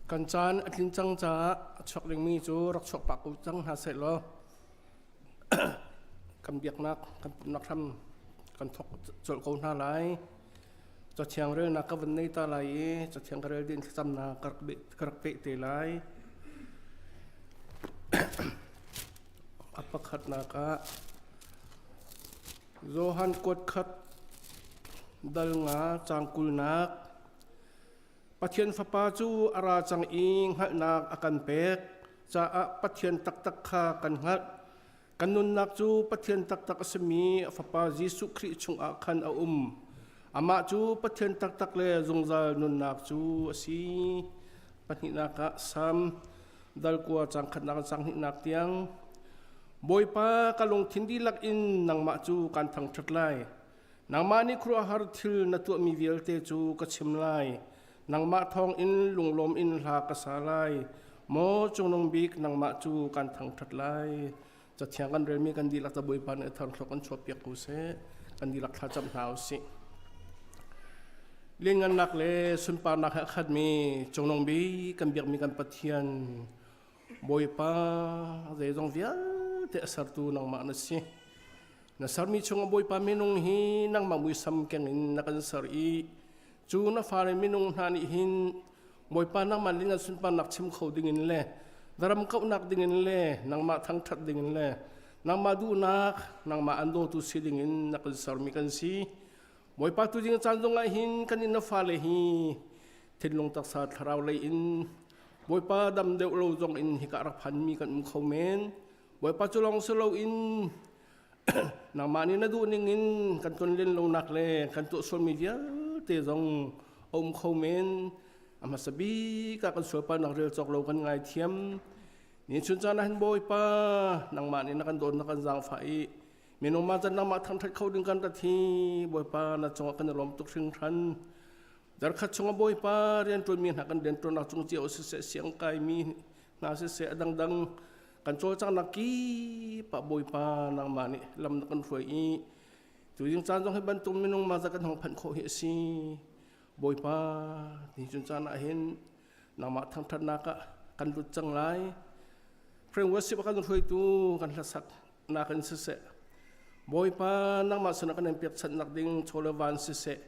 Kan caan a tlin cang caah a chuak dingmi cu rak chuak pah ko cang hna seh law kan biaknak kan pumhnak hram kan thawk colh ko hna lai. Cathiang relnak ka van nei ta lai i cathiang ka rel ding thlacamnak ka rak peh te lai. A pakhatnak ah Johan kuat khat dal nga caang kulnak Pathian Fapa cu a ra cang i hngalhnak a kan pek caah Pathian taktak kha kan hngalh. Kan nunnak cu Pathian taktak a simi a Fapa Jesuh Khrih chungah khan a um. Amah cu Pathian taktak le zungzal nunnak cu a si. Pahnihnak ah Salm dal kua caang khatnak in caang hnihnak tiang Bawipa ka lungthin dihlak in nangmah cu kaan thangṭhat lai. Nangmah nih khuaruahhar thil na tuahmi vialte cu ka chim lai. Nangmah thawngin lunglawm in hla ka sa lai. Maw Cungnung Bik, nangmah cu kan thangṭhat lai. Cathiang kan relmi kan dihlak ca Bawipa nih a tharthlawk kan chuahpiak ko seh. Kan dihlak thlacam hna u sih. Lianngannak le sunparnak he a khatmi Cungnung Bik kan biakmi kan Pathian Bawipa zeizong vialte a sertu nangmah na si. Na sermi chungah Bawipa minung hi nangmah muisam keng in na kan ser i cu na fale minung hna nih hin Bawipa nangmah ling an sunparnak chim kho dingin le na ram kauhnak dingin le nangmah thangṭhat dingin le nangmah duhnak nangmah an dawtu si dingin na kan sermi kan si. Bawipa tu ding caan zongah hin kan in na fale hi thinlung taksa thlarau lei in Bawipa dam deuh lo zong in hika rak phanmi kan um kho men. Bawipa cu lawng si loin nangmah nih na duh ning in kan tonlen lonak le kan tuah sualmi vialte zong a um kho men. A hmasa bik ah kan sualpalnak rel cawk lo kan ngaithiam. Ni chun caan ah hin Bawipa nangmah nih na kan dawt na kan zaangfah i minung mah can nangmah thangṭhat kho ding kan rat hi Bawipa na cungah kan i lawm tuk hringhran. Zarkhat chung a Bawipa rianṭuanmi hna kan rianṭuannak cung cio siseh, siangkaimi hna siseh, a dangdang kan cawlcanghnak kip ah Bawipa nangmah nih lam na kan hruai i tuzing caan zong hi bantuk minung mah zat kan hong phanh khawh hi a si. Bawipa, ni chun caan ah hin nangmah thangṭhatnak ah kan lut cang lai. Friend worship a kan hruaitu kan hlasak nak in siseh, Bawipa nangmah sinah kan in pekchanhnak ding chaw le van siseh,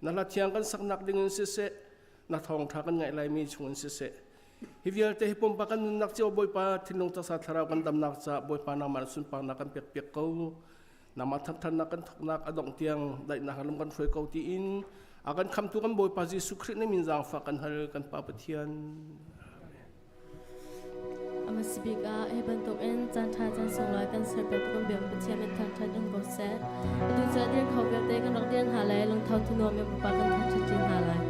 na hla thiang kan saknak ding in siseh na thawngṭha kan ngaih laimi chung in siseh hi vialte hi pumpak kan nunnak cio Bawipa thinlung taksa thlarau kan damnak caah Bawipa nangmah sunparnak kan pek piak ko nangmah thangṭhatnak kan thawknak a dongh tiang daihnak lam kan hruai ko tiin a kan khamtu kan Bawipa Jesuh Khrih na min zaangfah kan hal kan Pa Pathian. A hmasa bik ah hi bantukin caanṭha caan sunglawi kan serpiak tu kan biak Pathian min thangṭhat um ko seh. Atu cu a dir kho vialte kan rak dir hna lai, lungtho thunuam in Bawipa kan thangṭhat ṭi hna lai.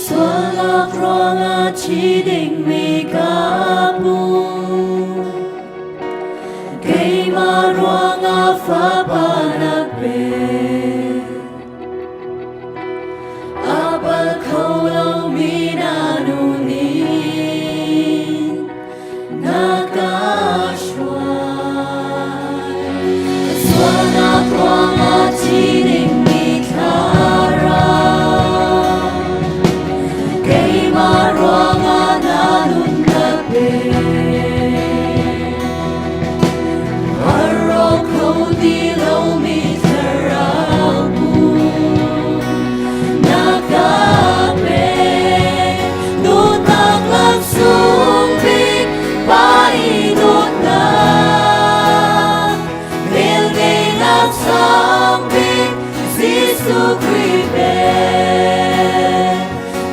Sualnak ruangah thi dingmi ka hmu. Keimah ruangah fapa na pe. A bal kho lomi na nu nih na ka hruai. Ka sualnak ruangah thi dingmi thlarau, keimah ruangah na nun na pe. A rawk kho ti lomi thlarau bu na ka pek. Dawtnak laksawng bik pa i dawtnak, velngeihnak sang bik Jesuh Khrih pek.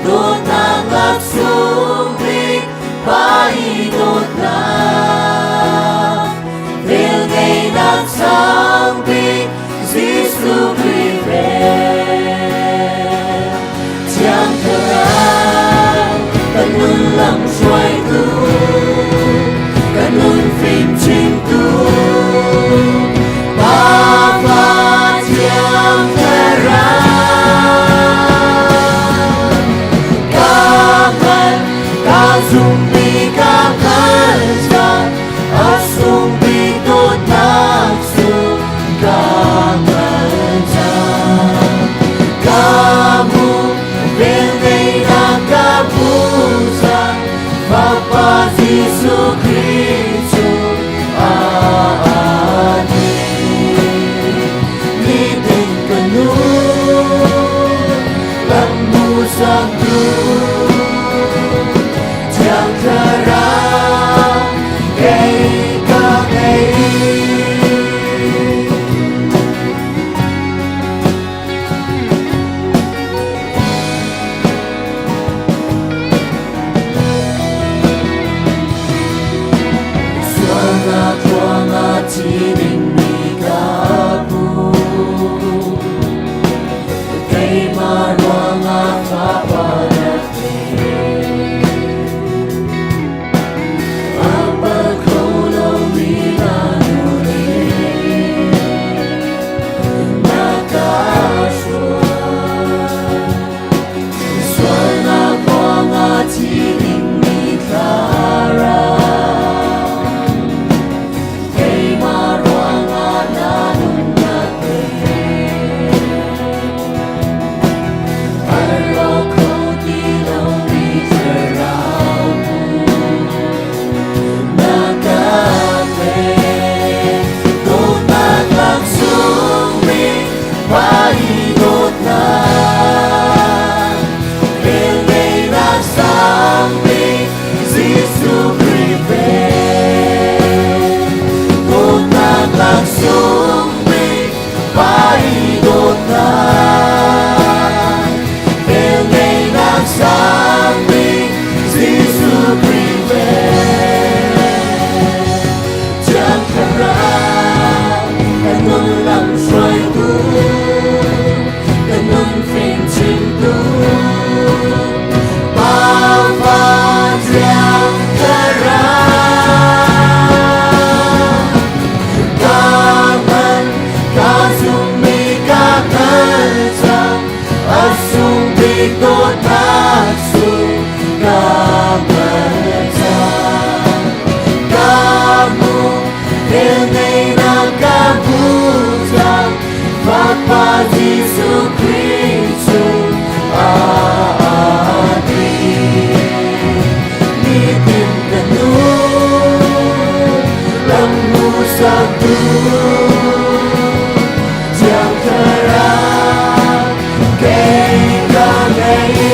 Dawtnak laksawng bik pa i dawtnak, velngeihnak sang bik Jesuh Khrih pek. Thiang Thlarau kan nun lam hruaitu. Zumbi ka hngal a sungbi dawtnak sung ka hngal cang. Ka mu velngeihnak ka hmu cang, Fapa Jesuh Khrih cu aa Nitin ka nun lam hmuhsak tu Thiang Thlarau kei ka ngei. Sualnak ruangah thi dingmi ka hmu. Keimah ruangah fapa na pe. A pal kho lomi na nu nih na ka hruai. Sualnak ruangah thi dingmi thlarau. Keimah ruangah na nunnak pe. A rawk kho ti lomi thlarau na ka pe. Dawtnak laksawng bik Pa i dawtnak. Velngeihnak sang bik Jesuh Khrih pe. Dawtnak laksawng bik Pa i dawtnak. Velngeihnak sang bik Jesuh Khrih pe. Thiang Thlarau kan nun lam hruaitu, kan nun fim chimtu. Pa Fa Thiang Thlarau. Ka hman, ka zummi ka hngal cang, a sung bik dawtnak sung ka hngal cang. Ka hmu, velngeihnak ka hmu cang, Fapa Jesuh Khrih cu aa Nitin ka nun lam hmuhsaktu Thiang Thlarau kei ka ngei.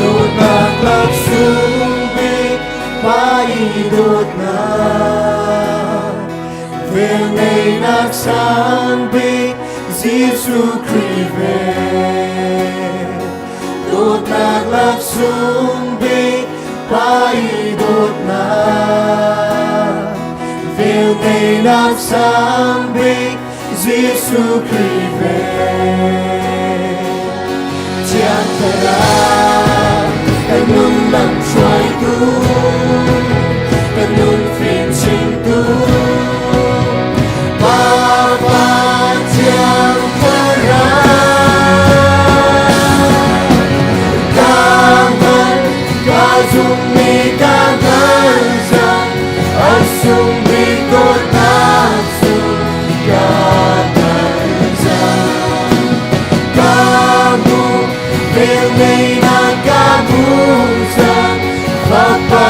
Dawtnak laksung bik Pa i dawtnak velngeihnak sang bik Jesuh Khrih vel. Dawtnak laksung bik Pa i dawtnak velngeihnak sang bik Jesuh Khrih vel. Thiang Thlarau kan nun lam hruaitu, kan nun fim chimtu. Pa Pa Thiang Thlarau. Ka hngal, ka zummi ka hngal cang, a sung bik dawtnak cu ka hngal cang. Ka hmu, velngeihnak ka hmu cang, Fapa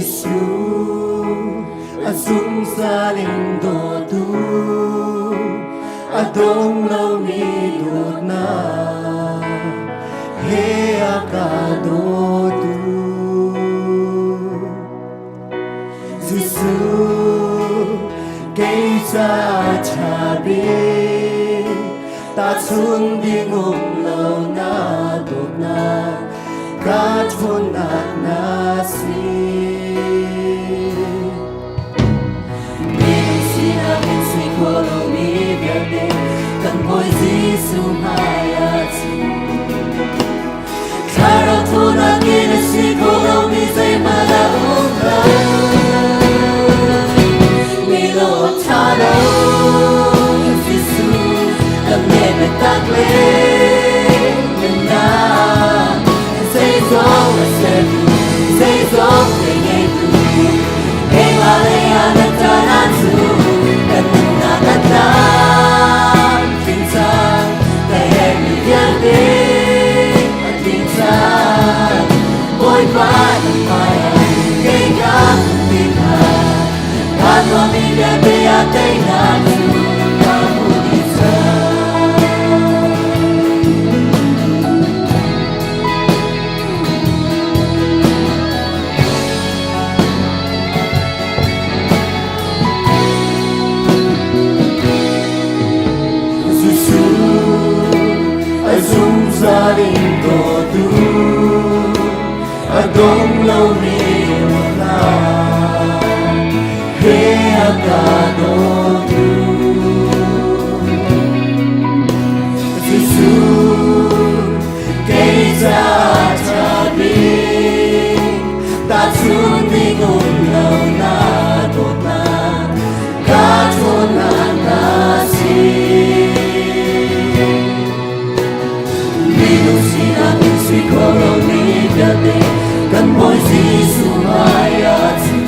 Jesuh a zungzal in dawtu a dong lomi dawtnak he a ka dawtu. Jesuh kei ca ṭha bik tahchun ding um lo na dawtnak ka ṭhawnnak na si. Minung sinak in si kho lomi vialte kan Bawi Jesuh hmai ah chim. Thlarau thawnak in a si kho lomi zeihmanh a um lo. Mi lo ṭha lo Jesuh kan neh biatak le nunnak zeizong a sertu zeizong te ngeitu keimah lei ah na ṭan ahcun kan nunnak a tlamtling cang ka herhmi vialte a tling cang Bawipa na hmaiah kei ka ti kha ka tuahmi vialte ah teinak cu ka hmuh dih cang. Jesuh a zungzal in dawtu a dong lomi dawtnak he a ka dawtu. Jesuh kei ca ṭha bik tahchun ding um lo na dawtnak ka ṭhawnnak na si. Minung sinak in sui kho lomi vialte kan Bawi Jesuh hmai ah chim.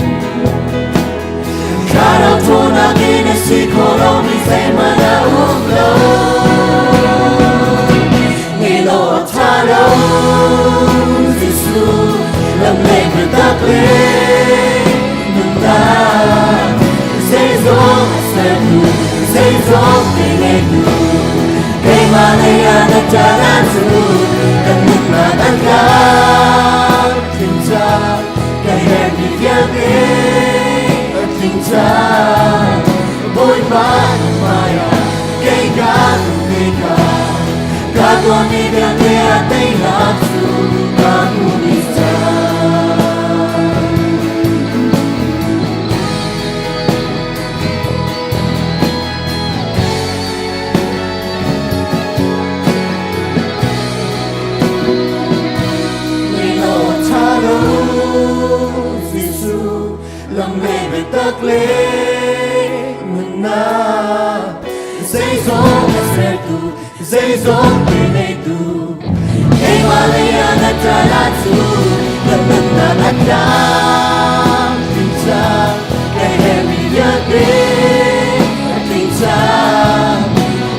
Thlarau ṭhawnnak in a si kho lomi zeihmanh a um lo. Ngei lo a ṭha lo Jesuh lam lei biatak le nunnak zeizong a sertu zeizong te ngeitu keimah lei ah na ṭan ahcun kan nunnak an tlam tling cang ka herhmi vialte a tling cang Bawipa na hmaiah kei ka te ka ka tuahmi vialte a teinak cu ka hmuh dih cang. Lam le biatak le nunnak zeizong a sertu zeizong pe ngeitu keimah lei ah na ṭan ahcun kan nunnak a tlam tling cang ka herhmi vialte a tling cang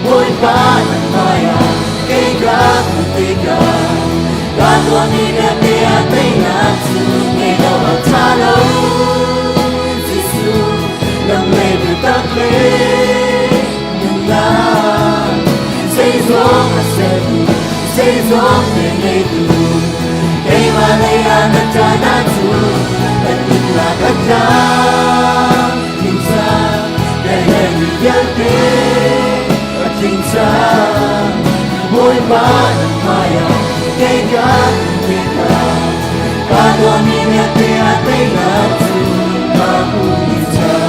Bawipa na hmaiah kei ka hmuh tikah ka tuahmi vialte ah teinak cu ngei lo a ṭha lo Jesuh lam lei biatak le nunnak zeizong a sertu zeizong te ngeitu keimah lei ah na ṭan ahcun kan nunnak a tlam tling cang ka herhmi vialte a tling cang Bawipa na hmaiah kei ka tikah ka tuahmi vialte ah teinak cu ka hmuh dih cang.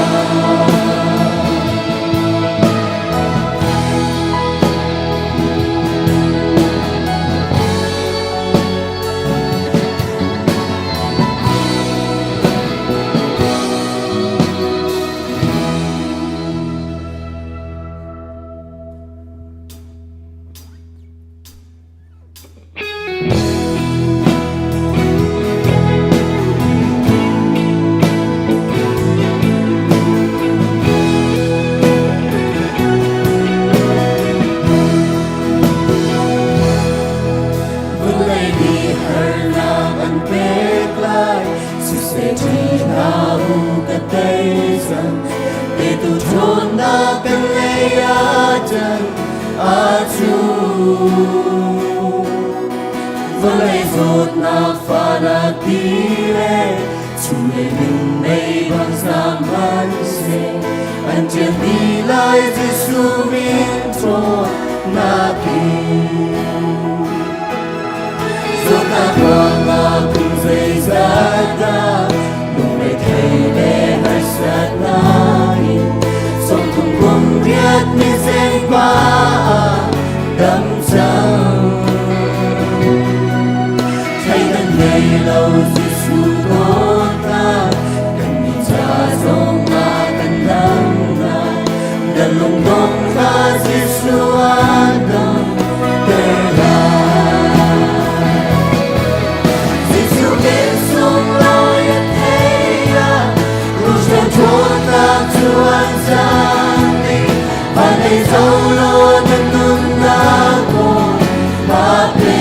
hlah u ka tei cang Petu ṭhawnnak kan lei ahcun a cu. Vawlei zawtnak fahnak ti le chung le minmei bang zaam hmanhseh an ṭial dih lai Jesuh min ṭhawnnak in. Zawtnak ruangah kum zeizat dah lungrethei le harsatnak in sawmthum kum riat mizeng pa ah dam cang. Thleidan ngei lo Jesuh dawtnak kannih ca zongah kan damnak na lungdong hlah Jesuh an dam ter lai. Jesuh min sunglawi a thei ah Ruhro ṭhawnnak cu an zan ding van lei zoh law na nunnak maw pa pe.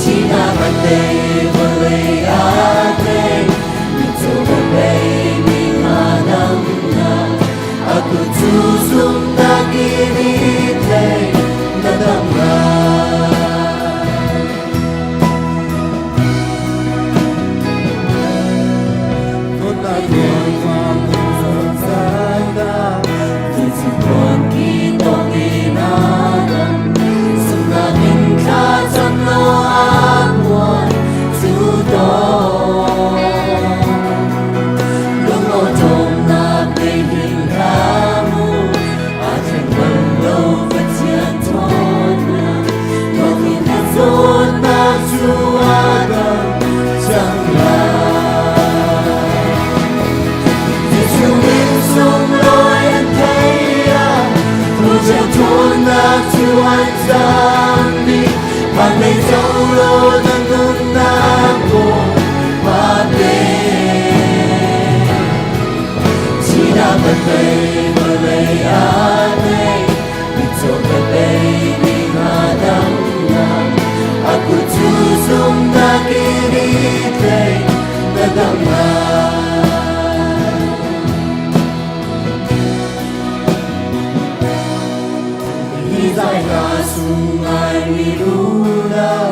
Thihnak a tei vawlei a tei mitcaw ka bei mi hna damnak a kut cu zumhnak in i tlei na dam lai. Dawtnak ruangah zungzalnak zeicihtuan ki tong in a dam zumhnak in thla cam law a muan cu tawn lungawṭawmnak nei hin hlah mu aa thleng bal lo Pathian ṭhawnnak thawngin na zawtnak cu a dam cang lai. Jesuh min sunglawi an thei ah Rucheu ṭhawnnak cu an zam dih van lei zoh law na nunnak Bawipa pe. Thihnak a tei vawlei a tei mitcaw ka bei mi hna damnak a kut cu zumhnak in i tlei na dam lai. Hi zai hla sung ngai mi unau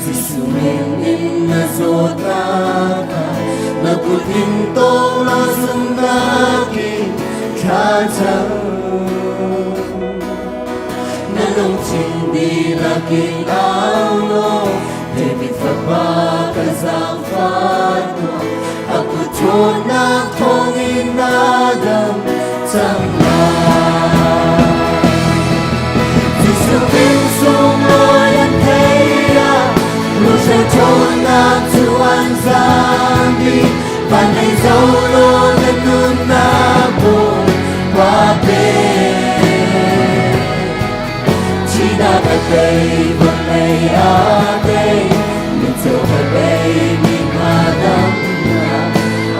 Jesuh min in na zawtnak ah na kut in tawng law zumhnak in thla cam. Na lungthin dihlak in au law David fapa ka zaangfah tuah a kut ṭhawnnak thawngin na dam cang lai. Jesuh min sunglawi an thei ah Ruhro ṭhawnnak cu an zaam dih van lei zoh law na nunnak Bawipa pe. Thihnak a tei vawlei a tei mitcaw ka bei mi hna damnak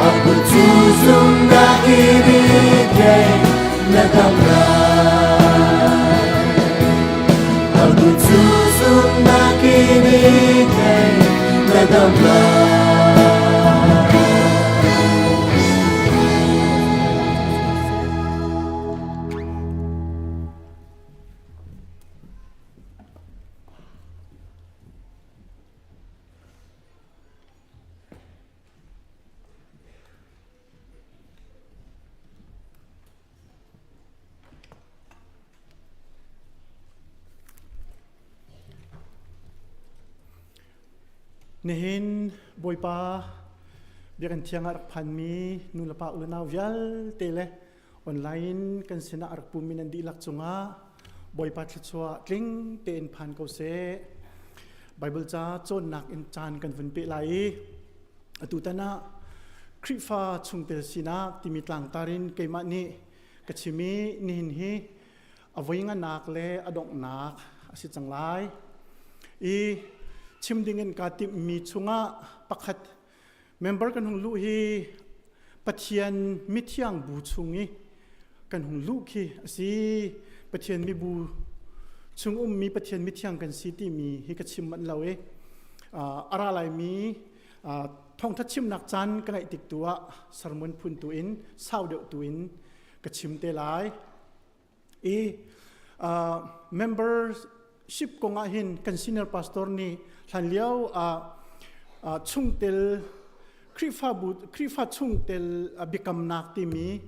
a kut cu zumhnak in i tlei na dam lai. A kut cu zumhnak in i tlei na dam lai. Nihin Bawipa biakinn thiang ah rak phanmi nulepa unau vialte le online kan sinah a rak pumi nan dihlak cungah Bawipa thluachuah tling tein phan ko seh. Bible ca cawnnak in caan kan vun peh lai i atu tan ah Khrihfa chungtel sinak timi tlangtar in keimah nih ka chim i nihin hi a voi nganak le a donghnak a si cang lai. I chim ding in kaa timhmi chungah pakhat Member kan hung luh hi Pathian mithiang bu chung i kan hung luh khi a si. Pathian mibu chung ummi Pathian mithiang kan si timi hi ka chim manh lo i a ra laimi. Thawngtha chimnak caan ka ngeih tik tu ah sermon phun tu in sau deuh tu in ka chim te lai. I membership kong ah hin kan senior pastor nih hlan lio ah chungtel Khrihfabu Khrihfa chungtel biakamnak timi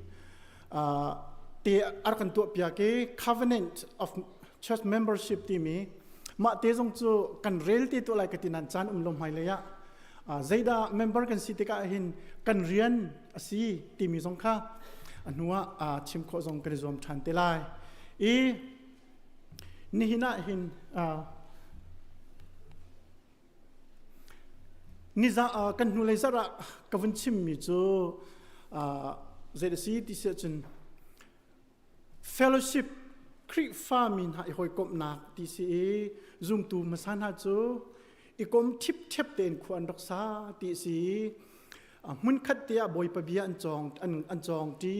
te ar kan tuah piak i covenant of church membership timi mah te zong cu kan rel te tuah lai ka ti nan caan um lo hmai lei ah zeidah member kan si tikah hin kan rian a si timi zong kha a hnu ah chim khawh zong kan i zuam ṭhan te lai i nihin ah hin niza kan hnulei zarh ah ka vun chimmi cu zei a si ti si ahcun fellowship Khrihfami hna i hawikomhnak ti si i zumtu hmasa hna cu i kom ṭhipṭhep tein khua an rak sa ti a si i hmunkhat te ah Bawipa bia an cawng an cawng ṭi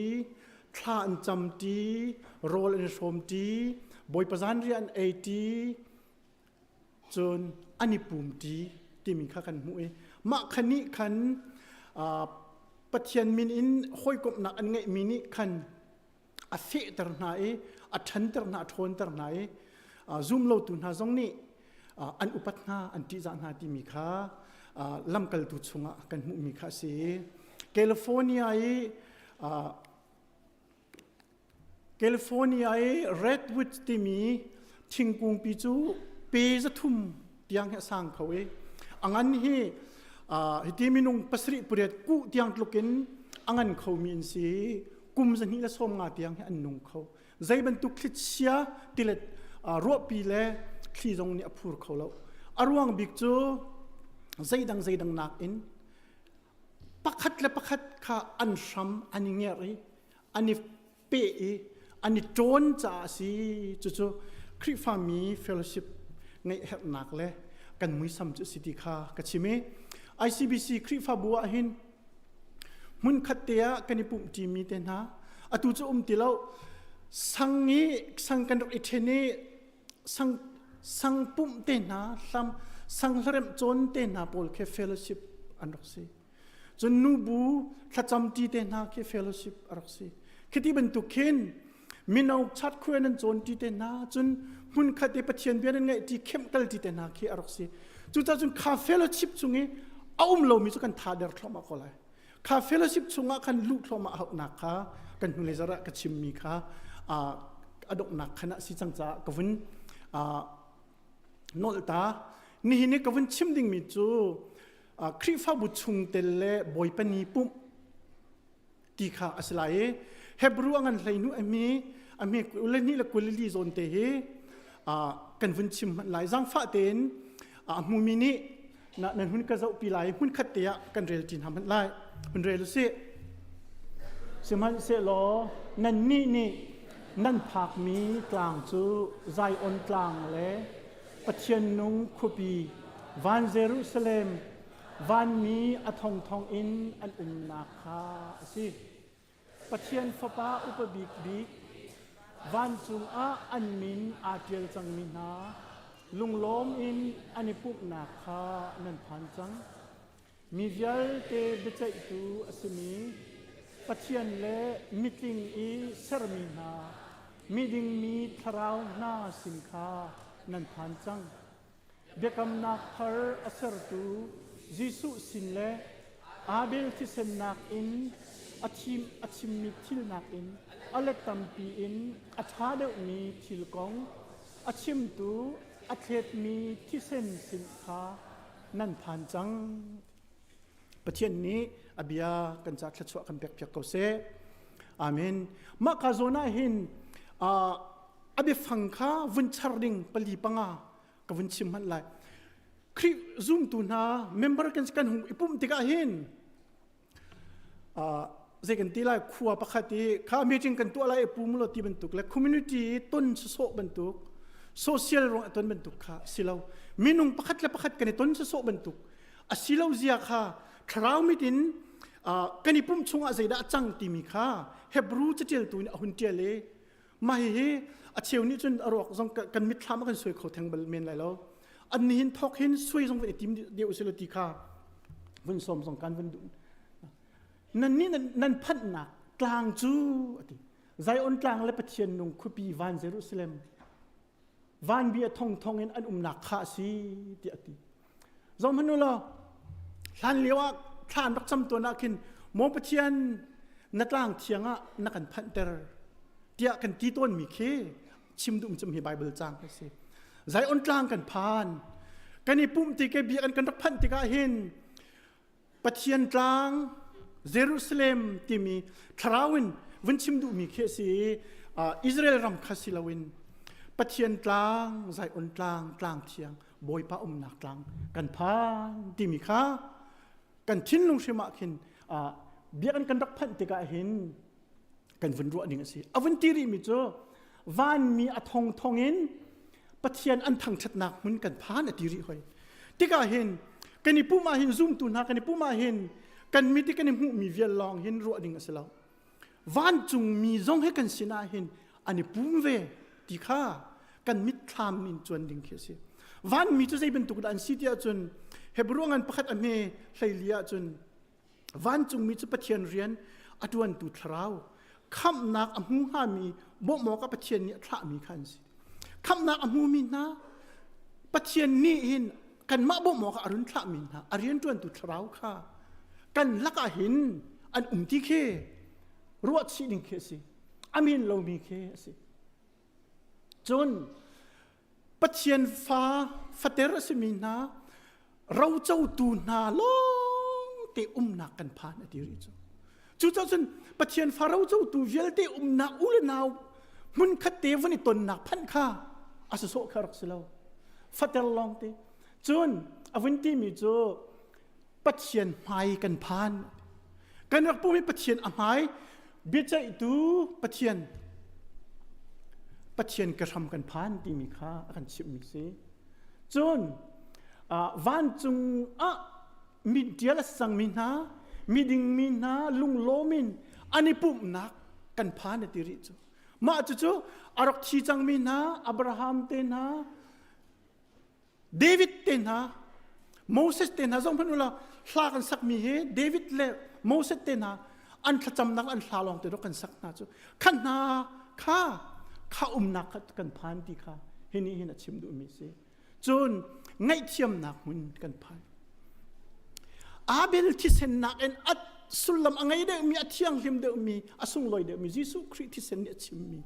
thla an cam ṭi rawl an i hrawm ṭi Bawipa zanriah an ei ṭi cun an i pum ṭi timi kha kan hmuh i mah kha nih khan Pathian min in hawikomhnak an ngeihmi nih khan a fehter hna i a ṭhanter hna a ṭhawnter hna i zumlotu hna zong nih an upat hna an ṭihzah hna timi kha lamkaltu chungah kan hmuhmi kha a si. California i California i redwood timi thingkungpi cu pe 300 tiang hi a sang kho i a ngan hi hiti minung pasarih pariat kuh tiang tluk in a ngan khomi an si kum 250 tiang hi an nung kho. Zei bantuk thlichia tilet ruahpi le thli zong nih a phur kho lo. A ruang bik cu zeidang zeidang nakin pakhat le pakhat kha an hram an i ngerh i an i peh i an i ṭawn caah a si. Cucu Khrihfami fellowship ngeih herhnak le kan muisam cu a si ti kha ka chim i ICBC Khrihfabu ah hin hmunkhat te ah kan i pumhṭimi te hna atu cu um ti lo sang i sang kan rak i ṭhen i sang sang pumh te hna hlam sang hlaremh cawn te hna pawl khi fellowship an rak si. Cun nubu thlacam ṭi te hna khi fellowship a rak si. Khiti bantuk khin mino chat khuan an cawn ṭi te hna cun hmunkhat i Pathian bia nan ngaih ṭi khemh kal ṭi te hna khi a rak si. Cucaah cun kha fellowship chung i a um lomi cu kan tha der thluahmah ko lai. Kha fellowship chungah khan luh thluahmah hauhnak kha kan hnulei zarh ah ka chimmi kha a donghnak khan ah si cang caah ka vun nolh ta. Nihin i ka vun chim dingmi cu Khrihfabu chungtel le Bawipa ni pumh ti kha a si lai i Hebrew a ngan hleihnu a hmi a hmi le hnih le 22 zawn te hi kan vun chim hmanh lai zaangfah tein a hmumi nih nan hun ka zohpi lai hmun khat te ah kan rel ṭi hna hmanh lai hun rel usih sihmanhsehlaw nannih nih nan phakmi tlang cu Zion tlang le Pathian nung khuapi van Jerusalem vanmi a thongthong in an umnak kha a si. Pathian Fapa upa bik bik vancung ah an min aa ṭial cangmi hna lunglawm in an i pumhnak kha nan phan cang. Mi vialte biaceihtu a simi Pathian le mitling i sermi hna miding mi thlarau hna sin kha nan phan cang. Biakamnak thar a sertu Jesuh sin le Abel thisen nakin a thim a chimmi thil nakin a let tampi in a ṭha deuhmi thil kong a chimtu a thletmi thisen sin kha nan phan cang. Pathian nih a bia kan ca thluachuah kan pek piak ko seh. Amen. Mah ka zawn ah hin a biafang kha vun char ding pali panga ka vun chim hmanh lai. Khrih zumtu hna member kan kan hung i pumh tikah hin zei kan ti lai khua pakhat i kha meeting kan tuah lai i pum lo ti bantuk le community ton sawsawh bantuk social ruang ton bantuk kha si lo minung pakhat le pakhat kan i ton sawsawh bantuk a si lo zia kha thlarau mit in kan i pumh chungah zeidah a cang timi kha Hebrew catialtu nih a hun tial i mah hihi a cheu nih cun a ruak zong kan mitthlam a kan suai kho theng bal men lai lo an nihin thawk hin suai zong van i tim deuh si lo ti kha. Vun sawm zong kan vun duh. Nan nih nan phanhnak tlang cu ati. Zion tlang le Pathian nung khuapi van Jerusalem van bia thong thong in an umnak kha a si tiah a ti. Zong hmanh u law hlan lio ah thla an rak cam tawn ah khin maw Pathian na tlang thiang ah na kan phanhter tiah kan ti tawnmi khi chim duh cem hi Bible cang a si. Zion tlang kan phan kan i pumh ti ke biakinn kan rak phanh tikah hin Pathian tlang Jerusalem timi thlarau in vun chim duhmi khi a si i Israel ram kha si loin Pathian tlang Zion tlang tlang thiang Bawipa umnak tlang kan phan timi kha kan thinlung hrim ah khin biakinn kan rak phanh tikah hin kan vun ruah ding a si. A vun ti rihmi cu vanmi a thongthong in Pathian an thangṭhatnak hmun kan phan a ti rih hoi. Tikah hin kan i pum ah hin zumtu hna kan i pum ah hin kan mit i kan i hmuhmi vial lawng hin ruah ding a si lo. Vancungmi zong he kan sinah hin an i pum ve ti kha kan mitthlam in cuan ding khi a si. Vanmi cu zei bantuk dah an si ti ahcun Hebrew ngan pakhat a hme hleili ahcun Vancungmi cu Pathian rian a ṭuantu thlarau, khamhnak a hmu hngami bawmh awkah Pathian nih a thlahmi kha an si. Khamhnak a hmumi hna Pathian nih hin kanmah bawmh awkah a run thlahmi hna a rianṭuantu thlarau kha kan lakah hin an um ti khi ruahchih ding khi a si. A min lomi khi a si. Cun Pathian fa fater a simi hna rocotu hna lawngte umnak kan phan a ti rih cu. Cucaah cun Pathian fa rocotu vialte umnak u le nau hmunkhat te van i tonnak phanh kha a sawsawh kha rak si lo. Fater lawngte. Cun a vun timi cu Pathian hmai kan phan. Kan rak pumi Pathian a hmai biaceihtu Pathian Pathian ka hram kan phan timi kha a kan chimhmi si. Cun vancung ah mi ṭial a sangmi hna, miding mi hna lunglawm in an i pumhnak kan phan a ti rih cu. Mah cucu a rak thi cangmi hna, Abraham te hna, David te hna, Moses te hna zong hmanh ula hla kan sakmi hi David le Moses te hna an thlacamnak an hla lawng te kan sak hna cu khan hna kha kha umnak kha kan phan ti kha hi nih hin a chim duhmi si cun ngaihthiamnak hmun kan phan Abel thisen nakin a sullam a ngei deuhmi a thianghlim deuhmi a sunglawi deuhmi Jesuh Khrih thisen nih a chimmi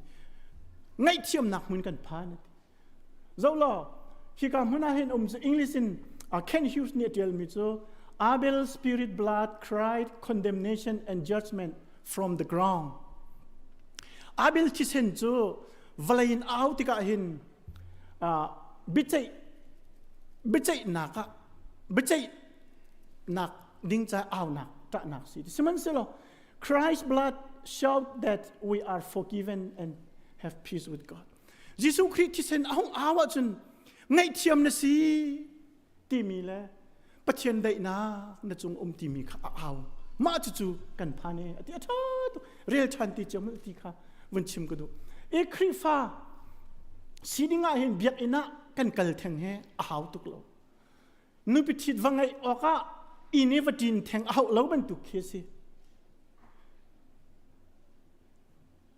ngaihthiamnak hmun kan phan a ti Zoh law, hika hmun ah hin um cu English in Ken Hughes nih a ṭialmi cu Abel spirit blood cried condemnation and judgment from the ground. Abel thisen cu vawlei in au tikah hin biaceih biaceihnak ah biaceihnak ding ca aunak ṭahnak si. Sihmanhsehlaw Christ's blood showed that we are forgiven and have peace with God. Jesuh Khrih thisen a hung au ahcun ngaihthiam na si timi le Pathian daihnak na cung um timi kha a au. Mah cucu kan phan e ati a ṭha tuk rel ṭhan ti cio ti kha vun chim ka duh. E Khrihfa sining ah hin biakinn ah kan kal theng he a hau tuk lo. Nupi ṭhit va ngeih awkah inn i va ṭin theng a hauh lo bantuk khi a si.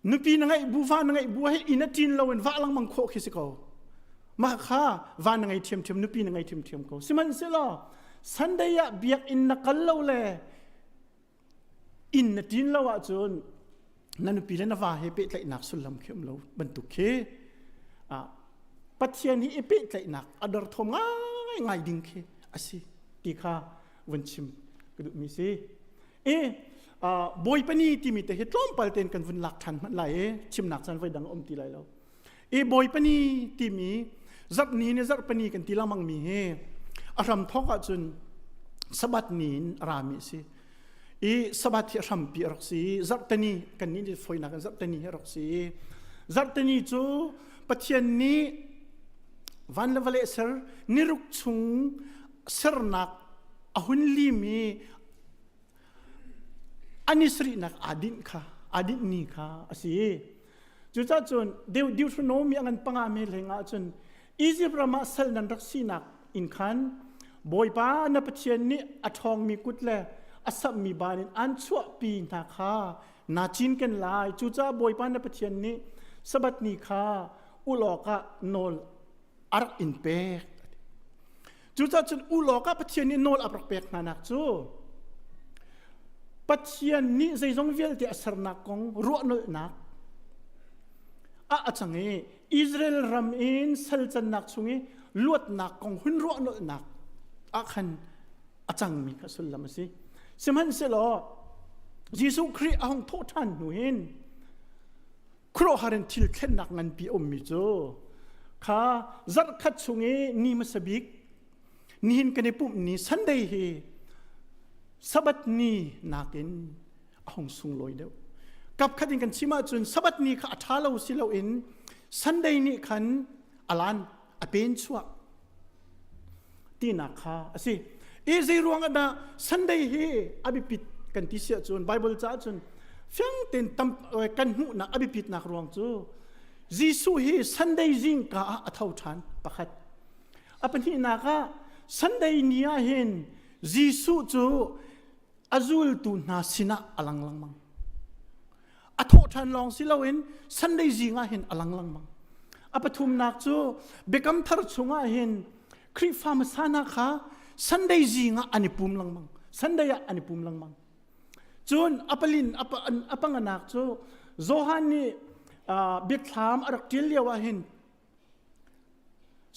Nupi na ngeih bu va na ngeih bu hi inn a ṭin lo in vah lengmang khawh khi si ko. Mah kha va na ngei ṭhiamṭhiam nupi na ngei ṭhiamṭhiam ko. Sihmanhsehlaw Sunday ah biakinn na kal lo le inn na ṭin lo ahcun na nupi le na va he pehtlaihnak sullam khi um lo bantuk khi Pathian hi i pehtlaihnak a derthawm ngaingai ding khi a si ti kha vun chim ka duhmi si. I Bawipa ni timi te hi tlawmpal tein kan vun lak ṭhan hmanh lai i chimnak caan voi dang a um ti lai lo. I Bawipa ni timi zarh ni ni zarhpa ni kan ti lengmang mi hi a hram thawk ahcun Sabbath ni in a rami a si. I Sabbath hi a hrampi a rak si i zarhteni kan nih foinak in zarhteni hi a rak si i zarhteni cu Pathian nih van le vawlei ser niruk chung sernak a hun lim i an i sarihnak aa dinh kha aa dinh ni kha a si. Cucaah cun Deuteronomy a ngan panga me leng ah cun Egypt ram ah sal nan rak sinak in khan Bawipa na Pathian nih a ṭhawngmi kut le a samhmi baan in aan chuahpi hna kha naa cinken lai. Cucaah Bawipa na Pathian nih Sabbath ni kha ulh awkah nawl a rak in pek. Cucaah cun ulh awkah Pathian nih nawl a rak pek hnanak cu Pathian nih zeizong vialte a sernak kong ruahnolhnak ah a cang i Israel ram in sal cannak chung i luatnak kong hun ruahnolhnak ah khan a cangmi kha sullam a si. Sihmanhsehlaw Jesuh Khrih a hung thawh ṭhan hnu hin khuaruahhar in thil thlennak nganpi a ummi cu kha zarhkhat chung i ni hmasa bik nihin kan i pumh ni Sunday hi Sabbath ni nakin a hung sunglawi deuh. Kapkhat in kan chim ahcun Sabbath ni kha a ṭha lo si loin Sunday nih khan alan a pen chuah tinak kha a si. I zei ruang ah dah Sunday hi a biapit kan ti si ahcun Bible caah cun fiang tein tam kan hmuhnak a biapitnak ruang cu Jesuh hi Sunday zingka ah a tho ṭhan pakhat. A pahnihnak ah Sunday ni ah hin Jesuh cu a zultu hna sinah a lang lengmang. A thawh ṭhan lawng si loin Sunday zing ah hin a lang lengmang. A pathumnak cu Biakam Thar chungah hin Khrihfa hmasa hna kha Sunday zing ah an i pum lengmang. Sunday ah an i pum lengmang. Cun a palin a panganak cu Johan nih biathlam a rak ṭial lio ah hin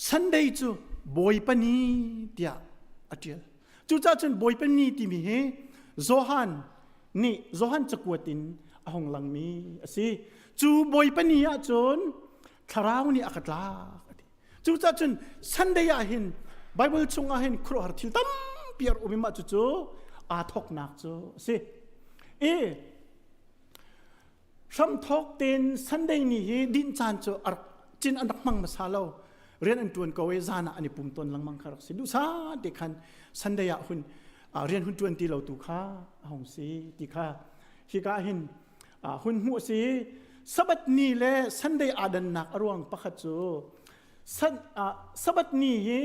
Sunday cu Bawipa ni tiah a ṭial. Cucaah cun Bawipa ni timi hi Johan nih Johan cakuat in a hung langmi a si. Cu Bawipa ni ah cun thlarau nih a ka tlak a ti. Cucaah cun Sunday ah hin Bible chungah hin khuaruahhar thil tampi a um i mah cucu aa thawknak cu a si. I Hramthawk tein Sunday ni hi dinh caan cu a rak cin an rak hmang hmasa lo. Rian an ṭuan ko i zan ah an i pum tawn lengmang kha rak si. Duhsah te khan Sunday ah hun rian hun ṭuan ti lo tu kha a hung si ti kha hika hin hun hmuh a si. Sabbath ni le Sunday aa dannak a ruang pakhat cu Sabbath ni hi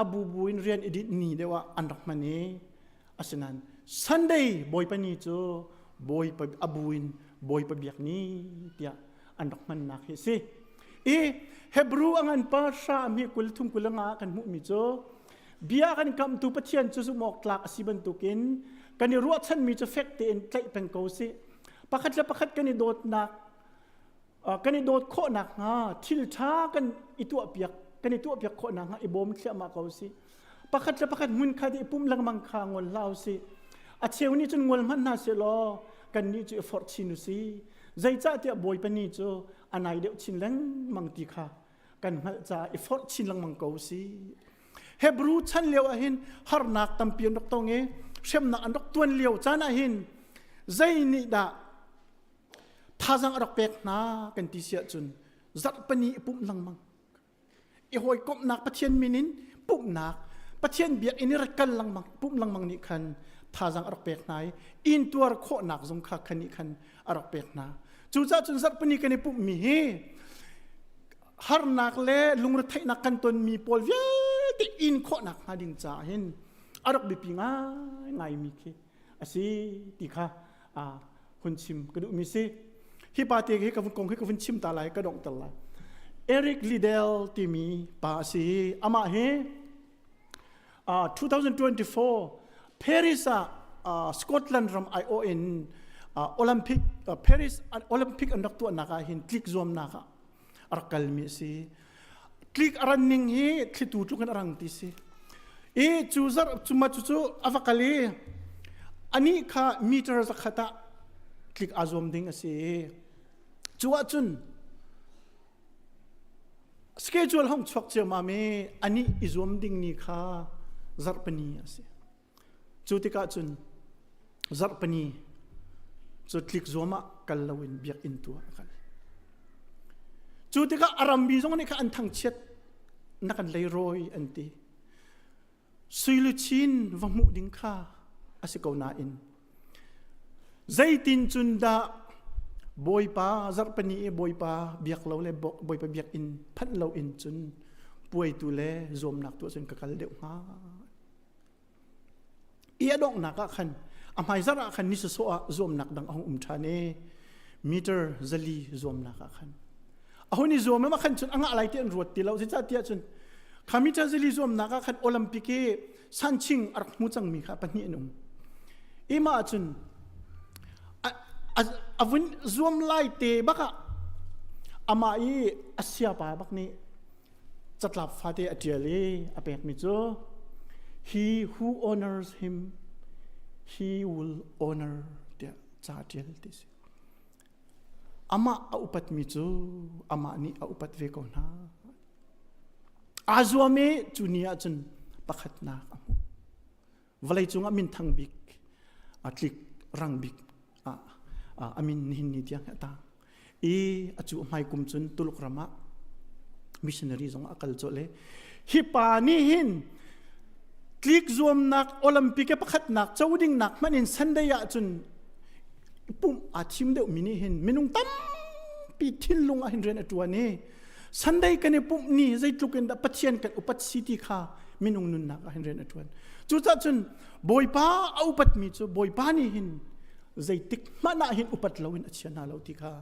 a bubu in rian i dinh ni deuh ah an rak hman i Asinain Sunday Bawipa ni cu Bawipa a bu in Bawipa biak ni tiah an rak hmannak hi a si. I Hebrew a ngan pa hra mi kul thum kul nga kan hmuhmi cu bia kan kamtu Pathian cu zumh awk tlak a si bantukin kan i ruahchanmi cu fek tein tlaih peng ko sih. Pakhat le pakhat kan i dawtnak kan i dawt khawh nakhnga thil ṭha kan i tuahpiak kan i tuahpiak khawh nakhnga i bawm thliahmah ko sih. Pakhat le pakhat hmun khat i pumh lengmang kha ngol hlah usih. A cheu nih cun ngol hmanh hna sehlaw kannih cu i forh chin usih. Zeicahtiah Bawipa ni cu a nai deuh chin lengmang ti kha kan hngalh caah i forh chin lengmang ko usih. Hebrew chan lio ah hin harnak tampi an rak tong i hremnak an rak tuan lio caan ah hin zei nih dah thazang a rak pek hna kan ti si ahcun zarhpini i pumh lengmang i hawikomhnak Pathian min in pumhnak Pathian biakinn i rak kal lengmang pumh lengmang nih khan thazang a rak pek hna i intuar khawhnak zong kha khan nih khan a rak pek hna. Cucaah cun zarhpini kan i pumhmi hi harnak le lungretheihnak kan tonmi pawl vialte in khawhnak hnga ding caah hin a rak biapi ngaingaimi khi a si ti kha hun chim ka duhmi si. Hi pa te hi ka vun kong hi ka vun chim ta lai ka donghter lai. Eric Liddell timi pa a si. Amah hi 2024 Paris ah Scotland ram aiawh in Olympic Paris Olympic an rak tuahnak ah hin tlik zuamnak ah a rak kalmi a si. Tlik a ran ning hi thlitu tluk in a rang ti si. I cu zarh cu ma cu cu a va kal i anih kha meter zakhat ah tlik aa zuam ding a si. Cu ahcun schedule hong chuak ciammam i anih i zuam ding ni kha zarhpini a si. Cu tikah cun zarhpini cu tlik zuam ah kal loin biakinn tu ah a kal. Cu tikah a rammi zong nih kha an thangchiat na kan leirawi an ti. Suiluchin va hmuh ding kha a si ko nain zeitin cun dah Bawipa zarhpini i Bawipa biak lo le Bawipa biakinn phanh lo in cun puaitu le zuamnak tu ah cun ka kal deuh hnga. I a donghnak ah khan a hmaizarh ah khan ni sawsawh ah zuamnak dang a hung um ṭhan i meter 400 zuamnak ah khan a hun i zuam ma khan cun a ngah lai ti an ruat ti lo. Zeicahtiah cun kha meter 400 zuamnak ah khan Olympic i sanching a rak hmu cangmi kha pahnih an um i mah cun a vun zuam lai te bak ah amah i a siapa bak nih catlap fate a ṭial i a pekmi cu, "He who honors him, he will honor," tiah ca a ṭial ti si. Amah a upatmi cu amah nih a upat ve ko hna. Aa zuam i cu ni ah cun pakhatnak a hmuh. Vawleicung ah minthang bik, a tlik rang bik ah a min nihin ni tiang a tang. I a cu hmai kum cun Tuluk ram ah missionary zong a kal colh i hi pa nih hin tlik zuamnak Olympic pakhatnak co dingnak hmanh in Sunday ah cun pumh aa thim deuh mi nih hin minung tampi thinlung ah hin rian a ṭuan i Sunday kan i pumh ni zeitluk in dah Pathian kan upat si ti kha minung nunnak ah hin rian a ṭuan. Cucaah cun Bawipa a upatmi cu Bawipa nih hin zeitik hmanh ah hin upat loin a chia hna lo ti kha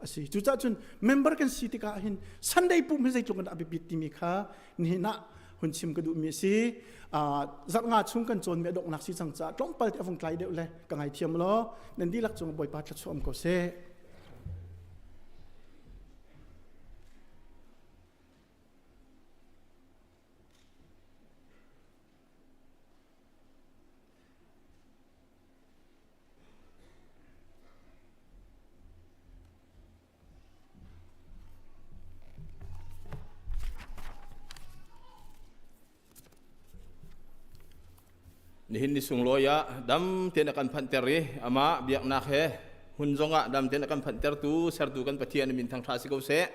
a si. Cucaah cun member kan si tikah hin Sunday pumh hi zeitluk in dah a biapit timi kha nihin ah hun chim ka duhmi a si. Zarh nga chung kan cawnmi a donghnak si cang caah tlawmpal te a vung tlai deuh le ka ngaithiam law nan dihlak cung Bawipa thluachuah um ko seh. Nihin ni sunglawi ah dam tein a kan phanhter i amah biaknak he hmun zongah dam tein a kan phanhtertu sertu kan Pathian min thangṭha si ko seh.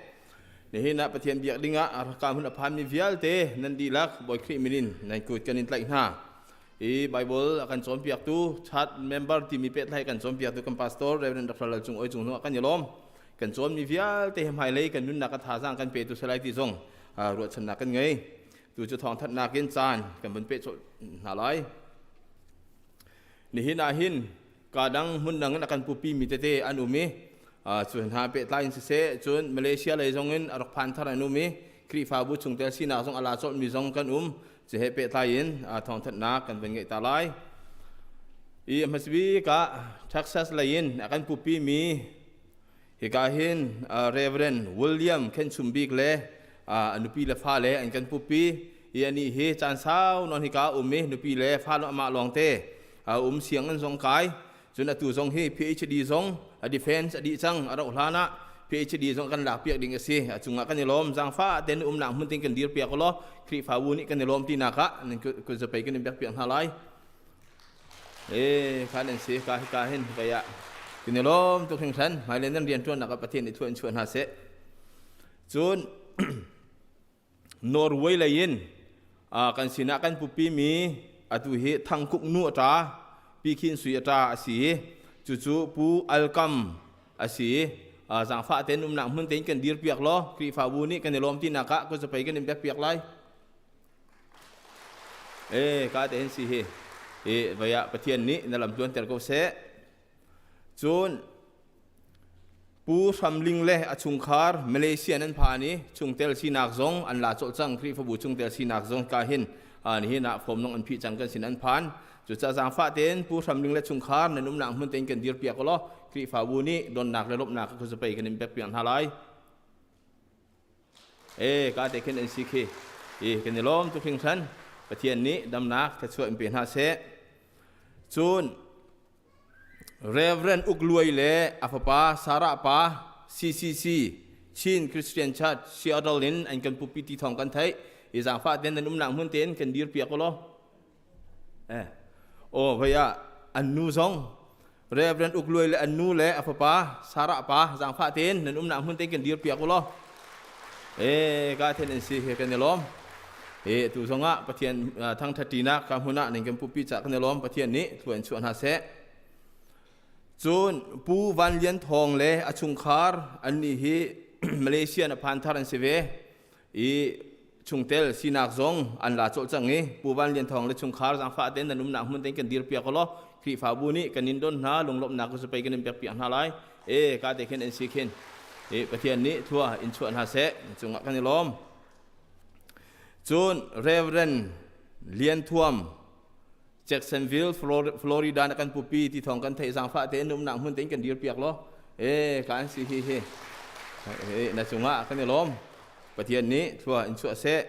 Nihin ah Pathian biak dingah raka hmun a phanmi vialte nan dihlak Bawi Khrih min in nan kut kan in tlaih hna. I Bible a kan cawnpiaktu church member timi pehtlaih kan cawnpiaktu kan pastor Reverend Dr. Lal Cung Oi cung zongah kan i lawm. Kan cawnmi vialte hi hmailei kan nunnak a thazaang kan petu salai ti zong ruahchannak kan ngei. Tu cu thawngthanhnak in caan kan vun peh colh hna lai. Nihin ah hin ka dang hmun dang in a kan pupi mi tete an um i cu hna pehtlai in siseh, cun Malaysia lei zong in a rak phan thar an um i Khrihfabu chungtel sinak zong a la colh mi zong kan um. Cu he pehtlai in thawngthanhnak kan van ngeih ta lai. I hmasabik ah Texas lei in a kan pupi mi hika hin Reverend William Khenchum Bik le a nupi le fale an kan pupi i anih hi caan sau non hika um i nupi le fale amah lawngte um sianginn zong kai. Cun atu zong hi PhD zong a defense a dih cang. A rauh hlan ah PhD zong kan lak piak ding a si. A cungah kan i lawm. Zaangfah ten umnak hmun tin kan dir piak law Khrihfabu nih kan i lawm tinak ah nan kut zapei kan in bek piak hna lai. E khan an si ka hika hin kai ah kan i lawm tuk hringhran. Hmailei nan rianṭuannak ah Pathian nih thuah in chuah hna seh. Cun Norway lei in kan sinah kan pupi mi atu hi Thangkuk nu a ṭa, Pi Khin Sui a ṭa a si i cucu Pu Alkam a si i zaangfah tein umnak hmun tein kan dir piak law Khrihfabu nih kan i lawm tinak ah kut zapei kan in pek piak lai. E ka te hin si hi i vei ah Pathian nih na lam tluanter ko seh. Cun Pu Hram Ling le a chungkhar Malaysia nan phan i chungtel sinak zong an la colh cang. Khrihfabu chungtel sinak zong ka hin nihin ah form nong an phih cang, kan sin an phan. Cucaah zaangfah tein Pu Hram Ling le chungkhar nan umnak hmun tein kan dirpiak law Khrihfabu nih donnak le lawmhnak khuazapei kan in pekpiak hna lai. E ka te khin an si khi i kan i lawm tuk hringhran. Pathian nih damnak thluachuah in pe hna seh. Cun Reverend Uk Luai le a fapa Sarah pa CCC Chin Christian Church Seattle in an kan pupi ti thawng kan theih i zaangfah ten nan umnak hmun tein kan dir piak law. Eh oh voi ah an nu zong Reverend Uk Luai le an nu le a fapa Sarah pa zaangfah tein nan umnak hmun tein kan dir piak law. Eh ka then an si he kan i lawm. E tu zongah Pathian thangṭhatṭinak ka hmun ah nan kan pupi ca kan i lawm. Pathian nih thlua in chuah hna seh. Cun Pu Van Lian Thawng le a chungkhar annih hi Malaysia na phan thar an si ve i. chungtel sinak zong an la cawlh cang i Pu Van Lian Thawng le chungkhar zaangfah tein nan umnak hmun tein kan dir piak law Khrihfabu nih kan in don hna lunglawmhnak cu pei kan in pek piak hna lai e ka te khin an si khin e Pathian nih thua in chuah hna seh cungah kan i lawm cun Reverend Lian Thuam Jacksonville Florida na kan pupi ti thawng kan theih zaangfah tein umnak hmun tein kan dir piak law e ka an si hi hi na cungah kan i lawm Pathian nih thlua in chuah seh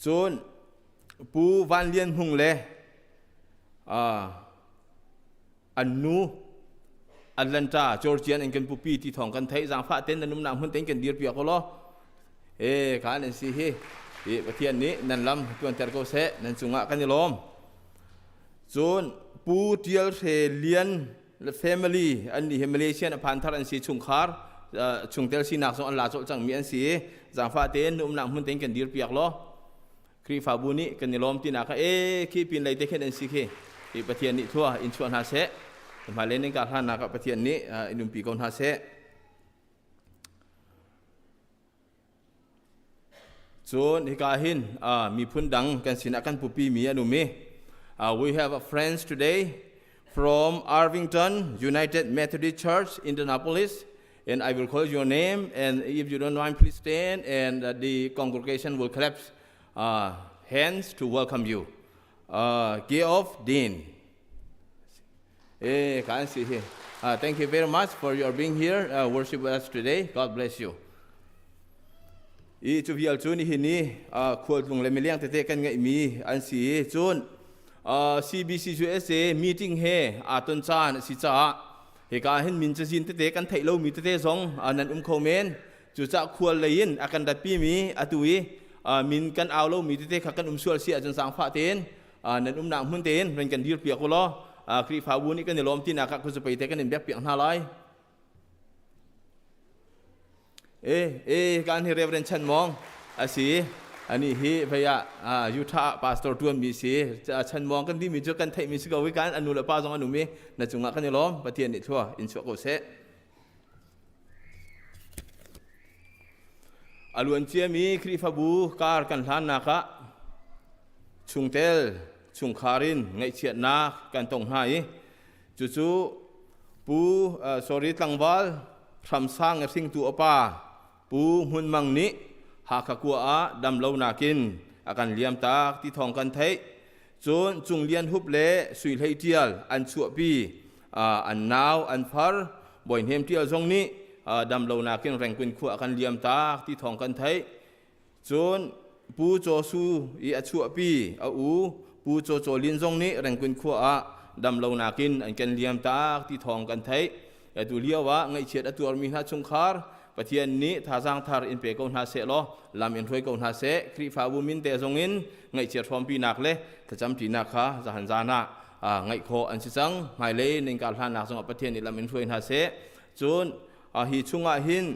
cun Pu Van Lian Hmung le an nu Atlanta Georgian in kan pupi ti thawng kan theih zaangfah ten nan umnak hmun tein kan dir piak law e kha nan si hi i Pathian nih nan lam tuanter ko seh nan cungah kan i lawm cun Pu Tial Hre Lian family an nih hi Malaysia a phan thar an si chungkhar chungtel sinak zong an la cawlh cangmi an si zaangfah tein na umnak hmun tein kan dir piak law Khrihfabu nih kan i lawm tinak kha e khi pin lei te khin an si khi i Pathian nih thua in chuah hna seh hmailei nan kar hlannak ah Pathian nih in umpi ko hna seh cun hika hin miphun dang kan sinah kan pupi mi an um i we have a friends today from Irvington United Methodist Church Indianapolis and I will call your name and if you don't mind please stand and the congregation will clap hands to welcome you Geoff Dean Eh, kan si hi. Thank you very much for your being here, worship with us today. God bless you. I cu vial cu nihin ni khualtlung le miliang tete kan ngeihmi an si i cun CBC USA meeting he aa ton caan a si caah hika hin min cazin tete kan theih lomi tete zong nan um kho men cucah khual lei in a kan ratpimi atu i min kan au lomi tete kha kan um sual si ahcun zaangfah tein nan umnak hmun tein nan kan dir piak u law Khrihfabu nih kan i lawm tinak ah khuazapei te kan in bek piak hna lai E e kan hi Reverend Chan Mong asi ani hi vei ah Utah pastor tuan mi si Chan Mong kan ti mi cu kan theih mi si ko kan anu le pa zong an um i na cungah kan i lawm Pathian nih thlua in chuah ko seh A luan ciami Khrihfabu kar kan hlannak ah chungtel chungkhar in ngaihchiatnak kan tong hna i cucu Pu sorry tlangval Hramsang a hringtu a pa Pu Hmun Mang nih Hakha kua ah damlonak in a kan liamtak ti thawng kan theih. Cun Cung Lian Hup le Sui Hlei Ṭial an chuahpi an nau an far Bawi Hnem Ṭial zong nih damlonak in Rengkun khua a kan liamtak ti thawng kan theih. Cun Pu Caw Su i a chuahpi a u Pu Caw Caw Lin zong nih Rengkun khua ah damlonak in an kan liamtak ti thawng kan theih. Atu lio ah ngaihchiat a tuarmi hna chungkhar Pathian nih thazaang thar in pe ko hna seh law lam in hruai ko hna seh. Khrihfabu min te zong in ngaihchiat hrawmpinak le thlacamṭinak kha zahan zan ah ngaih khawh an si cang. Hmailei nan kar hlannak zongah Pathian nih lam in hruai hna seh. Cun hi chungah hin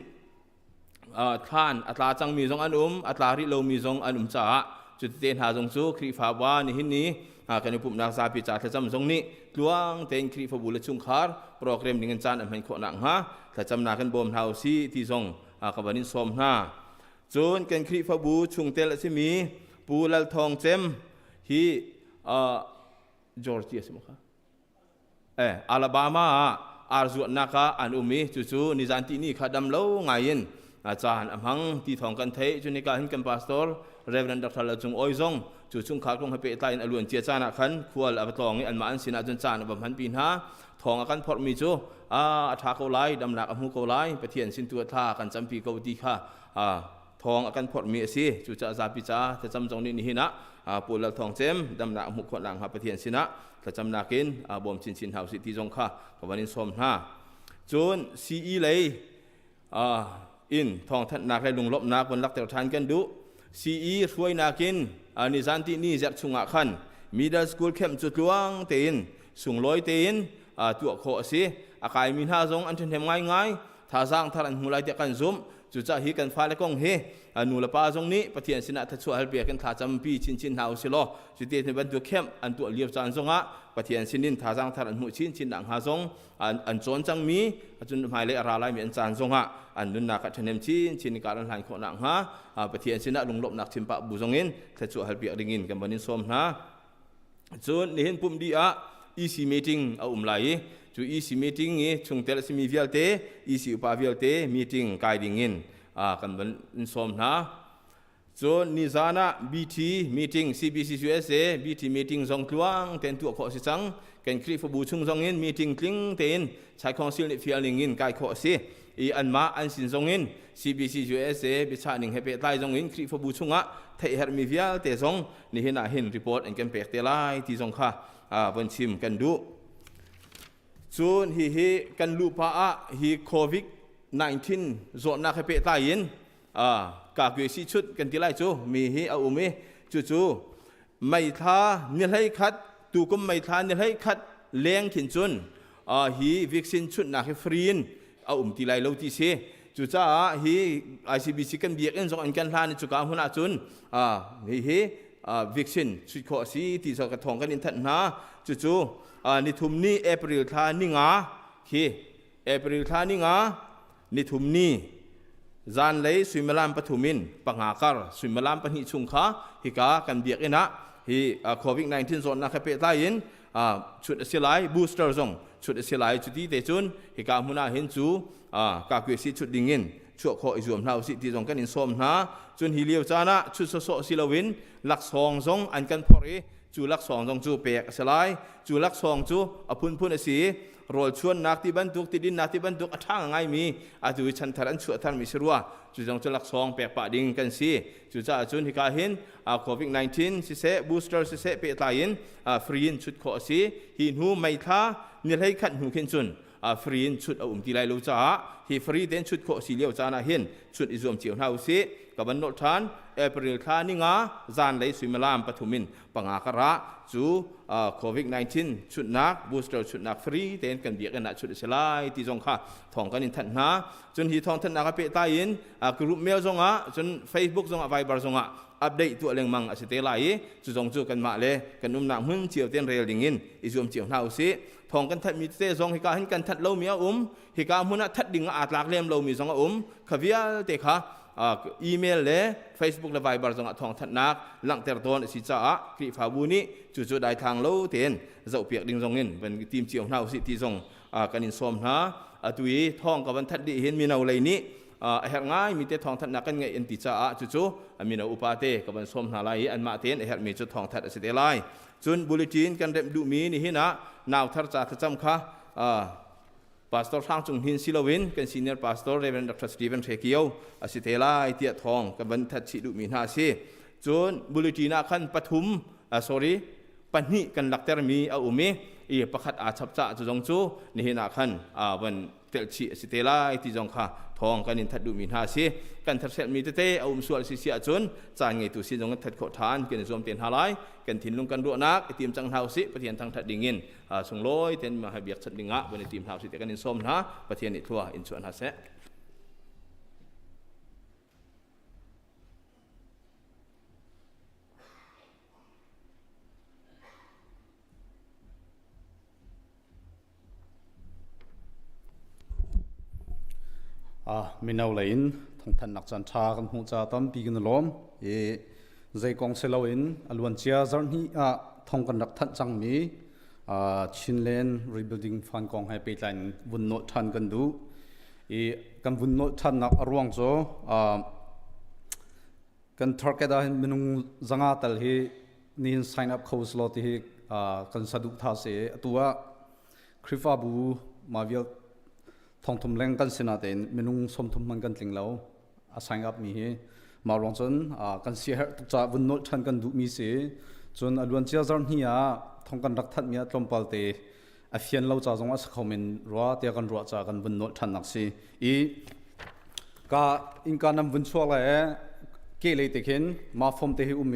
thlan a tla cangmi zong an um a tla rih lomi zong an um caah cutite hna zong cu Khrihfabu nihin ni kan i pumhnak zapi ca thlacam zong nih tluang tein Khrihfabu le chungkhar program ding in caan an hman khawh nakhnga thlacamnak in bawm hna u sih ti zong ka van in sawm hna. Cun kan Khrihfabu chungtel a simi Pu Lal Thawng Cem hi George a si maw kha? Alabama ah arzuatnak ah an um i cucu nizan tihni kha dam lo ngai in caan a hmang ti thawng kan theih. Cu nika hin kan pastor Reverend Dr. Lal Cung Awi zong cu chungkhar kong he pehtlai in a luan cia caan ah khan khual a va tlawng i anmah an sinah cun caan a va hmanpi hna. Thawng a kan phorhmi cu a ṭha ko lai, damnak a hmu ko lai, Pathian sin tu a thla kan campi ko ti kha thawng a kan phorhmi a si. Cucaah zapi ca thlacam zong nih nihin ah Paul Lal Thawng Cem damnak a hmuh khawh nakhnga Pathian sinah thlacamnak in bawm chinchin hna usih ti zong kha ka van in sawm hna. Cun CE lei in thawngthanhnak le lunglawmhnak von lakter ṭhan kan duh. CE hruainak in nizan ti ni zerh chungah khan middle school camp cu tluang tein sunglawi tein tuah khawh a si. A kaimi hna zong an ṭhahnem ngaingai. Thazaang thar an hmu lai tiah kan zumh. Cucaah hi kan fale kong hi nu le pa zong nih Pathian sinah thluachuah hal piak in thlacampi chinchin hna usih law cuti ni bantuk khem an tuah lio caan zongah Pathian sinin thazaang thar an hmuh chinchin nakhnga zong an cawn cangmi cun hmailei a ra laimi an caan zongah an nunnak ah ṭhahnem chinchin in kar an hlan khawh nakhnga Pathian sinah lunglawmhnak chim pah bu zongin thluachuah hal piak dingin kan van in sawm hna. Cun nihin pumh dih ah EC meeting a um lai i cu EC meeting i chungtel a simi vialte EC upa vialte meeting kai dingin kan van in sawm hna. Cun nizan ah BT meeting CBC USA BT meeting zong tluang tein tuah khawh a si cang. Kan Khrihfabu chung zong in meeting tling tein Chai Council nih fial ning in kai khawh a si. I anmah an sin zong in CBC USA biachah ning he pehtlai zong in Khrihfabu chungah theih herhmi vialte zong nihin ah hin report an kan pek te lai ti zong kha von chim kan duh. Cun hihi kan luh pah ah hi COVID-19 zawtnak he pehtlai in kakue si chut kan ti lai cu mi hi a um i cucu meithla ni hlei khat tukum meithla ni hlei khat leng khin cun hi vaccine chutnak hi free in a um ti lai lo ti si. Cucaah hi ICBC kan biakinn zong an kan hlan i cuka hmun ah cun hi hi vaccine chut khawh a si ti ka thawng kan in thanh hna. Cucu nithum ni April thla ninga khi April thla ninga nithum ni zanlei suimilam 3 in 5 kar suimilam 2 chung kha hika kan biakinn ah hi COVID-19 zawtnak he pehtlai in chut a si lai, booster zong chut a si lai. Cuti te cun hika hmun ah hin cu kakuasi chut ding in chuah khawh i zuam hna usih ti zong kan in sawm hna. Cun hi lio caan ah chut sawsawh si loin laksawng zong an kan phorh i cu laksawng zong cu pek a si lai. Cu laksawng cu a phunphun a si, rawl chuannak ti bantuk, tidinnak ti bantuk a ṭha ngaimi atu i chanthar an chuah tharmi si rua. Cu zong cu laksawng pek pah ding kan si. Cucaah cun hika hin COVID-19 siseh, booster siseh pehtlai in free in chut khawh a si. Hi hnu May thla ni 11 hnu khin cun free in chut a um ti lai lo caah hi free tein chut khawh si lio caan ah hin chut i zuam cio hna usih. Ka van nolh ṭhan, April thla ninga zanlei suimilam 3 in 5 karah cu COVID-19 chutnak booster chutnak free tein kan biakinn ah chut a si lai ti zong kha thawng kan in thanh hna. Cun hi thawng thanhnak a pehtlai in group mail zongah, cun Facebook zongah, Viber zongah update tuah lengmang a si te lai i cu zong cu kanmah le kan umnak hmun cio ten rel ding in i zuam cio hna usih. Thawng kan thanh mi tete zong hika hin kan thanh lomi a um, hika hmun ah that ding ah aa tlak lem lomi zong a um. Kha vialte kha email le Facebook le Viber zongah thawng thanhnak langhter tawn a si caah Khrihfabu nih cucu daithlang lo tein zohpiak ding zong in van tim cio hna usih ti zong kan in sawm hna. Atu i thawng ka van thanh dih hin mino lei nih a herh ngaimi te thawng thanhnak kan ngeih an ti caah cucu mino upa te ka van sawm hna lai i anmah tein a herhmi cu thawng that a si te lai. Cun bulletin kan remh duhmi nihin ah nau thar ca thlacam kha Pastor Hrang Cung Hnin si loin kan senior pastor Reverend Dr. Stephen Hre Kio a si te lai tiah thawng kan van that chih duhmi hna a si. Cun bulletin ah khan pathum sorry pahnih kan laktermi a um i pakhat aa chap caah cu zong cu nihin ah khan van telhchih a si te lai ti zong kha thawng kan in that duhmi hna a si. Kan thathrelhmi tete a um sual si si ahcun caan ngeitu sin zong kan that khawh ṭhan kan i zuam te hna lai. Kan thinlung kan ruahnak i tim cang hna usih. Pathian thangṭhat dingin sunglawi ten ma biakchanh dingah van i tim hna usih ti kan in sawm hna. Pathian nih thlua in chuah hna seh. Mino lei in thawngthanhnak caan ṭha kan hmuh ca tampi kan i lawm i zei kong si loin a luancia zarhhnih ah thong kan rak thanh cangmi Chinland Rebuilding Fund kong he pehtlai in vun nolh ṭhan kan duh i kan vun nolh ṭhannak a ruang cu kan target ah hin minung 500 tal hi nihin sign up kho selaw ti hi kan saduhthah si. Atu ah Khrihfabu mah vial 3,000 leng kan si natein minung 30 hmanh kan tling lo a sign up mi hi. Mah ruang cun kan siaherh tuk caah vun nolh ṭhan kan duhmi si. Cun a luancia zarhhnih ah thong kan rak thanhmi ah tlawmpal te a fian lo ca zong a si kho men rua tiah kan ruah caah kan vun nolh ṭhannak si. I ka innka nan vun chuak lai e ke lei te khin mah form te hi um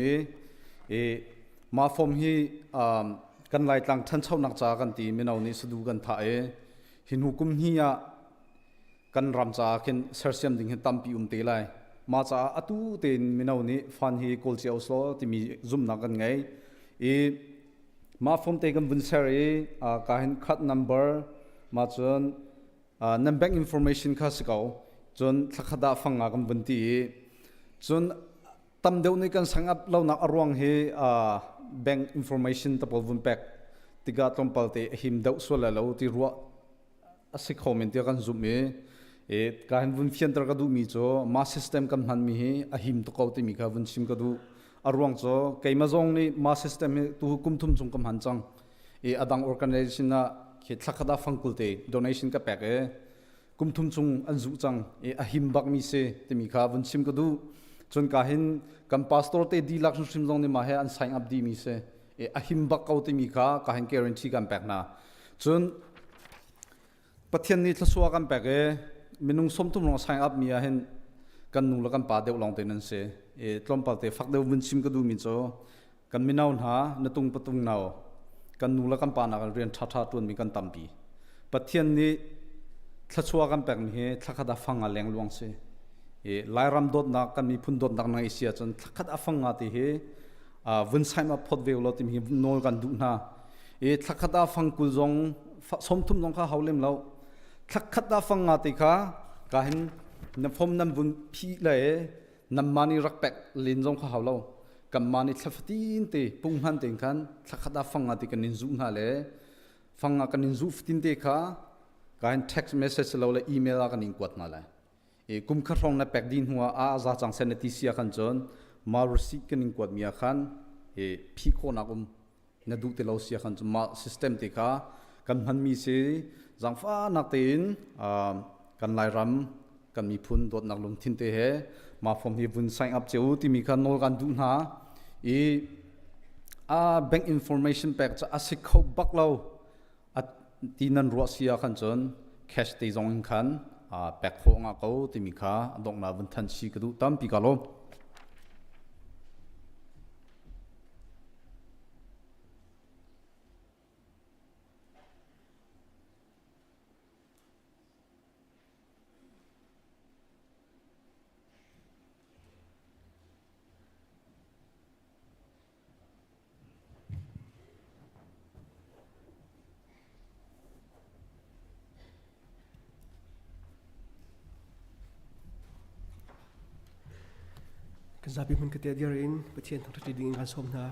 i mah form hi kan Laitlang ṭhanchonak ca kan ti mino nih sadu kan thah i hi hnu kum hnih ah. Kan ram caah khin sersiam ding hi tampi um te lai. Mah caah atu tein mino nih fund hi kawl cio uslaw timi zumhnak kan ngei. I mah form te kan vun ser i ka hin card number ma cun nan bank information kha si ko. Cun thlakhat ah fang nga kan vun ti i cun tam deuh nih kan sang up lonak a ruang hi bank information te pawl vun pek tikah tlawmpal te a him deuh sual lai lo ti ruah a si kho men tiah kan zumh i e ka hin vun fianter ka duhmi cu ma system kan hmanmi hi a him tuk ko timi kha vun chim ka duh. A ruang cu keimah zong nih ma system hi tu kum thum chung ka hman cang i adang organization ah khi thlakhat ah fangkul te donation ka pek i kum thum chung an zuh cang i a him bakmi si timi kha vun chim ka duh. Cun ka hin kan pastor te dihlak hrimhrim zong nih mah he an sign up dihmi si i a him bak ko timi kha ka hin guarantee kan pek hna. Cun Pathian nih thluachuah kan pek i minung 30 lawng sign up mi ah hin kan nu le kan pa deuh lawng te nan si. I tlawmpal te fak deuh vun chim ka duhmi cu kan mino hna na tung patung nau kan nu le kan pa nak rian ṭhaṭha ṭuanmi kan tampi. Pathian nih thluachuah kan pekmi hi thlakhat a fang ah lengluang si. I Lairam dawtnak kan miphun dawtnak na ngeih si ahcun thlakhat a fang nga ti hi vun sign up phot ve ulaw timi hi nawl kan duh hna. I thlakhat ah fang 20 zong 30 zong kha hau lem lo. Thlakhat ah fang nga ti kha ka hin na form nan vun phih le nan mah nih rak pek len zong kha hau lo. Kan mah nih thla fatin te punghman tein khan thlakhat ah fang nga ti kan in zuh hna le fang nga kan in zuh fatin te kha ka hin text message lo le email ah kan in kuat hna lai. I kum khat hrawng na pek dih hnu ah a za cang sen na ti si ah khan cun mah receipt kan in kuat mi ah khan i phih khawhnak um na duh ti lo si ah khan cun mah system te kha kan hmanmi si. Zaangfahnak tein kan Lairam kan miphun dawtnak lungthin te he mah form hi vun sign up cio timi kha nawl kan duh hna. I a bank information pek cu a si kho bak lo ti nan ruah si ah khan cun cash te zong in khan pek khawh nga ko timi kha donghnak vun than si ka duh. Tampi ka lawm. Kan zapi hmun kate dir in Pathian thangṭhat ding in kan sawm hna.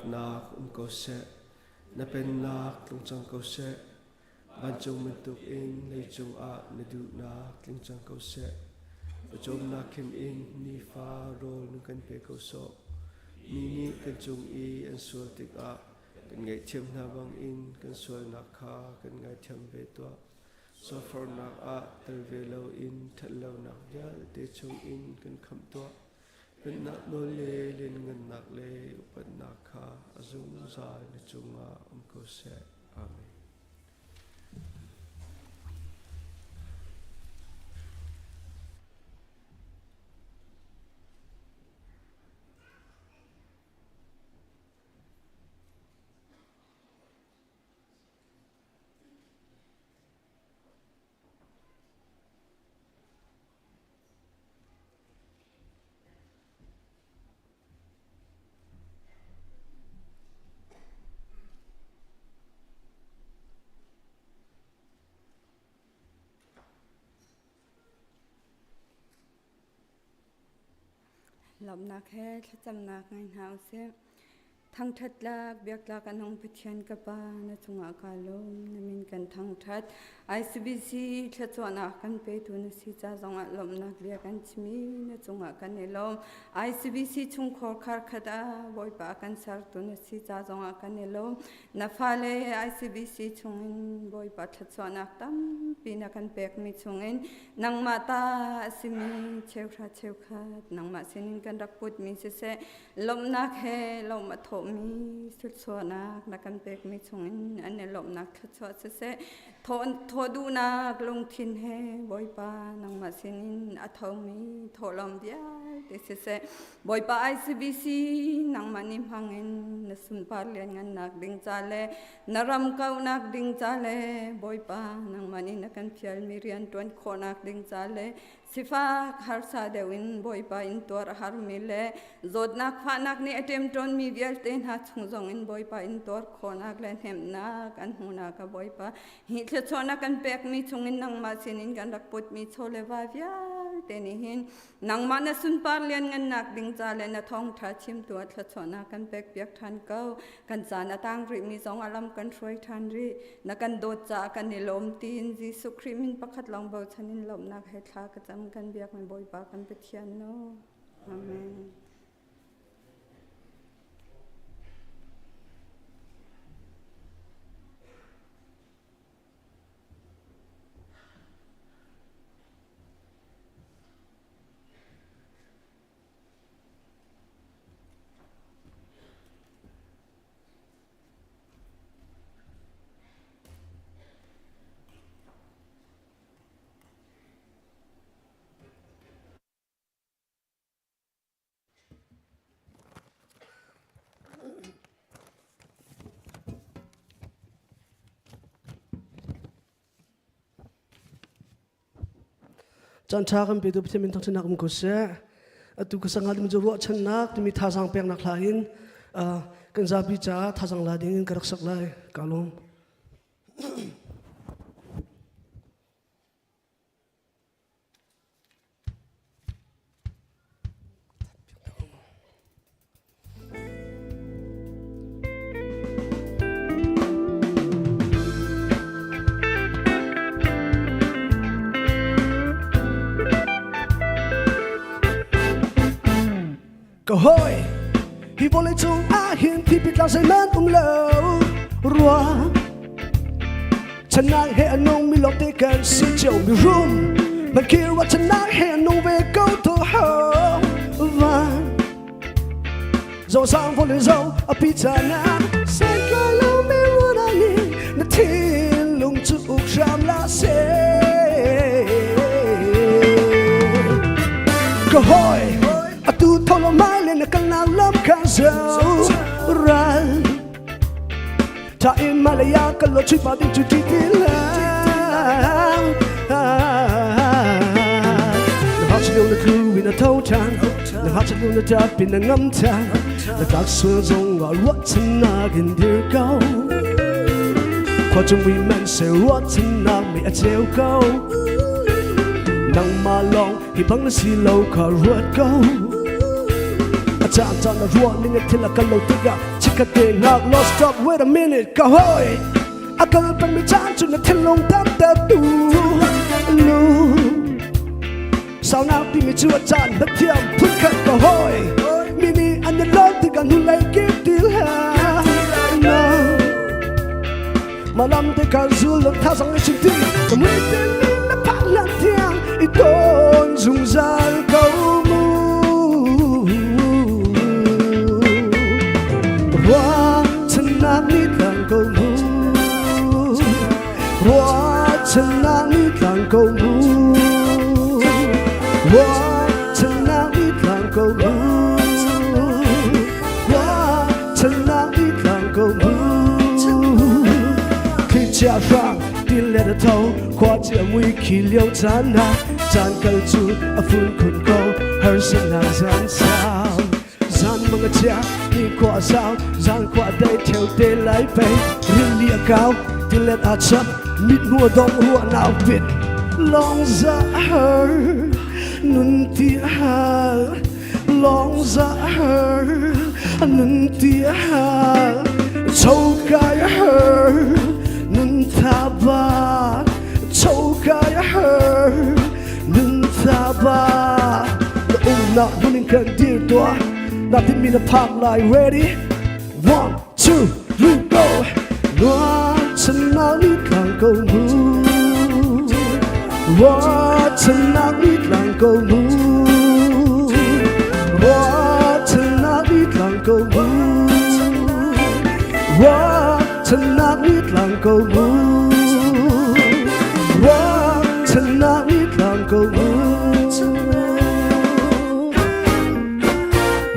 upatnak um ko seh. Na pennak tlung cang ko seh. Vancung bantuk in leicung ah na duhnak tling cang ko seh. Pawcawmnak khim in nifa rawl na kan pe ko sawh. Mi nih kan cung i an sual tikah kan ngaihthiam hna bangin kan sualnak kha kan ngaithiam ve tuah. Sualforhnak ah tel ve loin ṭhatlonak vialte chungin kan khamh tuah. Pennak nawl le lianngannak le upatnak kha a zungzal na cungah um ko seh. Amen. Lawmhnak he thlacamnak ngei hna usih. Thangṭhat tlak biaktlak a nung Pathian ka Pa, na cungah kaa lawm, na min kan thangṭhat. ICBC thluachuahnak kan petu na si ca zongah lawmhnak bia kan chim i na cungah kan i lawm. ICBC chungkhar kharkhat ah Bawipa kan sertu na si ca zongah kan i lawm. Na fale ICBC chungin Bawipa thluachuahnak tampi na kan pekmi chungin nangmah ta a simi cheuhra cheukhat nangmah sinin kan rak putmi siseh lawmhnak he lawmh a thawhmi thluachuahnak na kan pekmi chungin an i lawmhnak thluachuah siseh thawh duhnak lungthin he Bawipa nangmah sinin a thomi thawhlawm vialte siseh Bawipa ICBC nangmah nih hmangin na sunpar lianngannak ding ca le na ram kauhnak ding ca le Bawipa nangmah nih na kan fialmi rian ṭuan khawhnak ding ca le Sifak harsa deuh in Bawipa in tuar a harmi le zawtnak fahnak nih a ṭemṭawnmi vialte hna chung zong in Bawipa in tuar khawhnak le hnemhnak an hmuhnak a Bawipa hi thluachuahnak kan pekmi chungin nangmah sinin kan rak putmi chaw le va vialte nih hin nangmah na sunpar lianngannak ding ca le na thawngṭha chimtu ah thluachuahnak kan pekpiak ṭhan ko. Kan caan a tang rihmi zong a lam kan hruai ṭhan rih. Na kan dawt caah kan i lawm tiin Jesuh Khrih min pakhat lawng bochan in lawmhnak he thla ka cam kan biakmi Bawipa kan Pathian no. Amen. Caan ṭha kan petu Pathian min thangṭhatnak um ko seh. Atu ka sangah ding cu ruahchannak timi thazaang peknak hla in kan zapi caah thazaang la ding in ka rak sak lai. Ka lawm. Ka hoi hi vawlei cung ah hin thipi tlang zeihmanh um lo rua Chanai he a nung mi lawngte kan si cio mi rum man khi ruah chanai he a nung ve ko to ho van zo sang vo le zo a pi chana sen kai lo me ruana ni na thinlung chu uk hram la se ka hoi atu tholo mai le na kal na lam kha zo ral Ta in Malaya ka lo chui pa ding chu ti ti lang Na ha chi na tlu in a tho chan Na ha chi na ta pin na ngam chan Na tak sual zong ga ruat chan na gin dir kau Khua chung mi man se ruat chan na mi a cheu kau Nang ma long hi bang na si lo ka ruat kau caan caan na ruah ning in thil a kal lo tikah chikkhat te ngak law stop wait a minute ka hoi a kal pengmi caan cu na thinlung damter tu nu saunak timi cu a caan na thiam phunkhat ka hoi mi nih an i lawm tikah hnulei kip til he no malam te ka zul lo thazang i chim ti ka mui te ni na phak hlan tiang i ton zungzal ko mu Ruahchannak ni tlang ko mu Ruahchannak ni tlang ko mu Ruahchannak ni tlang ko mu Ruahchannak ni tlang ko mu Thlichia hrang til le na tho khua chia mui khi lio caan na caan kal cu a fun khun ko harsanak zan sau zan mang a chia ni khua a sau zan khua a dai theo te lai pei rili a kau tilet a chap mit mu a dong ruah nau pit long za har nun ti hal long za har nun ti hal chau kai har nun tha ba chau kai har nun tha ba na umnak hmun in kan dir tuah na tinmi na phak lai ready one two three go Ruahchannak ni tlang ko mu Ruahchannak ni tlang ko mu Ruahchannak ni tlang ko mu Ruahchannak ni tlang ko mu Ruahchannak ni tlang ko mu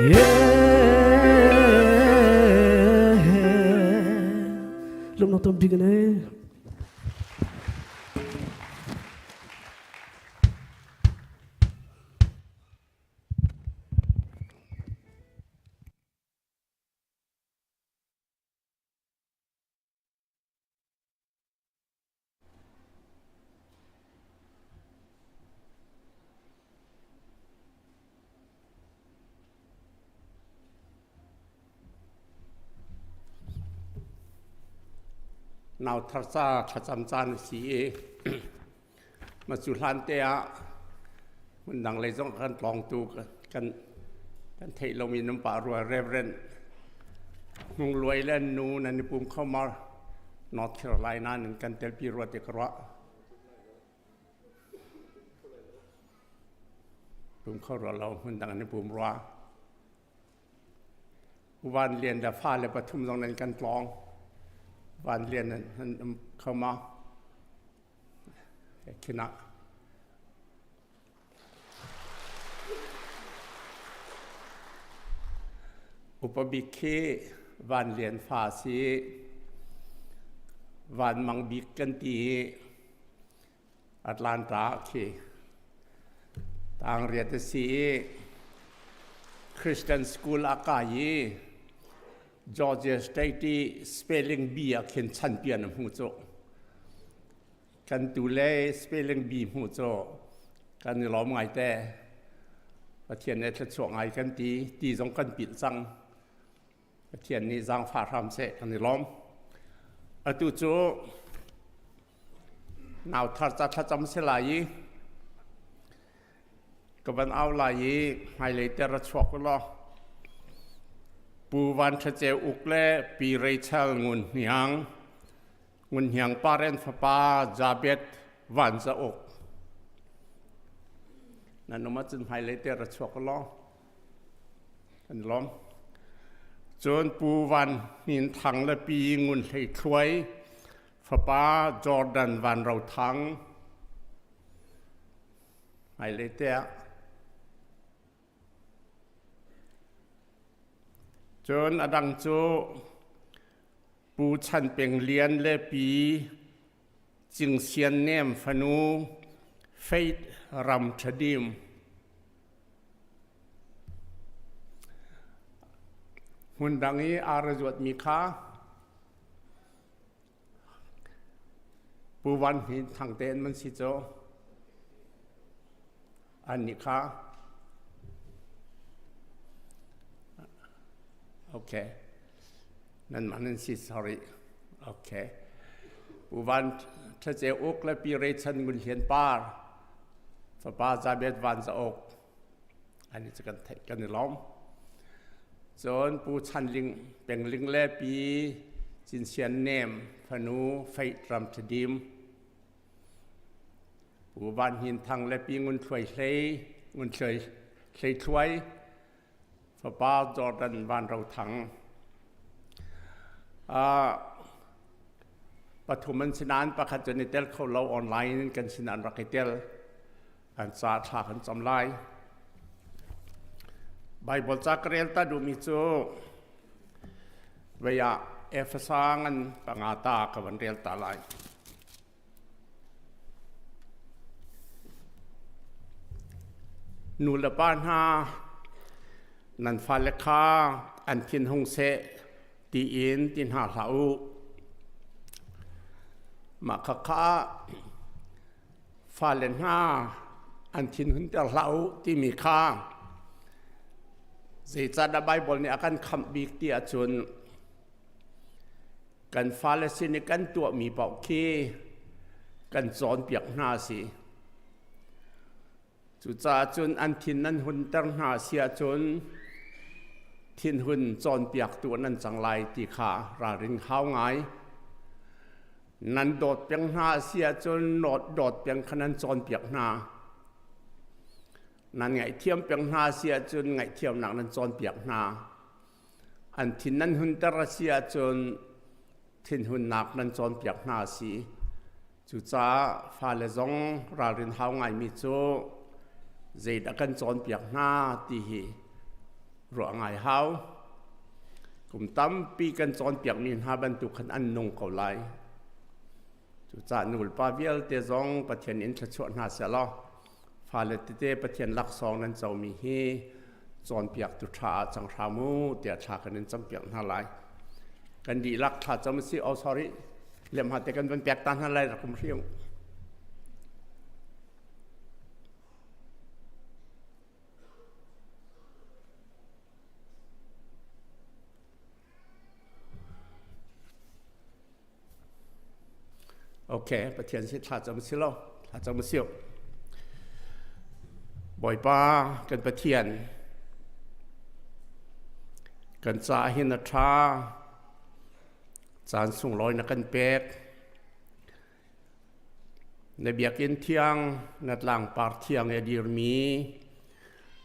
Yeah. Lungnak tampi kan ei. Nau thar ca thlacam caan a si i ma cu hlan te ah hmun dang lei zong kan tlawngtu kan kan theih lomi nan pa rua Reverend Hmung Luai le nu nan i pum kho mar North Carolina nan kan telpi rua te ka ruah. Pum kho rua lo hmun dang an i pum rua. Van Lian le fale pathum zong nan kan tlawng. Van Lian nan um kho ma? Khinah. Upa bik khi Van Lian fa si. Van Mang Bik kan ti i Atlanta khi tang riat a si i Christian school a kai i Georgia State i spelling bee ah khin chanpian a hmu cu. Kan tu le spelling bee hmu cu kan i lawm ngai te. Pathian nih thluachuah ngai kan ti, ti zong kan pilh cang. Pathian nih zaangfah hram seh kan i lawm. Atu cu nau thar ca thlacam si lai i ka van au lai i hmailei ter a chuak u law Pu Van Ṭha Ceu Uk le Pi Rachel Ngun Hniang Ngun Hniang Paren fapa Jabet Van Za Uk nan um ahcun hmailei ter a chuak u law Kan lawm. Cun Pu Van Hnin Thang le Pi Ngun Hlei Thluai, fapa Jordan Van Ro Thang, hmailei te ah. Cun a dang cu Pu Chan Peng Lian le Pi Cing Sian Nem fanu Faith Ram Ṭha Dim. Hmun dang i aa ra zuatmi kha Pu Van Hnin Thang te an man si cu. Annih kha. Okay. Nan mah nan si sorry. Okay. Pu Van Tha Ceu Uk le Pi Re Chan Ngun Hlian Par fapa Jabet Van Za Uk ani cu kan theih kan i lawm. Cun Pu Chan Ling Peng Ling le Pi Cin Sian Nem fanu Faith Ram Thadim Pu Van Hnin Thang le Pi Ngun Thluai Hlei Ngun Thluai Hlei Thluai fapa Jordan Van Ro Thang. Pathum an si nain pakhat cu an i tel kho lo online in kan sin an rak i tel. An ca thla kan cam lai. Bible ca ka rel ta duhmi cu vei ah Efesa ngan panga ta ka van rel ta lai. Nu le pa hna nan fale kha an thin hung seh tiin ti hna hlah u. Mah khakha fale hna an thin hunter hlah u timi kha zeicahdah Baibal nih a kan khamh bik ti ahcun Kan fale sin i kan tuahmi paoh khi kan cawnpiak hna a si. Cucaah cun an thin nan hunter hna si ahcun thinhun cawnpiaktu nan cang lai ti kha ralrin hau ngai. Nan dawt peng hna a si ahcun dawt peng kha nan cawnpiak hna. Nan ngaihthiam peng hna a si ahcun ngaihthiamnak nan cawnpiak hna. An thin nan hunter a si ahcun thinhunnak nan cawnpiak hna a si. Cucaah fale zong ralrin hau ngaimi cu zeidah kan cawnpiak hna ti hi ruah ngai hau. Kum tampi kan cawnpiakmi hna bantuk khan an nung ko lai. Cucaah nulepa vialte zong Pathian in thluachuah hna sehlaw fale tete Pathian laksawng nan comi hi cawnpiaktu ṭha ah cang hram u tiah thla kan in campiak hna lai. Kan dihlak thla cam si oh sorry lem hate kan van pek ta hna lai rak um hriung. Okay, Pathian si thla cam si lo, thla cam si. Bawipa kan Pathian kan ca hin a ṭha caan sunglawi na kan pek na biakinn thiang na tlangpar thiang e dirmi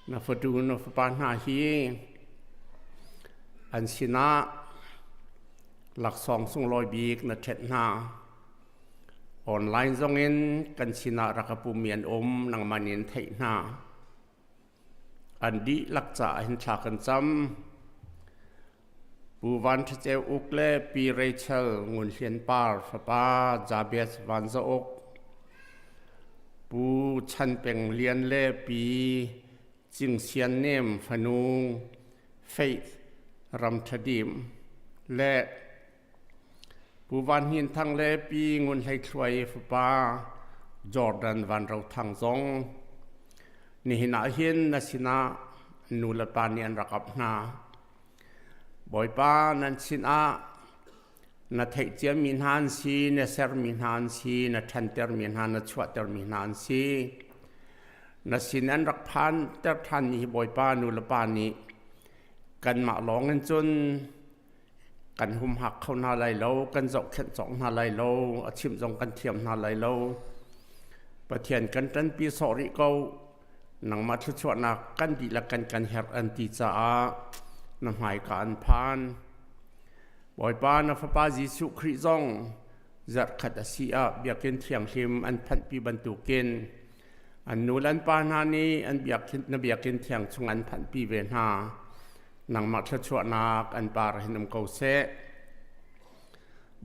na fatu na fapa hna hi an sinah laksawng sunglawi bik na ṭhet hna. Online zongin kan sinah rak a pummi an um nangmah nih an theih hna. An dihlak caah hin thla kan cam. Pu Van Ṭha Ceu Uk le Pi Rachel Ngun Hlian Par fapa Jabez Van Za Uk, Pu Chan Peng Lian le Pi Cing Sian Nem fanu Faith Ram Ṭha Dim le Pu Van Hnin Thang le Pi Ngun Hlei Thluai fapa Jordan Van Ro Thang zong nihin ah hin na sinah nu le pa nih an rak ap hna. Bawipa nan sinah na theih ciami hna an si, na sermi hna an si, na ṭhantermi hna, na chuahtermi hna an si. Na sin an rak phanter ṭhanmi hi Bawipa nu le pa nih kanmah lawng in cun kan humhak kho hna lai lo, kan zohkhenh cawk hna lai lo, a chimh zong kan thiam hna lai lo. Pathian kan ṭanpi sawh rih ko. Nangmah thluachuahnak kan dihlak kan kan herh an ti caah na hmaika an phan. Bawipa na Fapa Jesuh Khrih zong zarhkhat a si ah biakinn thianghlim an phanhpi bantukin an nu le an pa hna nih an biakinn na biakinn thiang chung an phanhpi ve hna. Nangmah thluachuahnak an par hin um ko seh.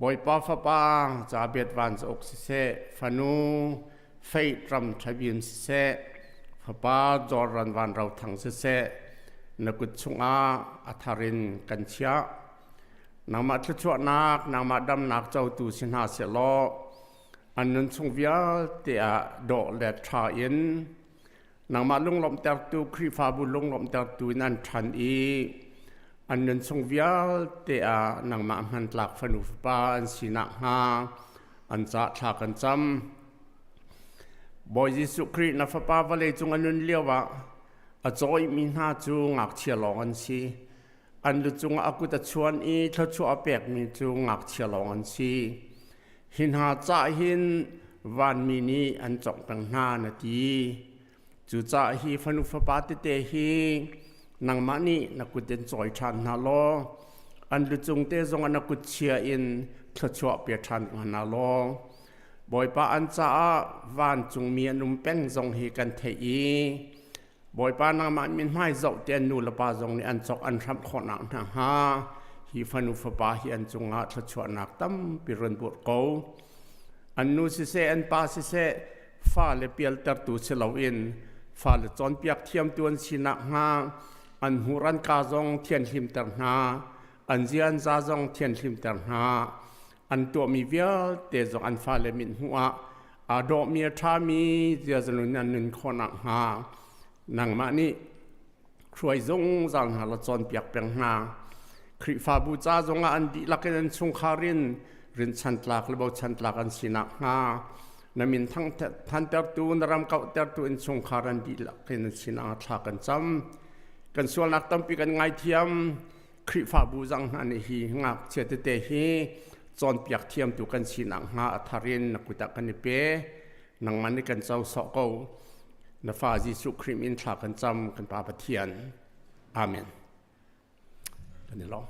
Bawipa Fapa Jabet van cauk siseh, fanu Faith ram ṭhabim siseh, fapa Jordan van rothang siseh, na kut chungah a thar in kan chiah. Nangmah thluachuahnak, nangmah damnak cotu si hna sehlaw, an nun chung vialte ah dawh le ṭha in nangmah lunglawmhtertu Khrihfabu lunglawmhtertu in an ṭhan i An nun chung vialte ah nangmah hmantlak fanu fapa an si nakhnga an ca thla kan cam. Bawi Jesuh Khrih na fapa vawlei cung a nun lio ah a cawihmi hna cu ngakchia lawng an si. An lu cungah a kut a chuan i thluachuah a pekmi cu ngakchia lawng an si. Hi hna cah hin vanmi nih an cawngh peng hna na ti. Cucaah hi fanu fapa tete hi nangmah nih na kut in cawi ṭhan hna law an lucung te zongah na kut chia in thluachuah pe ṭhan hna law Bawipa an caah vancungmi an um peng zong hi kan theih i Bawipa nangmah min hmai zoh te an nu le pa zong nih an cawk an hramh khawhnak hna hnga hi fanu fapa hi an cungah thluachuahnak tampi run burh ko. An nu siseh an pa siseh fale pialtertu si loin fale cawnpiak thiamtu an si nakhnga an hmur an ka zong thianhlimter hna an zia an za zong thianhlimter hna an tuahmi vialte zong an fale mit hmuh ah aa dawhmi a ṭhami ziazalun an nun khawh nakhnga nangmah nih hruai zungzal hna law cawnpiak peng hna. Khrihfabu ca zongah an dihlak in an chungkhar in rinchan tlak le bochan tlak an si nakhnga na min thantertu na ram kauhtertu in chungkhar an dihlak in an sinah thla kan cam. Kan sualnak tampi kan ngaithiam. Khrihfabu zang hna nih hi ngakchia tete hi cawnpiak thiamtu kan si nakhnga a thar in na kut ah kan i pe. Nangmah nih kan co sawh ko. Na fa Jesuh Khrih min thla kan cam kan Pa Pathian. Amen. Kan i lawm.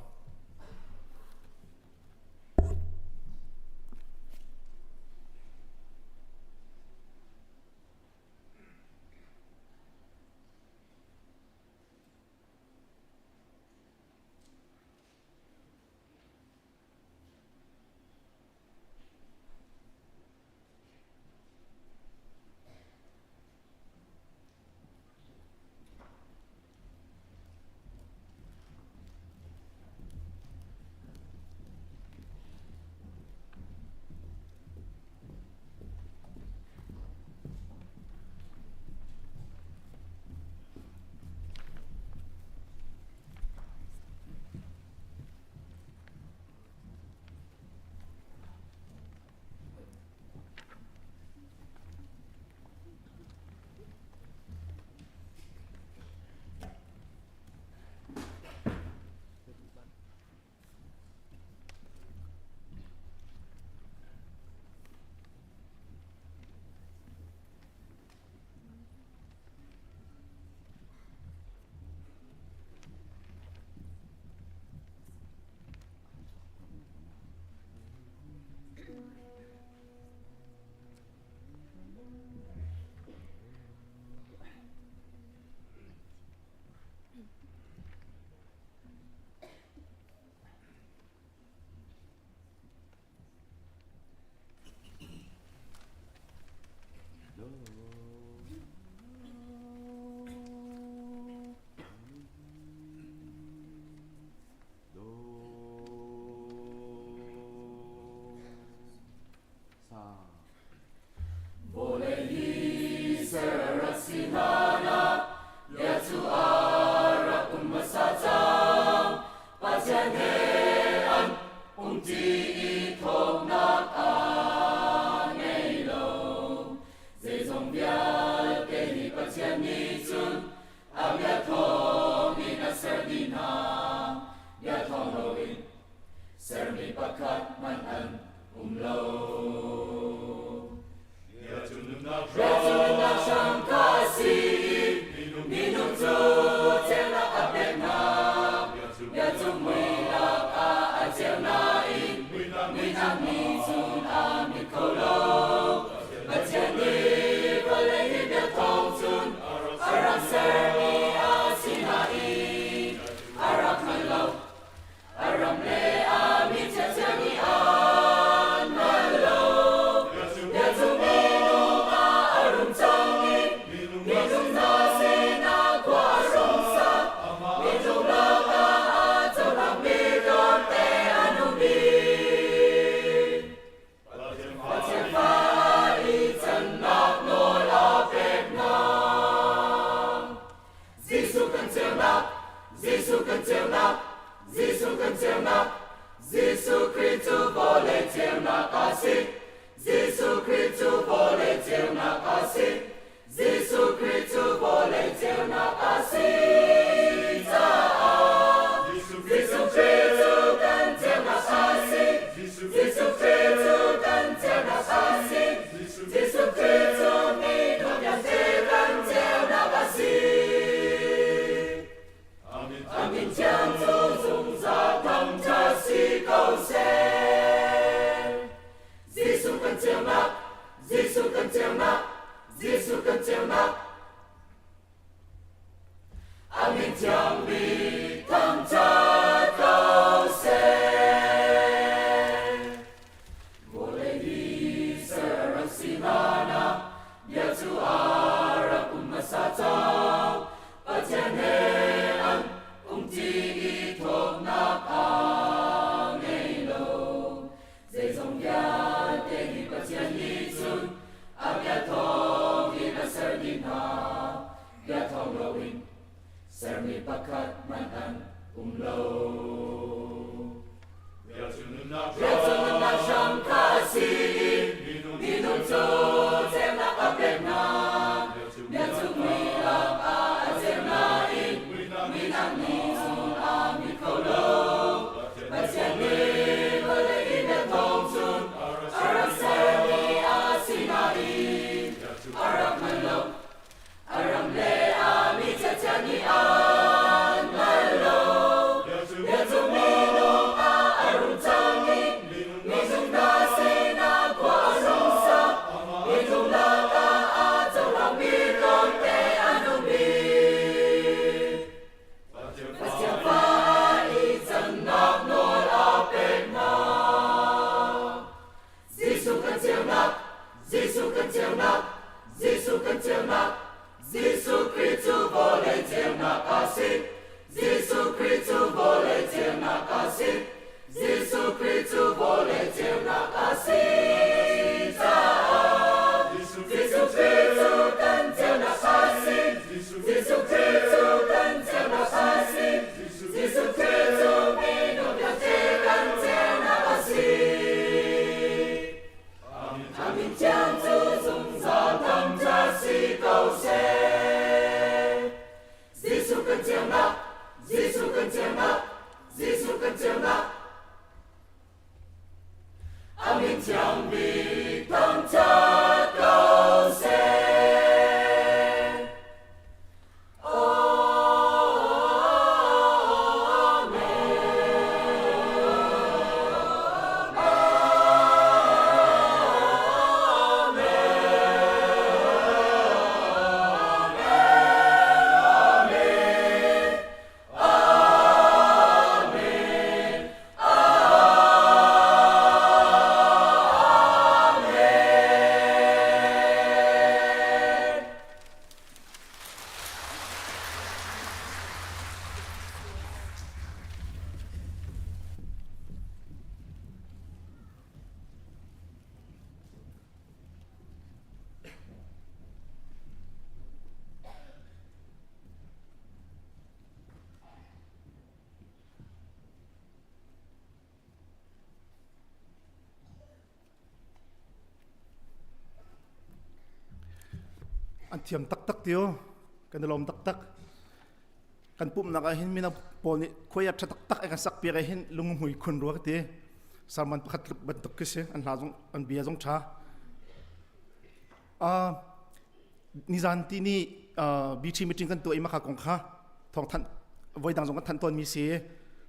Jesuh Khrih cu vawlei ceunak a si. Jesuh Khrih cu vawlei ceunak a si. Jesuh Khrih cu vawlei ceunak a si caah Jesuh Khrih cu kan ceunak a si. Jesuh Khrih cu kan ceunak a si. Jesuh Khrih cu minung vialte kan ceunak a si. A min thiang cu zungzal thangṭhat si ko seh. Jesuh kan ceunak, Jesuh kan ceunak, Jesuh kan ceunak. A min thiang bik thangṭhat ko seh. Vawlei hi ser a rak si hlan ah bia cu a rak um hmasa cang. Pathian he an umṭi i thawknak a ngei lo. Zeizong vialte hi Pathian nih cun a bia thawng in a ser dih hna. Bia thawng loin sermi pakhat hmanh an um lo. Bia cu nunnak hram kha a si i minung cu ceunak a pek hna. Bia cu mui lakah a ceu nain muihnak nih cun a mit kho lo. Pathian nih vawlei i bia thawng cun a rak sermi a si nain a rak hngal lo. A ram le a mi chiachia nih an hngal lo. Bia cu minung ah a rung cang i minung hna sinah khua a rung sa. Minung lakah aa cohlangmi tlawmte an um i Pathian fa ah i cannak nawl a pek hna. Jesuh kan ceunak, Jesuh kan ceunak, Jesuh kan ceunak, Jesuh Khrih cu vawlei ceunak a si. Jesuh Khrih cu vawlei ceunak a si. Jesuh Khrih cu vawlei ceunak a si caah Jesuh Khrih cu kan ceunak a si. Jesuh Khrih cu kan ceunak a si. Jesuh Khrih cu minung vialte kan ceunak a si. A min thiang cu zungzal thangṭhat si ko seh. Jesuh kan ceunak, Jesuh kan ceunak, Jesuh kan ceunak. A min thiang bik thangṭhat ko seh. An thiam taktak tio kan i lawm taktak kan pumhnak ah hin mino pawl nih khuai a ṭha taktak ai kan sak piak ah hin lunghmui khun rua ka ti sermon pakhat tluk bantuk khi si an hla zong an bia zong ṭha nizan ti ni BT meeting kan tuah i maka kong kha thawng thanh voi dang zong kan thanh tawn mi si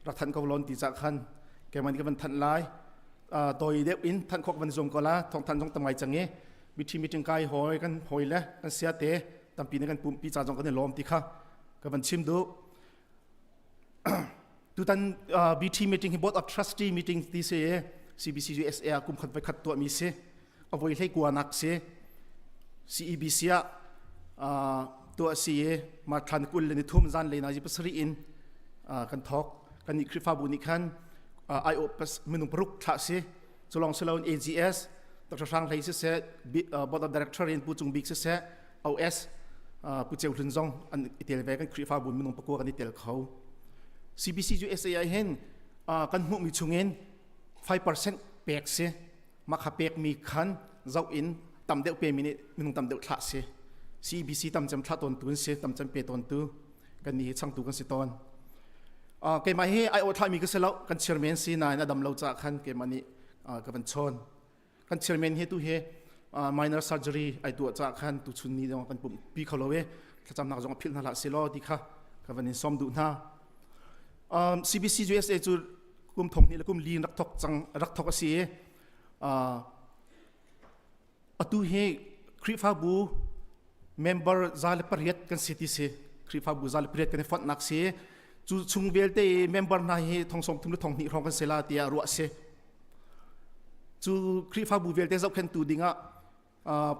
rak thanh ko lon ti ca khan keimah nih ka van thanh lai tawi deuh in thanh khawk van zuam ko la thawng thanh zong tam ngai cang i BT meeting kai hoi kan hoi le kan sia te tampi ne kan pumpi ca zong kan i lawm ti kha ka van chim duh tutan BT meeting hi board of trustee meeting ti si CBC USA kum khat voi khat tuah mi si a voi hlei kuanak si CEBC ah tuah si i ma thlan kul le ni thum zan le na ji pasarih in kan thok kan nih Khrihfabu nih khan IO minung paruk thlah si culong siloin AGS Dr. Hrang Hlei siseh Board of Director in Pu Cung Bik siseh OS Pu Ceu Hlun zong an i tel ve kan Khrihfabu minung pakua kan i tel kho CBC USA ah hin kan hmuhmi chungin. 5% pek si. Mah kha pekmi khan zoh in tam deuh pemi nih minung tam deuh thlah si. CBC tam cem thlah tawn tu an si, tam cem pe tawn tu. Kan nih hi changtu kan si tawn. Keimah hi ai awh thlahmi ka si lo, kan chairman si nain a dam lo caah khan keimah nih ka van chawn. Kan chairman hi tu hi minor surgery ai tuah caah khan tuchun ni zong kan pumh pi kho lo i thlacamnak zong a philh hna hlah si law ti kha ka van in sawm duh hna. CBC USA cu kum thong hnih le kum li rak thok cang rak thok a si i atu hi Khrihfabu member 108 kan si ti si Khrihfabu 108 kan i fonhnak si cu chung vialte i member hna hi thong sawm thum le thong hnih hrawng kan si la tiah ruah si cu Khrihfabu vialte zohkhenhtu dingah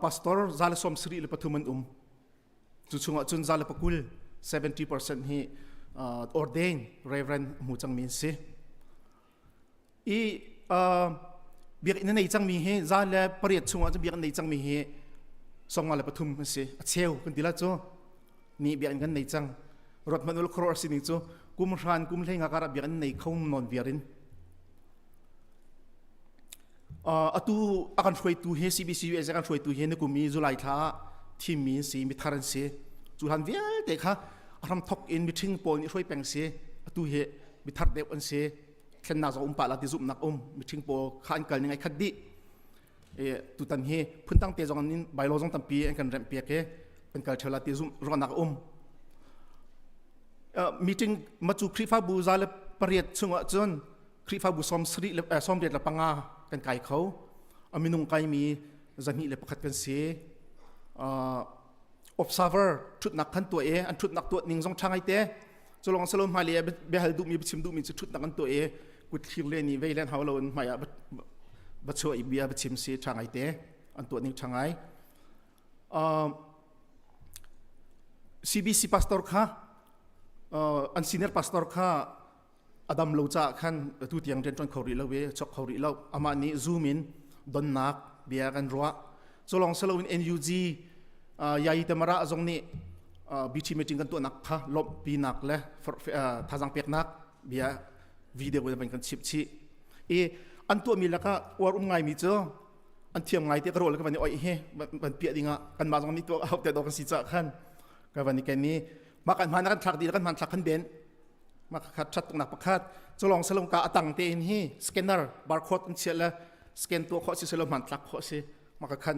pastor 173 an um Cu chungah cun 120 70% hi ordain reverend hmu cangmi an si. I biakinn a nei cangmi hi 108 chungah cun biakinn nei cangmi hi 53 an si. A cheu kan ti la cu ni biakinn kan nei cang. Ruat hmanh ul khuaruah sining cu kum hran kum hlei nga karah biakinn nei kho non viar in Atu a kan hruaitu hi CBC USA kan hruaitu hi ni kum i July thla ah thimmi an si mithar an si. Cu hlan vialte kha a hram thok in mithing pawl nih hruai peng si. Atu hi mithar deuh an si. Thlennak zong um pah la ti zumhnak um. Mithing pawl kha an kal ning ai khat dih. E, tutan hi phuntang te zong in bylaw zong tampi an kan remh piak i kan kal theu la ti zumh ruahnak um. Meeting macu Khrihfabu 108 chungah cun Khrihfabu sawm sarih le 85 kan kai kho. A minung kaimi 201 kan si. Observer thutnak khan tuah i an thutnak tuah ning zong ṭha ngai te. Culong salo hmailei ah biahal duhmi biachim duhmi cu thutnak an tuah i kut thlir le ni vei len hau lo in hmai ah va chuah i bia biachim si ṭha ngai te. An tuah ning ṭha ngai. CBC pastor kha an senior pastor kha a dam lo caah khan tu tiang rianṭuan kho rih lo i chok kho rih lo amah nih zoom in donnak bia kan ruah culong silo in NUG Yayi Tamara zong nih BT meeting kan tuahnak kha lawmhpinak le thazang peknak bia video in kan chip chih i an tuahmi lakah uar um ngaimi cu an thiam ngai te ka ruah le ka van i oih hi van piah dingah kanmah zong nih tuah hau te dawh kan si caah khan ka van i ken i mah kan hman kan thlak dih kan hman thlak kan ben ma khat that tuknak pakhat cholong salong ka atang te in hi scanner barcode an chiah le scan tuah khawh si selo hman tlak khawh si ma ka khan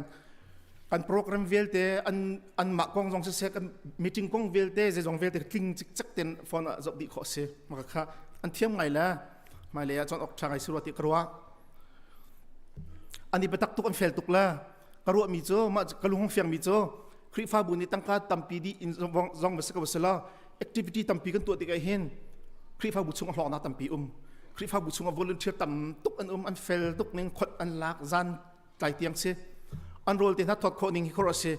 kan program vialte an an mah kong zong siseh kan meeting kong vialte zeizong vialte tling cikcek ten phone ah zoh dih khawh si ma ka kha an thiam ngai le hmailei ah cun ok tha ngai si rua ti ka ruah ani biatak tuk an fel tuk le ka ruah mi cu mah ka lung fiang mi cu Khrihfabu nih tangka tampi dih in zong va si ko sila activity tampi kan tuah tikah hin Khrihfabu chung a hlawknak tampi um Khrihfabu chung a volunteer tam tuk an um an fel tuk ning khot an lak zan tlai tiang si an rawl te hna thawt khawh ning hi khor a si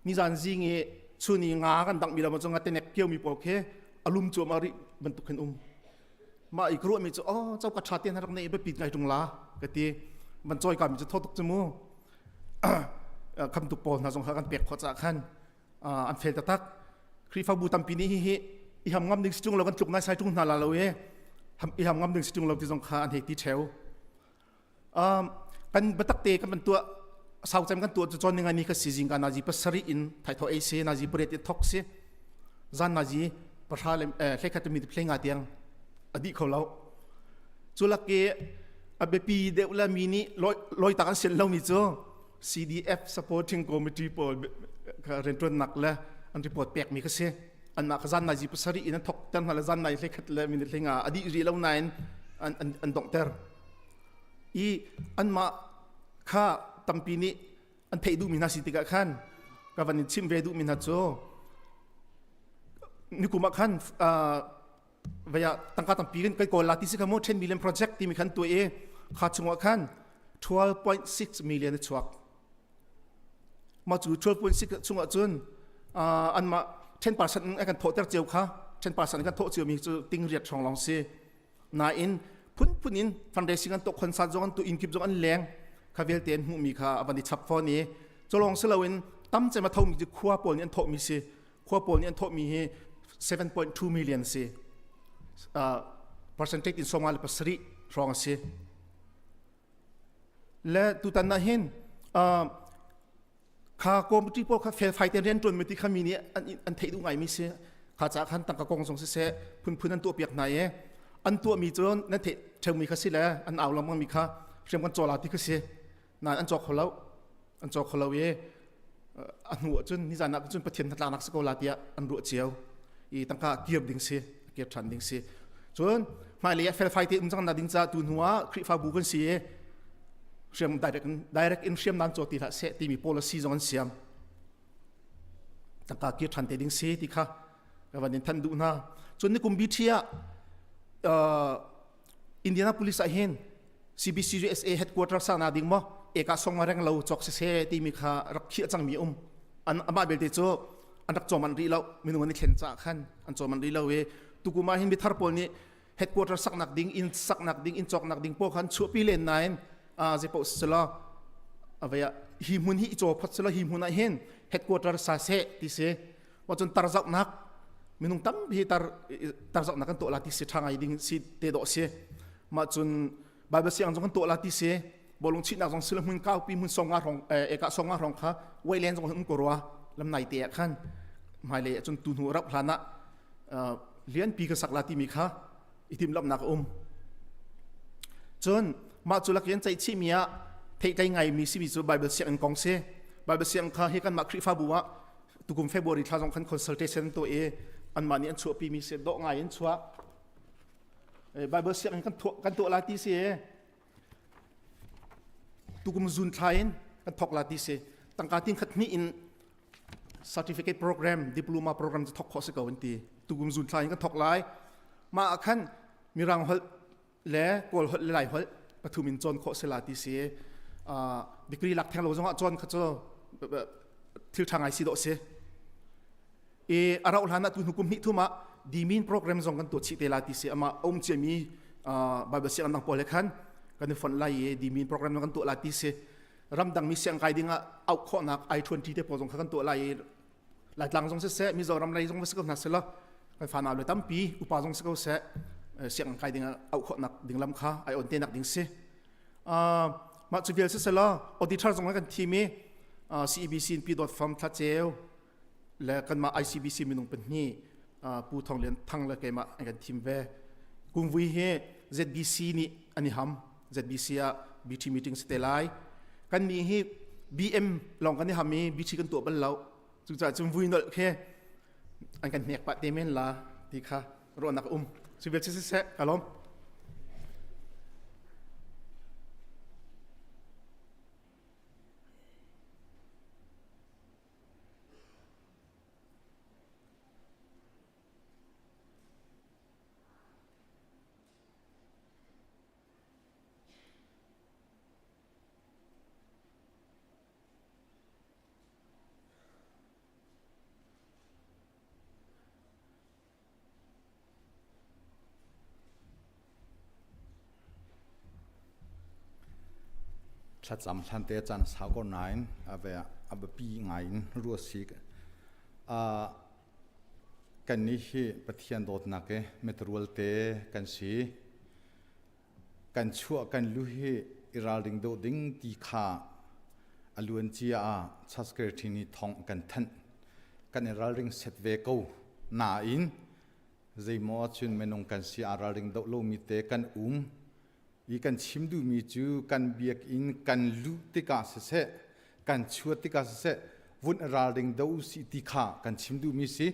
ni zan zing i chuni nga kan dang mi lo ma chu nga tenek kio mi pawl khi alum chu ma ri bantuk khin um ma i kruah mi chu oh chau ka tha te na rak nei biapit ngai tung la ka ti man choi ka mi chu thotuk chu mu khamtuk pawl hna zong kha kan pek khawh caah khan an fel taktak Khrihfabu tampi nih hihi i ham ngam ding si ṭung lo kan tluk nai sai ṭung hna la lo i i ham ngam ding si ṭung lo ti zong kha an hei ti ṭheu kan biatak te kan van tuah sau cem kan tuah cu cawn ningai ni kha si zingka nazi pasarih in thaithaw ei si nazi pariat in thok si zan nazi pahra le hlekhat mi hlei nga tiang a dih kho lo cu lak i a biapi deuh le mi nih loi tak an sian lomi cu CDF supporting committee pawl rianṭuannak le an report pekmi kha si anmah kha zan nai pasarih in an thok ter hna le zan nai hlei khat le minute hlei nga a dih rih lo nain an, an, an donghter i anmah kha tampi nih an theih duhmi hna si tikah khan ka van in chim ve duhmi hna cu nikum ah khan vaya tangka tampi kan kai kawl la ti si kha mu 10 million project timi khan tuah i kha chungah khan 12.6 million a chuak mah cu 12.6 chungah cun anmah 10% an kan thawhter cio kha 10% kan thawh cio mi cu ting riat hrawng lawng si nain phunphun in fundraising an tuah concert zong an tuah inn kip zong an leng kha vialte an hmuhmi kha a van i chap fawn i culong si loin tam cem a thomi cu khua pawl nih an thawhmi si khua pawl nih an thawhmi hi 7.2 million si percentage in 57 hrawng a si. Le tutan ah hin kha committee pawl kha felfai te rian ṭuan mi ti kha mi nih an theih duh ngai mi si. Kha ca khan tangka kong zong siseh phunphun an tuah piak hna i an tuah mi cu nan theih ṭheu mi kha si le an au lengmang mi kha hriam kan caw la ti kha si. Nain an caw kho lo. An caw kho lo i a hnu ah cun nizan ah cun Pathian hnatlaknak si ko la tiah an ruah cio i tangka kir ding si kir ṭhan ding si. Cun hmailei ah felfai te um cang na ding ca tu hnu ah Khrihfabu kan si i hriam direct in direct in hriam nan caw ti hlah seh timi policy zong an siam. Tangka kir ṭhan te ding si ti kha ka van in than duh hna. Cun nikum BT ah Indianapolis ah hin CBC USA headquarter saknak ding maw eka song reng lo cawk siseh timi kha rak khiah cangmi um. An amah belte cu an rak cawm an rih lo. Minung an i thlen caah khan an cawm an rih lo i tukum ah hin mithar pawl nih headquarter saknak ding inn saknak ding inn cawknak ding pawl khan chuahpi len nain zeipaoh sila avaya hi hmun hi i caw phot sila hi hmun ah hin headquarter sa seh ti si. Wa cun tar zohnak minung tampi tar tar zohnak kan tuah la ti si tha ngai ding si te dawh si. Mah cun Bible siang zong kan tuah la ti si. Bawlung chihnak zong sila hmun kaupi hmun songa rong eka songa rong kha wailen zong um ko rua lam nai te ah khan hmailei ah cun tu hnu rap hlan ah lianpi ka sak la timi kha i timhlamhnak a um. Cun mah cu lakin ceih chihmi ah theihtlei ngaimi simi cu Bible sianginn kong si. Bible siang kha hi kanmah Khrihfabu ah tukum February thla zong khan consultation tuah i anmah nih an chuahpimi si dawh ngai in chuah. Bible sianginn kan tuah kan tuah la ti si. Tukum zun thla in kan thok la ti si. Tangka ting khat hnih in certificate program, diploma program cu thok khawh si ko an ti. Tukum zun thla in kan thok lai. Mah ah khan Mirang holh le Kawl holh le Lai holh pathum in cawn khawh si la ti si. Degree lak theng lo zong ah cawn kha cu thil ṭha ngai si dawh si. I a rauh hlan ah tu hnu kum hnih thum ah dimin program zong kan tuah chih te la ti si. Amah a um ciami Bible sianginn dang pawl he khan kan i fonh lai i dimin program zong kan tuah la ti si. Ramdang mi siang kai ding ah auh khawhnak I-20 te pawl zong kha kan tuah lai i Laitlang zong siseh, Mizoram lei zong va si ko hna seh law kan fanau le tampi upa zong si ko seh sianginn kai ding ah auh khawhnak ding lam kha ai on te nak ding si. Mah cu vial siseh law auditor zong kan thim i CEBC in Pi Dawt Fam Thlaceu le kanmah ICBC minung pahnih Pu Thawng Lian Thang le keimah an kan thim ve. Kumvui hi ZBC nih an i ham. ZBC ah BT meeting si te lai. Kan nih hi BM lawng kan i ham i BT kan tuah bal lo. Cucaah cun vui nolh khi an kan hnek pah te men la ti kha ruahnak a um. Cu vial siseh ka lawm. Thlacam hlan te caan sau ko nain a ve a biapi ngai in ruah si. Kan nih hi Pathian dawtnak i mitrual te kan si. Kan chuah kan lu hi i ralring dawh ding ti kha a luan cia ah Secretary nih thawng kan thanh. Kan i ralring set ve ko. Nain zeimaw ahcun minung kan si aa ralring dawh lomi te kan um. I kan chim duhmi cu kan biakinn kan luh tikah siseh, kan chuah tikah siseh, vun ralring do usih ti kha kan chim duhmi si.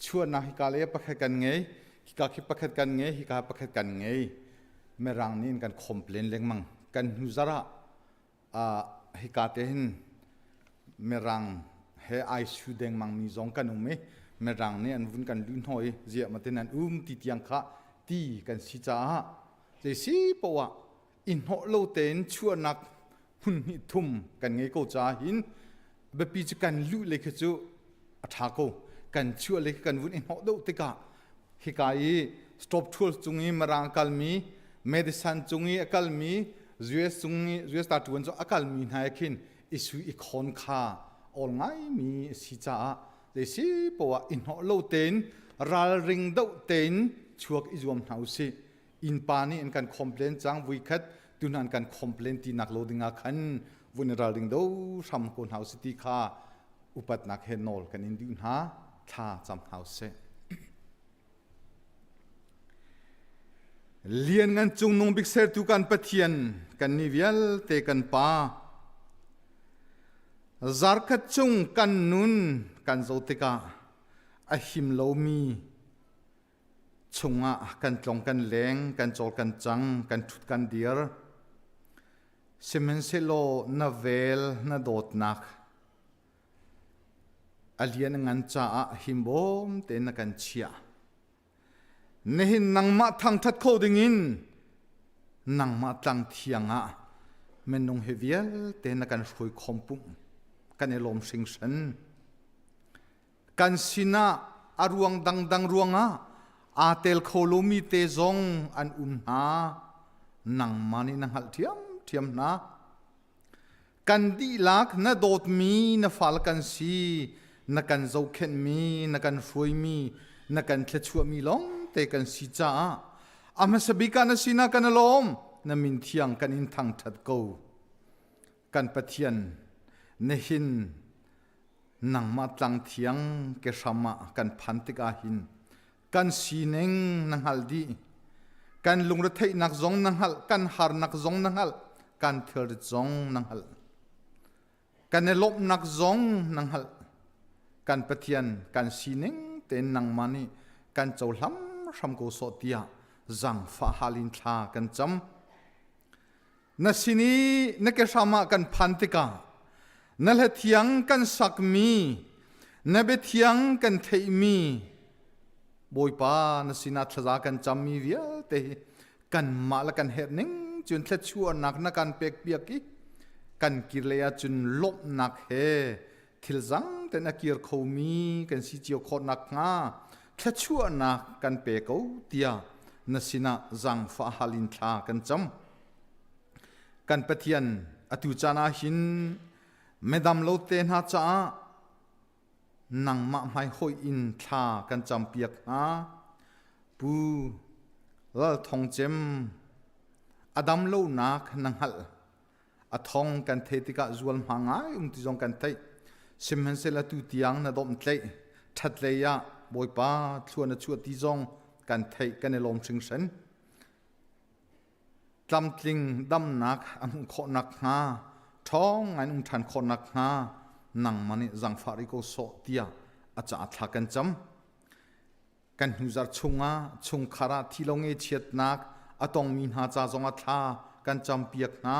Chuahnak hika le pakhat kan ngei, hika khi pakhat kan ngei, hika pakhat kan ngei. Mirang nih in kan complain lengmang. Kan hnu zarh ah hika te hin Mirang he ai su dengmang mi zong kan um i Mirang nih an vun kan lu hnawh i ziah matin an um ti tiang kha ti kan si caah zei si poah i hnawh lo tein chuahnak hmun hnih thum kan ngei ko caah hin biapi cu kan luh le khi cu a ṭha ko. Kan chuah le kan vun i hnawh deuh tikah hika i stop tool cung i Mirang a kalmi medicine cung i a kalmi US cung i US ta ṭuan cu a kalmi hna khin i sui i khawn kha awl ngaimi a si caah zei si poah i hnawh lo tein ralring deuh tein chuak i zuam hna usih. Innpa nih an kan complain cang. Vuikhat. Tunan kan complain ti nak lo dingah khan vun i ralring do hram ko hna usih ti kha upatnak he nawl kan in duh hna. Thla cam hna usih. Lianngan cungnung bik sertu kan Pathian kan ni vialte kan Pa zarkhat chung kan nun kan zo tikah a him lomi chungah kan tlong kan leng kan cawl kan cang kan ṭhut kan dir. Sihmanhsehlaw na vel na dawtnak a lian ngan caah himbawm tein na kan chiah. Nihin nangmah thangṭhat kho dingin nangmah tlang thiang ah minung hi vialte na kan hruai khawm pumh kan i lawm hringhran. Kan sinah a ruang dangdang ruangah aa tel kho lomi te zong an um hna. Nangmah nih na hngalh ṭhiamṭhiam hna. Kan dihlak na dawtmi na fal kan si, na kan zohkhenhmi, na kan hruaimi, na kan thluachuahmi lawngte kan si caah a hmasa bik ah na sinah kan i lawm, na min thiang kan in thangṭhat ko. Kan Pathian, nihin nangmah tlang thiang ke hram ah kan phan tikah hin kan sining na hngalh dih. Kan lungretheihnak zong na hngalh, kan harnak zong na hngalh, kan thilrit zong na hngalh. Kan i lawmhnak zong na hngalh. Kan Pathian kan sining tein nangmah nih kan cohlam hram ko sawh tiah zangfah hal in thla kan cam. Na sin i na ke hram ah kan phan tikah na hla thiang kan sakmi, na bia thiang kan theihmi, Bawipa na sinah thlaza kan cammi vialte hi kanmah le kan herh ning cun thluachuahnak na kan pek piak i kan kir lei ahcun lawmhnak he thil zang ten a kir khomi kan si cio khawh nakhnga thluachuahnak kan pe ko tiah na sinah zaangfah hal in thla kan cam. Kan Pathian atu caan ah hin medam lo te hna caah nangmah hmai hoi in thla kan campiak hna. Pu Lal Thong Cem a dam lonak na hngalh. A thong kan theih tikah zual hma ngai um ti zong kan theih. Sihmanhsehlaw tu tiang na dawmh tleih ṭhat lei ah Bawipa thlua na chuah ti zong kan theih kan i lawm hringhran. Tlamtling damnak a hmuh khawh nakhnga ṭhawng ngai in um ṭhan khawh nakhnga nangmah nih zaangfah rih ko sawh tiah a caah thla kan cam. Kan hnuzarh chungah chungkhar ah thi lo ngechiatnak a tongmi hna ca zongah thla kan campiak hna.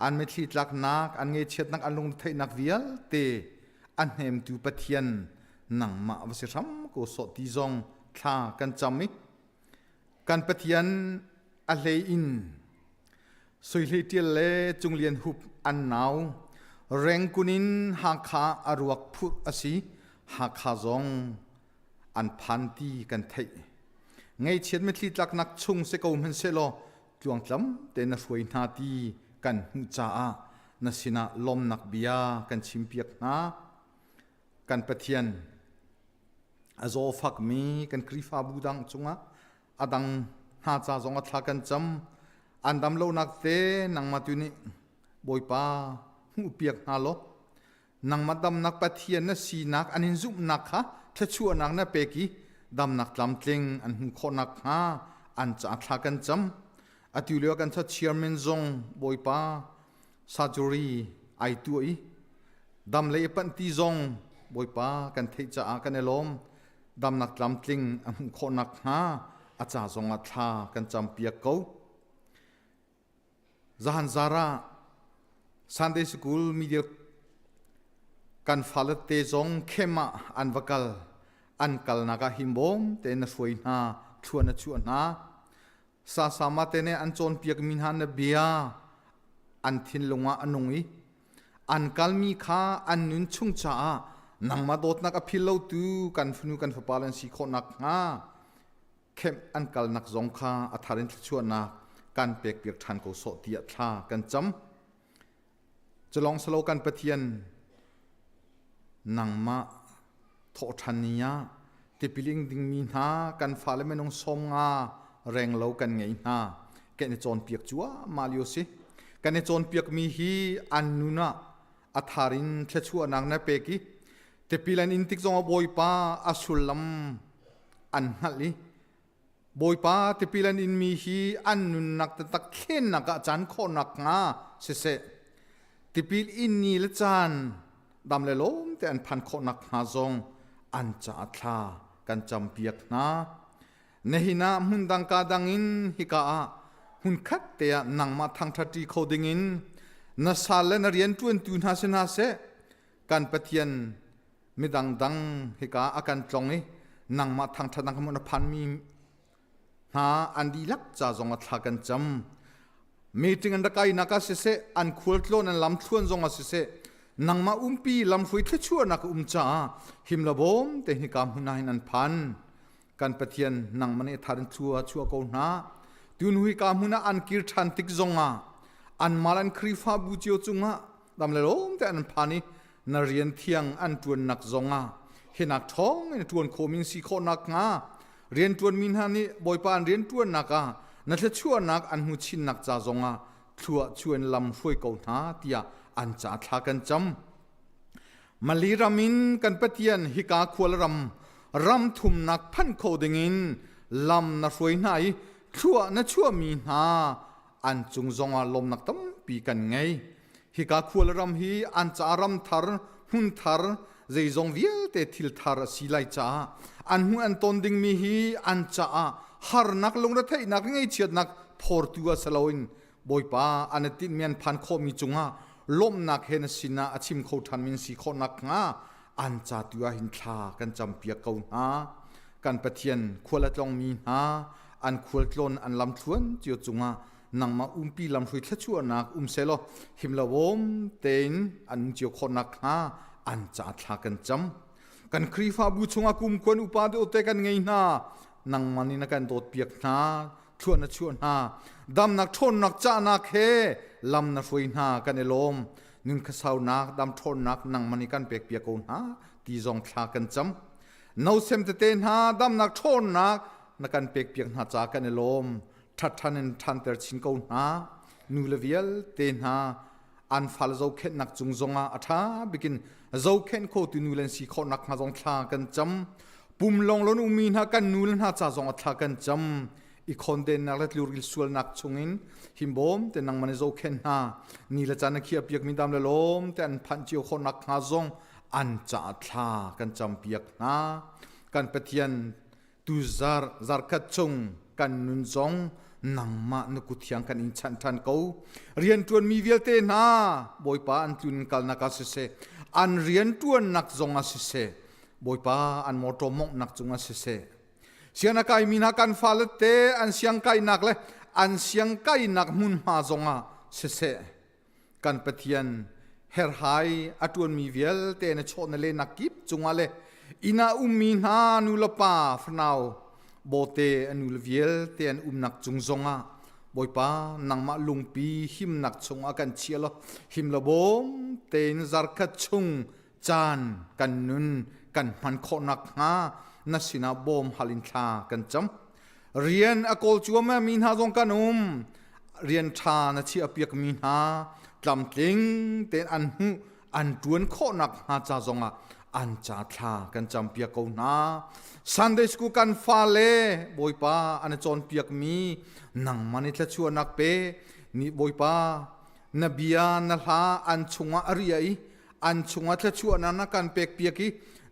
An mitthli tlaknak, an ngechiatnak, an lungretheihnak vialte a hnemtu Pathian nangmah va si hram ko sawh ti zong thla kan cam i kan Pathian a hlei in Sui Hlei Ṭial le Cung Lian Hup an nau Rengkun in Hakha a ruak phurh a si. Hakha zong an phan ti kan theih. Ngaihchiat mitthli tlaknak chung si ko hmanhsehlaw tluangtlam tein na hruai hna ti kan hmuh caah na sinah lawmnak bia kan chimpiak hna. Kan Pathian a zawfakmi kan Khrihfabu dang cungah a dang hna ca zong a thla kan cam. An dam lonak te nangmah tu nih Bawipa hmuhpiak hna law nangmah damnak Pathian na sinak an in zumhnak kha thluachuahnak na pek i damnak tlamtling an hmuh khawh nakhnga an caah thla kan cam. Atu lio kan cha chairman zong Bawipa surgery ai tuah i dam lei panh ti zong Bawipa kan theih caah kan i lawm. Damnak tlamtling a hmuh khawh nakhnga a ca zong ah thla kan campiak ko. Zahan zara Sunday School media kan fale te zong khem ah an va kal. An kalnak ah himbawm tein na hruai hna, thlua na chuah hna. Sasama te nih an cawnpiakmi hna na bia an thinlung ah a nung i an kalmi kha an nun chung caah nangmah dawtnak a phil lotu kan fanu kan fapa an si khawh nakhnga khem an kalnak zong kha a thar in thluachuahnak kan pekpiak ṭhan ko sawh tiah thla kan cam. Culong salo kan Pathian nangmah thawhṭhan ni ah tipiling dingmi hna kan fale minung 50 renglo kan ngei hna. Kan i cawnpiak cuahmah lio si. Kan i cawnpiakmi hi an nun ah a thar in thluachuahnak na pek i tipil an in tik zongah Bawipa a sullam an hngalh i Bawipa tipil an inmi hi an nunnak taktak thlennak ah caan khawhnak hnga siseh, tipil in ni le caan dam le lawm te an phan khawhnak hnga zong an caah thla kan campiak hna. Nihin ah hmundang ka dang in hika ah hmunkhat te ah nangmah thangṭhatṭi kho dingin na sal le na rianṭuantu hna si hna seh, kan Pathian midang dang hika a kan tlong i nangmah thangṭhatnak hmun a phanmi hna an dihlak ca zong ah thla kan cam. Meeting an rak kainak ah siseh, an khualtlawn an lamthluan zong ah siseh, nangmah umpi lamhruai thluachuahnak a um caah himlabawm te hika hmun ah hin an phan. Kan Pathian nangmah nih thar in thlua chuah ko hna. Tun hika hmun ah an kir ṭhan tik zong ah anmah an Khrihfabu cio cungah dam le lawm te an phan i na rian thiang an ṭuannak zongah hinak ṭhawng in ṭuan khawh min si khawhnak hnga rian ṭuanmi hna nih Bawipa an rian ṭuannak ah na thluachuahnak an hmu chinnak ca zongah thlua chuan lam hruai ko hna tiah an ca thla kan cam. Mali ram in kan Pathian hika khual ram ram thumnak phanh kho dingin lam na hruai hna i thlua na chuahmi hna an cung zongah lawmnak tampi kan ngei. Hika khual ram hi an ca ram thar, hmun thar, zeizong vialte thil thar a si lai caah an hmuh an ton dingmi hi an caah harnak lungretheihnak ngeichiatnak phortu a si loin Bawipa an i tinhmi an phan khawhmi cungah lawmhnak he na sinah a chim kho ṭhanmi an si khawh nakhnga an ca tu ah hin thla kan campiak ko hna. Kan Pathian khual a tlongmi hna an khualtlawn an lamthluan cio cungah nangmah umpi lamhrui thluachuahnak um sehlaw himlawawm tein an um cio khawh nakhnga an ca thla kan cam. Kan Khrihfabu chungah kumkhuan upa deuh te kan ngei hna. Nangmah nih na kan dawtpiak hna. Thluah na chuah hna. Damnak ṭhawnnak cahnak he lam na hruai hna kan i lawm. Nun khasaunak dam ṭhawnnak nangmah nih kan pekpiak ko hna ti zong thla kan cam. Nosem tete hna damnak ṭhawnnak na kan pekpiak hna ca kan i lawm. Ṭhatṭhan in ṭhanter chin ko hna. Nu le vialte hna an fale zohkhenhnak cung zongah a ṭha bikin zohkhenh khotu nu le an si khawh nakhnga zong thla kan cam. Pum lawng lon ummi hna kan nu le hna ca zongah thla kan cam. I khondennak le tluril sualnak chungin himbawm te nangmah nih zohkhenh hna. Ni le caan na khiah piakmi dam le lawm te an phanh cio khawh nakhnga zong an caah thla kan campiak hna. Kan Pathian tuzar zarkhat chung kan nun zong nangmah na kut thiang kan in chanh ṭhan ko. Rianṭuanmi vialte hna Bawipa an tlun kalnak ah siseh, an rianṭuannak zong ah siseh, Bawipa an mawṭaw monghnak cungah siseh, sian a kaimi hna kan fale te an siangkainak le an siangkainak hmunhma zongah siseh, kan Pathian herhai a ṭuanmi vialte na chawh na lenak kip cungah le inn ah ummi hna nu le pa fanau bawte a nu le vialte an umnak cung zongah Bawipa nangmah lungpi himnak chungah kan chia law him lo bawm tein zarkhat chung caan kan nun kan hman khawh nakhnga na sinah bawm hal in thla kan cam. Rian a kawl cuahmah mi hna zong kan um. Rian ṭha na chiahpiak mi hna tlamtling tein an hmuh an ṭuan khawh nakhnga ca zongah an ca thla kan campiak ko hna. Sunday school kan fale Bawipa an i cawnpiak mi nangmah nih thluachuahnak pe ni Bawipa na bia na hla an chungah a ria i an chungah thluachuahnak na kan pekpiak i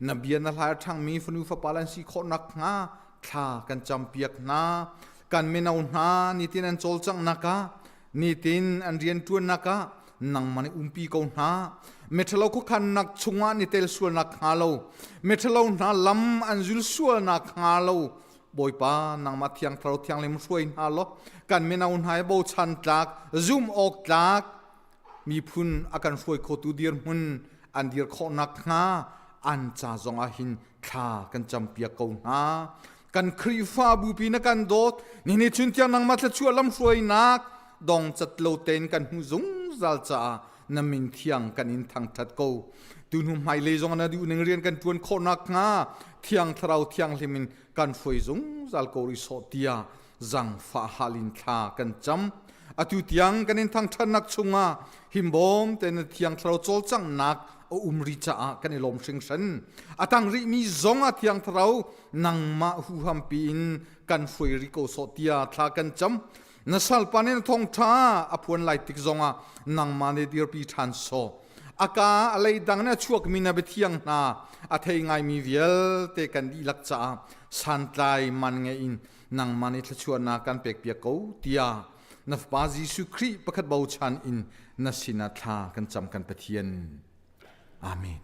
na bia na hlai ṭhangmi fanu fapa an si khawh nakhnga thla kan campiak hna. Kan mino hna nitin an cawlcanghnak ah nitin an rianṭuannak ah nangmah nih umpi ko hna. Miṭhalo khuakhannak chungah ni tel sualnak hnga lo, miṭhalo hna lam an zul sualnak hnga lo, Bawipa nangmah thiang thlarau thianghlim hruai hna law kan mino hna hi bochan tlak zum awk tlak miphun a kan hruai khotu dirhmun an dir khawh nakhnga an ca zong ah hin thla kan campiak ko hna. Kan Khrihfabu pi na kan dawt ni chun tiang nangmah thluachuah lamhruainak dong cat lo tein kan hmu zungzal caah na min thiang kan in thangthat ko. Tu hnu hmailei zong na duh ning rian kan tuan khawh nakhnga thiang thlarau thianghlim in kan hruai zungzal ko rih sawh tiah. zangfah halin thla kan cam. Atu tiang kan in thangṭhatnak chungah himbawm te na thiang thlarau cawlcanghnak a um ri caah kan i lawm hringhran. A tang rihmi zong ah thiang thlarau nangmah huham piin kan hruai ri ko sawh tia thla kan cam. Na salpa nih na thawngṭha a phuan lai tik zongah nangmah nih dirpi ṭhan sawh. A ka a leidang in a chuakmi na biathiang hna a thei ngaimi vialte kan dihlak caah santlai man ngei in nangmah nih thluachuahnak kan pekpiak ko tiah na Fapa Jesuh Khrih pakhat bochan in na sinah thla kan cam kan Pathian. Amen.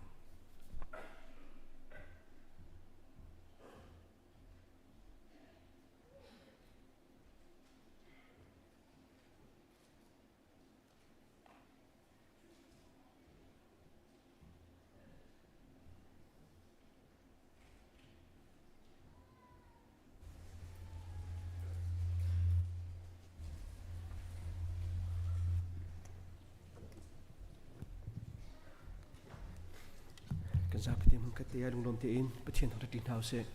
Kan zapi te hmun khat te ah lunglawm tein Pathian thangṭhat ṭi hna usih.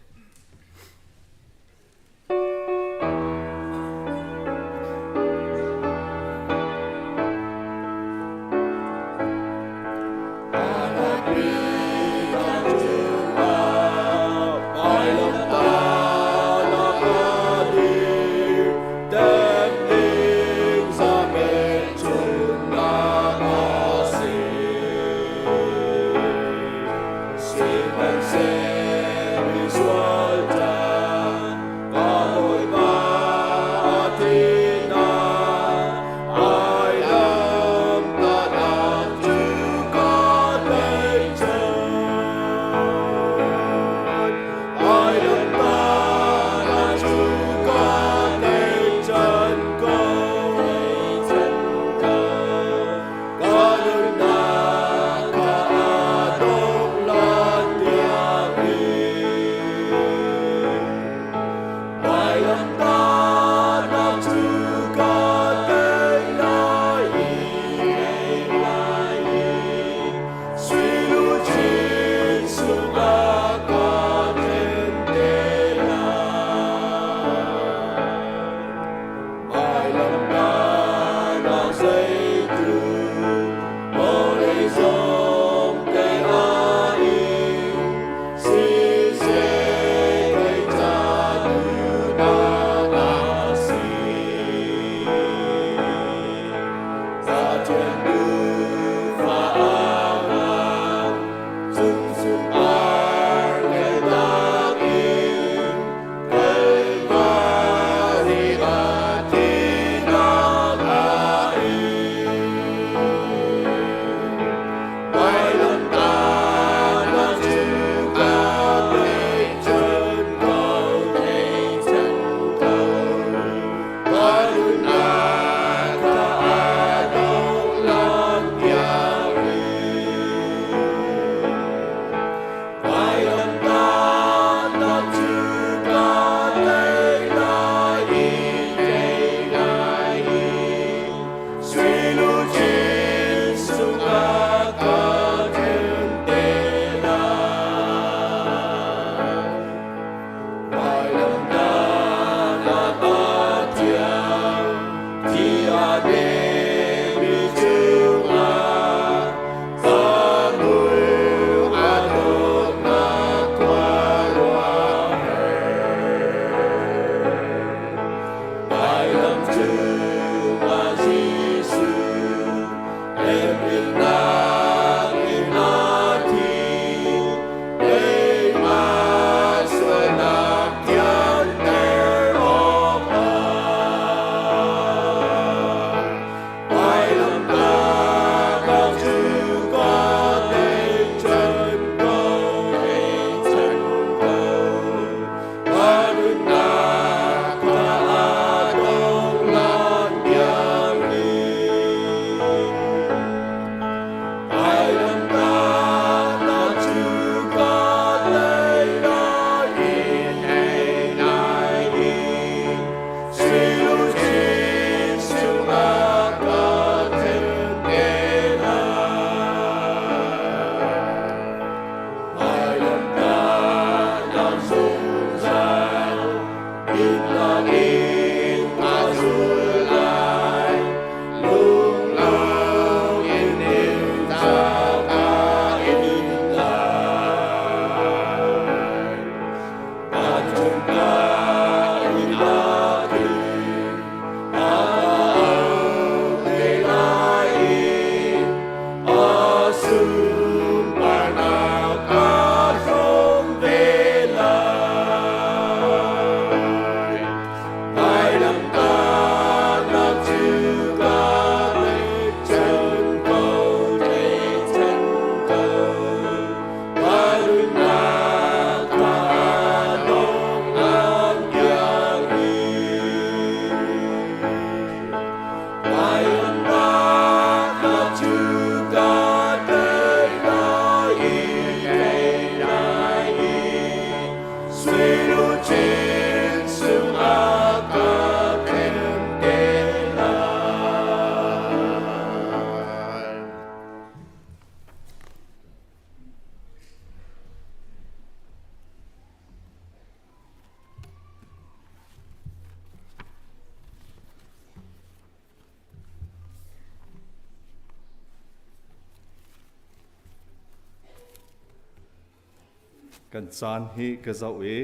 Kan caan hi ka zoh i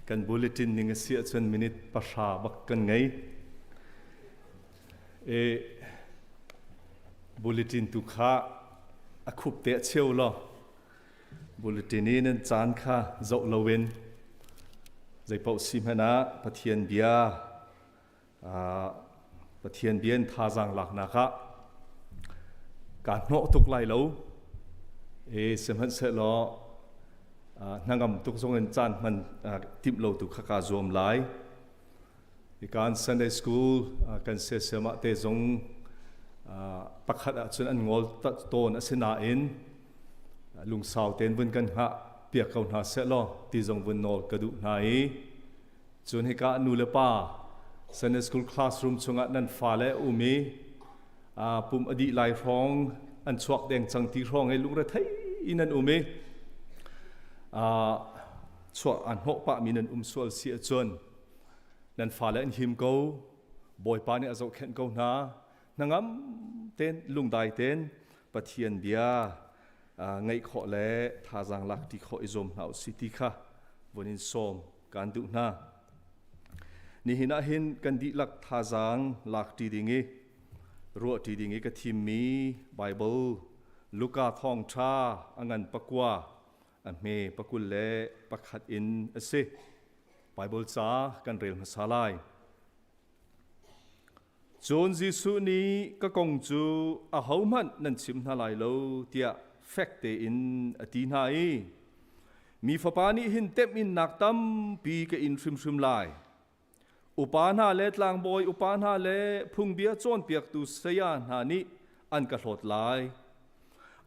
kan bulletin ning a si ahcun minute 10 bak kan ngei. E bulletin tu kha a khup te a cheu law bulletin i nan caan kha zoh loin zeipaoh si hmanh ah Pathian bia Pathian bia in thazaang laknak ah kaa hnawh tuk lai lo. E sihmanhsehlaw hnangam tuk zong in caan hman timh lo tu kha kaa zuam lai. Ikan Sunday school kan sesem ah te zong pakhat ahcun an ngol tawn a si nain lungsau tein vun kan hngah piak ko hna seh law ti zong vun nawl ka duh hna i Cun hika nu le pa Sunday school classroom chungah nan fale um i pum a dih lai hrawng an chuak deng cang ti hrawng i lungrethei in an um i chuah an hnawh pahmi nan um sual si ahcun nan fale an him ko. Bawipa nih a zohkhenh ko hna. Hnangam tein lungdai tein Pathian bia ngaih khawh le thazaang lak ti khawh i zuam hna usih ti kha vun in sawm kaan duh hna. Nihin ah hin kan dihlak thazaang lak ṭi ding i ruah ṭi ding i ka thimmi Baibal Luka thawngṭha a ngan 9 a hme 21 in a si. Baibal ca kan rel hmasa lai. Cun Jesuh nih ka kong cu ahohmanh nan chim hna lai lo tiah fek tein a ti hna i mi Fapa nih hin temhinnak tampi ka in hrimhrim lai. Upa hna le tlangbawi upa hna le phungbia cawnpiaktu saya hna nih an ka hlawt lai.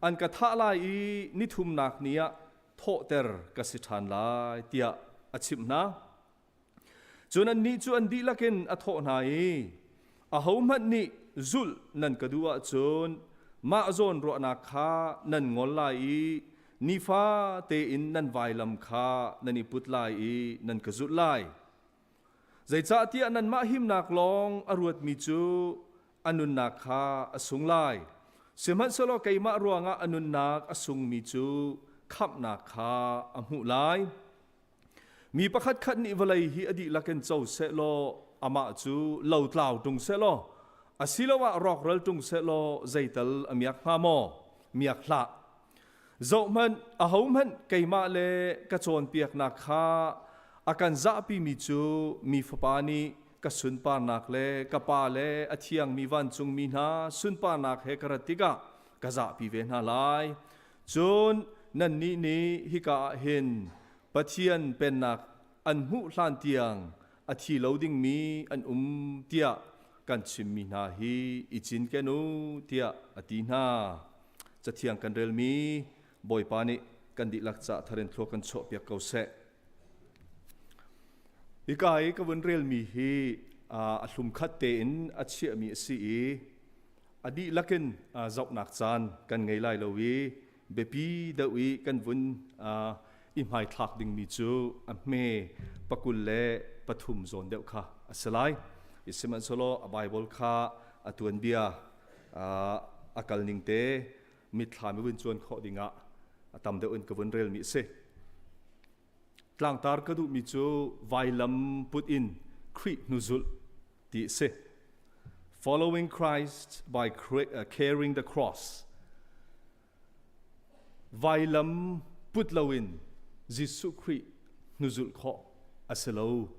An ka thah lai i nithumnak ni ah thawhter ka si ṭhan lai tiah a chimh hna. Cun annih cu an dihlak in a thawh hna i, Ahohmanh nih zulh nan ka duh ahcun mah zawn ruahnak kha nan ngol lai i nifa tein nan vailam kha nan i put lai i nan ka zulh lai. Zeicahtiah nanmah himnak lawng a ruatmi cu a nunnak kha a sung lai. Sihmanhsehlaw keimah ruangah a nunnak a sungmi cu khamhnak kha a hmuh lai. Mi pakhatkhat nih vawlei hi a dihlak in co sehlaw amah cu lotlau ṭung sehlaw asiloah rawkral ṭung sehlaw zeital a miak hnga maw? Miak hlah. Zohhmanh, ahohmanh keimah le ka cawnpiaknak kha a kan zahpimi cu mi Fapa nih ka sunparnak le ka Pa le a thiangmi vancungmi hna sunparnak he ka rat tikah ka zahpi ve hna lai. Cun nannih nih hika ah hin Pathian pennak an hmuh hlan tiang a thi lo dingmi an um tiah kan chimmi hna hi i cinken u tiah a ti hna. Cathiang kan relmi Bawipa nih kan dihlak ca tharin thlua kan chuahpiak ko seh. Hika i ka vun relmi hi a hlumkhat tein a chiahmi a si i a dihlak in zohnak caan kan ngei lai lo i biapi deuh i kan vun i hmaithlak dingmi cu a hme 23 zawn deuh kha a si lai. I sihmanhsehlaw a Bible kha a tuanbia a kal ning te mitthlam i vun cuan khawh dingah a tam deuh in ka vun relmi a si. Tlangtar ka duhmi cu vailam put in Khrih hnuzulh ti a si. Following Christ by carrying the cross. Vailam put loin Jesuh Khrih hnuzulh khawh a si lo.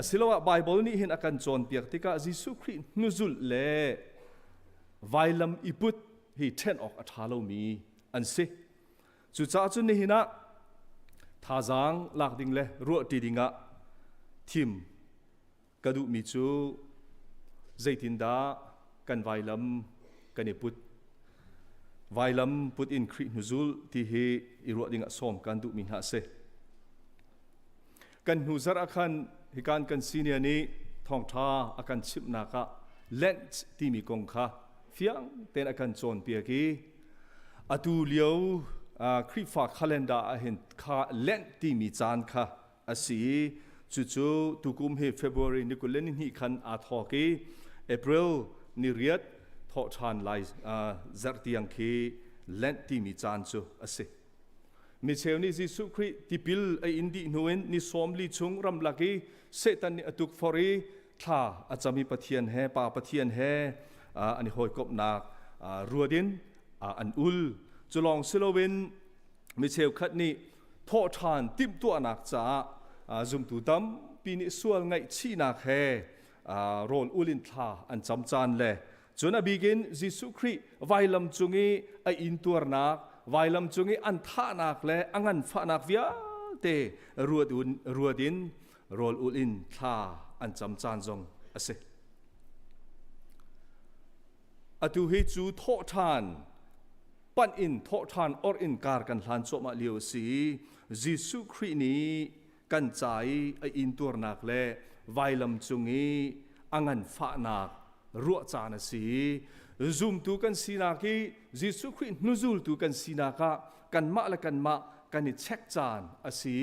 Asiloah Bible nih hin a kan cawnpiak tikah Jesuh Khrih hnuzulh le vailam i put hi ṭhen awk a ṭha lomi an si. Cucaah cun nihin ah thazaang lak ding le ruahṭi dingah thim ka duhmi cu zeitindah kan vailam kan i put. Vailam put in Khrih hnuzul ti hi i ruah dingah sawm kan duhmi hna a si. Kan hnu zarh ah khan hikan kan senior nih thawngṭha a kan chimhnak ah Lent timi kong kha fiang tein a kan cawnpiak i atu lio Khrihfa calendar ah hin kha Lent timi caan kha a si i cucu tukum hi February ni 22 khan aa thawk i April ni 8 thawhṭhan lai zarh tiang khi Lent timi caan cu a si. Micheu nih Jesuh Khrih tipil a in dih hnu in ni 40 chung ramlak i Satan nih a tukforh i thla a cam i Pathian he Pa Pathian he an i hawikomhnak ruat in an ul. Cu lawng si loin mi cheukhat nih thawhṭhan timhtuahnak caah zumtu tampi nih sual ngaihchihnak he rawl ul in thla an cam caan le cun a bik in Jesuh Khrih vailam cung i a intuarnak, vailam cung i an thahnak le a nganfahnak vialte ruat in rawl ul in thla an cam caan zong a si. Atu hi cu thawhṭhan panh in thawhṭhan or in kar kan hlan cuahmah lio a si i Jesuh Khrih nih kan ca i a intuarnak le vailam cung i a nganfahnak ruah caan a si i zumtu kan sinak i Jesuh Khrih hnuzultu kan sinak ah kanmah le kanmah kan i check caan a si.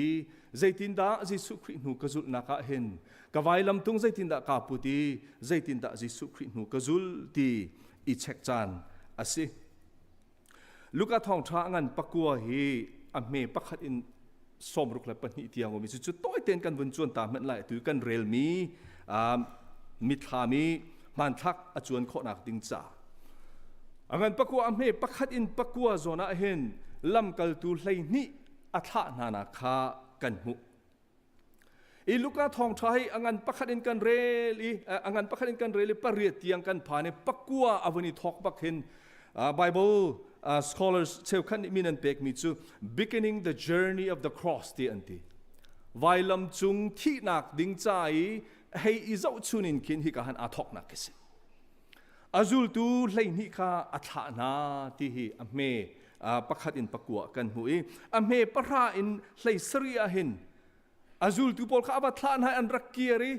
Zeitindah Jesuh Khrih hnu ka zulhnak ah hin ka vailam tung zeitindah kaa put i zeitindah Jesuh Khrih hnu ka zul ti i check caan a si. Luka thawngṭha ngan pakua hi a hme pakhat in 62 tiang um i cucu tawi tein kan vun cuan ta hmanh lai tu kan relmi mitthlam i hmanthlak a cuan khawhnak ding ca. A ngan pakua a hme pakhat in pakua zawn ah hin lamkaltu 12 a thlah hna nak kha kan hmuh. I Luka thawngṭha hi a ngan pakhat in kan rel i a ngan pakhat in kan rel i pariat tiang kan phan i pakua a vun i thawk bak hin Bible scholars cheukhat nih min an pekmi cu beginning the journey of the cross ti an ti. Vailam cung thihnak ding ca i hei i zohchun in khin hika han aa thawknak khi si. A zultu 12 kha a thlah hna ti hi a hme pakhat in pakua kan hmu i a hme pahra in 17 ah hin a zultu pawl kha a va thlah hna an rak kir i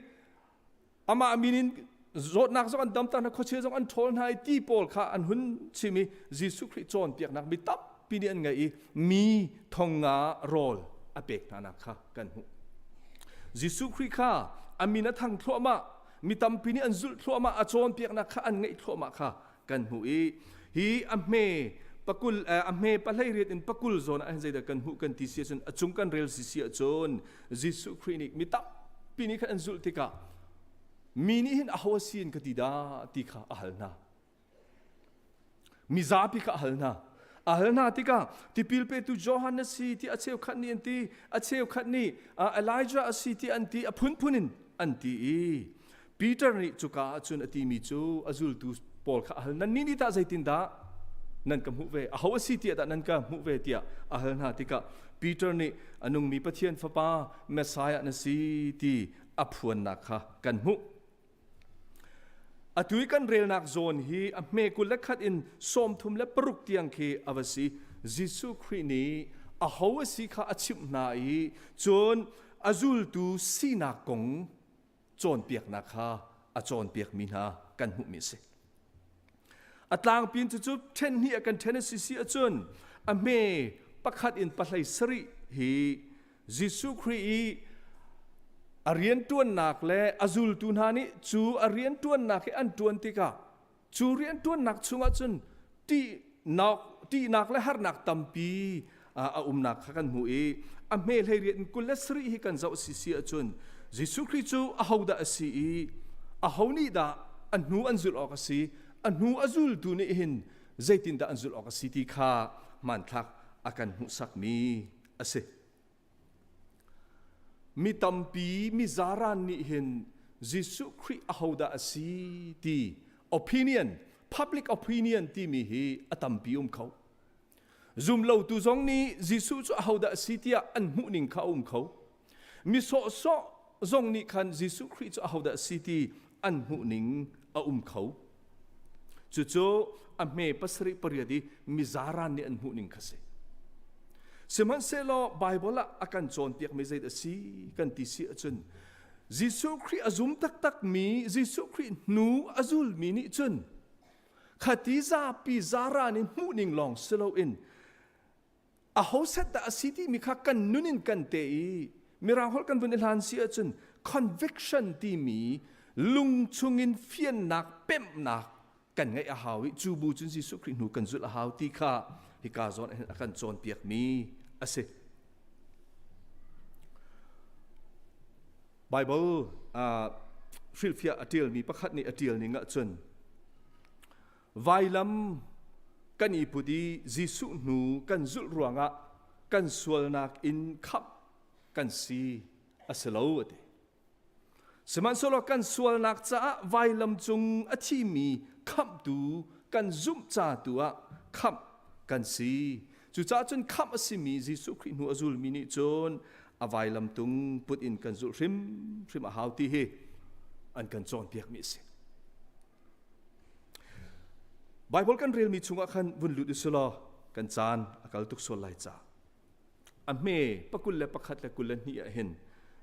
amah min in zawtnak zong an damter hna khuachia zong an ṭhawl hna i ti pawl kha an hun chim i Jesuh Khrih cawnpiaknak mi tampi nih an ngaih i mi 5,000 rawl a pek hna nak kha kan hmuh. Jesuh Khrih kha a min a thang thluahmah mi tampi nih an zulh thluahmah a cawnpiaknak kha an ngaih thluahmah kha kan hmuh i hi a hme pakul a hme pahlei in pakul zawn ah hin zeidah kan hmuh kan ti si ahcun a cung kan rel si si ahcun Jesuh Khrih nih mi tampi nih khan an zulh tikah mi nih hin aho a si in ka ti dah ti kha a hal hna. Mizapi kha a hal hna. A hal hna tikah tipil petu Johan na si ti a cheukhat nih an ti, a cheukhat nih Elijah a si ti an ti, a phunphun in an ti i Peter nih cuka ah cun a timi cu a zultu pawl kha a hal nan nih tah zeitindah nan ka hmuh ve aho a si tiah dah nan ka hmuh ve tiah a hal hna tikah Peter nih a nungmi Pathian fapa Messiah na si ti a phuannak kha kan hmuh. Atu i kan relnak zawn hi a hme 21 in 36 tiang khi a va si. Jesuh Khrih nih aho a si kha a chimh hna i cun a zultu sinak kong cawnpiaknak kha a cawnpiakmi hna kan hmuhmi a si. A tlangpi in cucu ṭhen hnih ah kan ṭhen a si si ahcun a hme pakhat in pahlei sarih hi Jesuh Khrih i a rianṭuannak le a zultu hna nih cu a rianṭuannak hi an ṭuan tikah cu rianṭuannak chungah cun ṭihnak, ṭihnak le harnak tampi a umnak kha kan hmuh i a hme 18 in 27 hi kan zoh si si ahcun Jesuh Khrih cu ahodah a si i aho nih dah a hnu an zulh awk a si a hnu a zultu nih hin zeitindah an zulh awk a si ti kha hmanthlak a kan hmuhsakmi a si. Mi tampi mi zaran nih hin Jesuh Khrih ahodah a si ti opinion, public opinion timi hi a tampi um kho. Zumlotu zong nih Jesuh cu ahodah a si tiah an hmuhning kha a um kho. Mi sawhsawh zong nih khan Jesuh Khrih cu ahodah a si ti an hmuhning a um kho. Cucu a hme pasarih pariat i mizaran nih an hmuhning kha si. Sihmanhsehlaw Baibal ah a kan cawnpiakmi zei a si kan ti si ahcun Jesuh Khrih a zum taktakmi Jesuh Khrih hnu a zulmi nih cun khati zapi zaran in hmuhning lawng si loin aho set dah a si timi kha kan nun in kan te i mirang holh kan vun i hlan si ahcun conviction timi lung chungin fiannak pemhnak kan ngeih a hau i cu bu cun Jesuh Khrih hnu kan zulh a hau ti kha hika zawn ah hin a kan cawnpiakmi a si. Bible hrilhfiah a ṭialmi pakhat nih a ṭial ning ahcun vailam kan i put i Jesuh hnu kan zulh ruangah kan sualnak in khamh kan si a si lo a ti. Sihmanhsehlaw kan sualnak caah vailam cung a thimi khamhtu kan zumh ca tu ah khamh kan si. Cucaah cun khamh a simi Jesuh Khrih hnu a zulmi nih cun a vailam tung put in kan zulh hrimhrim a hau ti hi an kan cawnpiakmi a si. Bible kan relmi chungah khan vun lut usilaw kan caan a kal tuk sual lai ca. A hme pakul le pakhat le 22 ah hin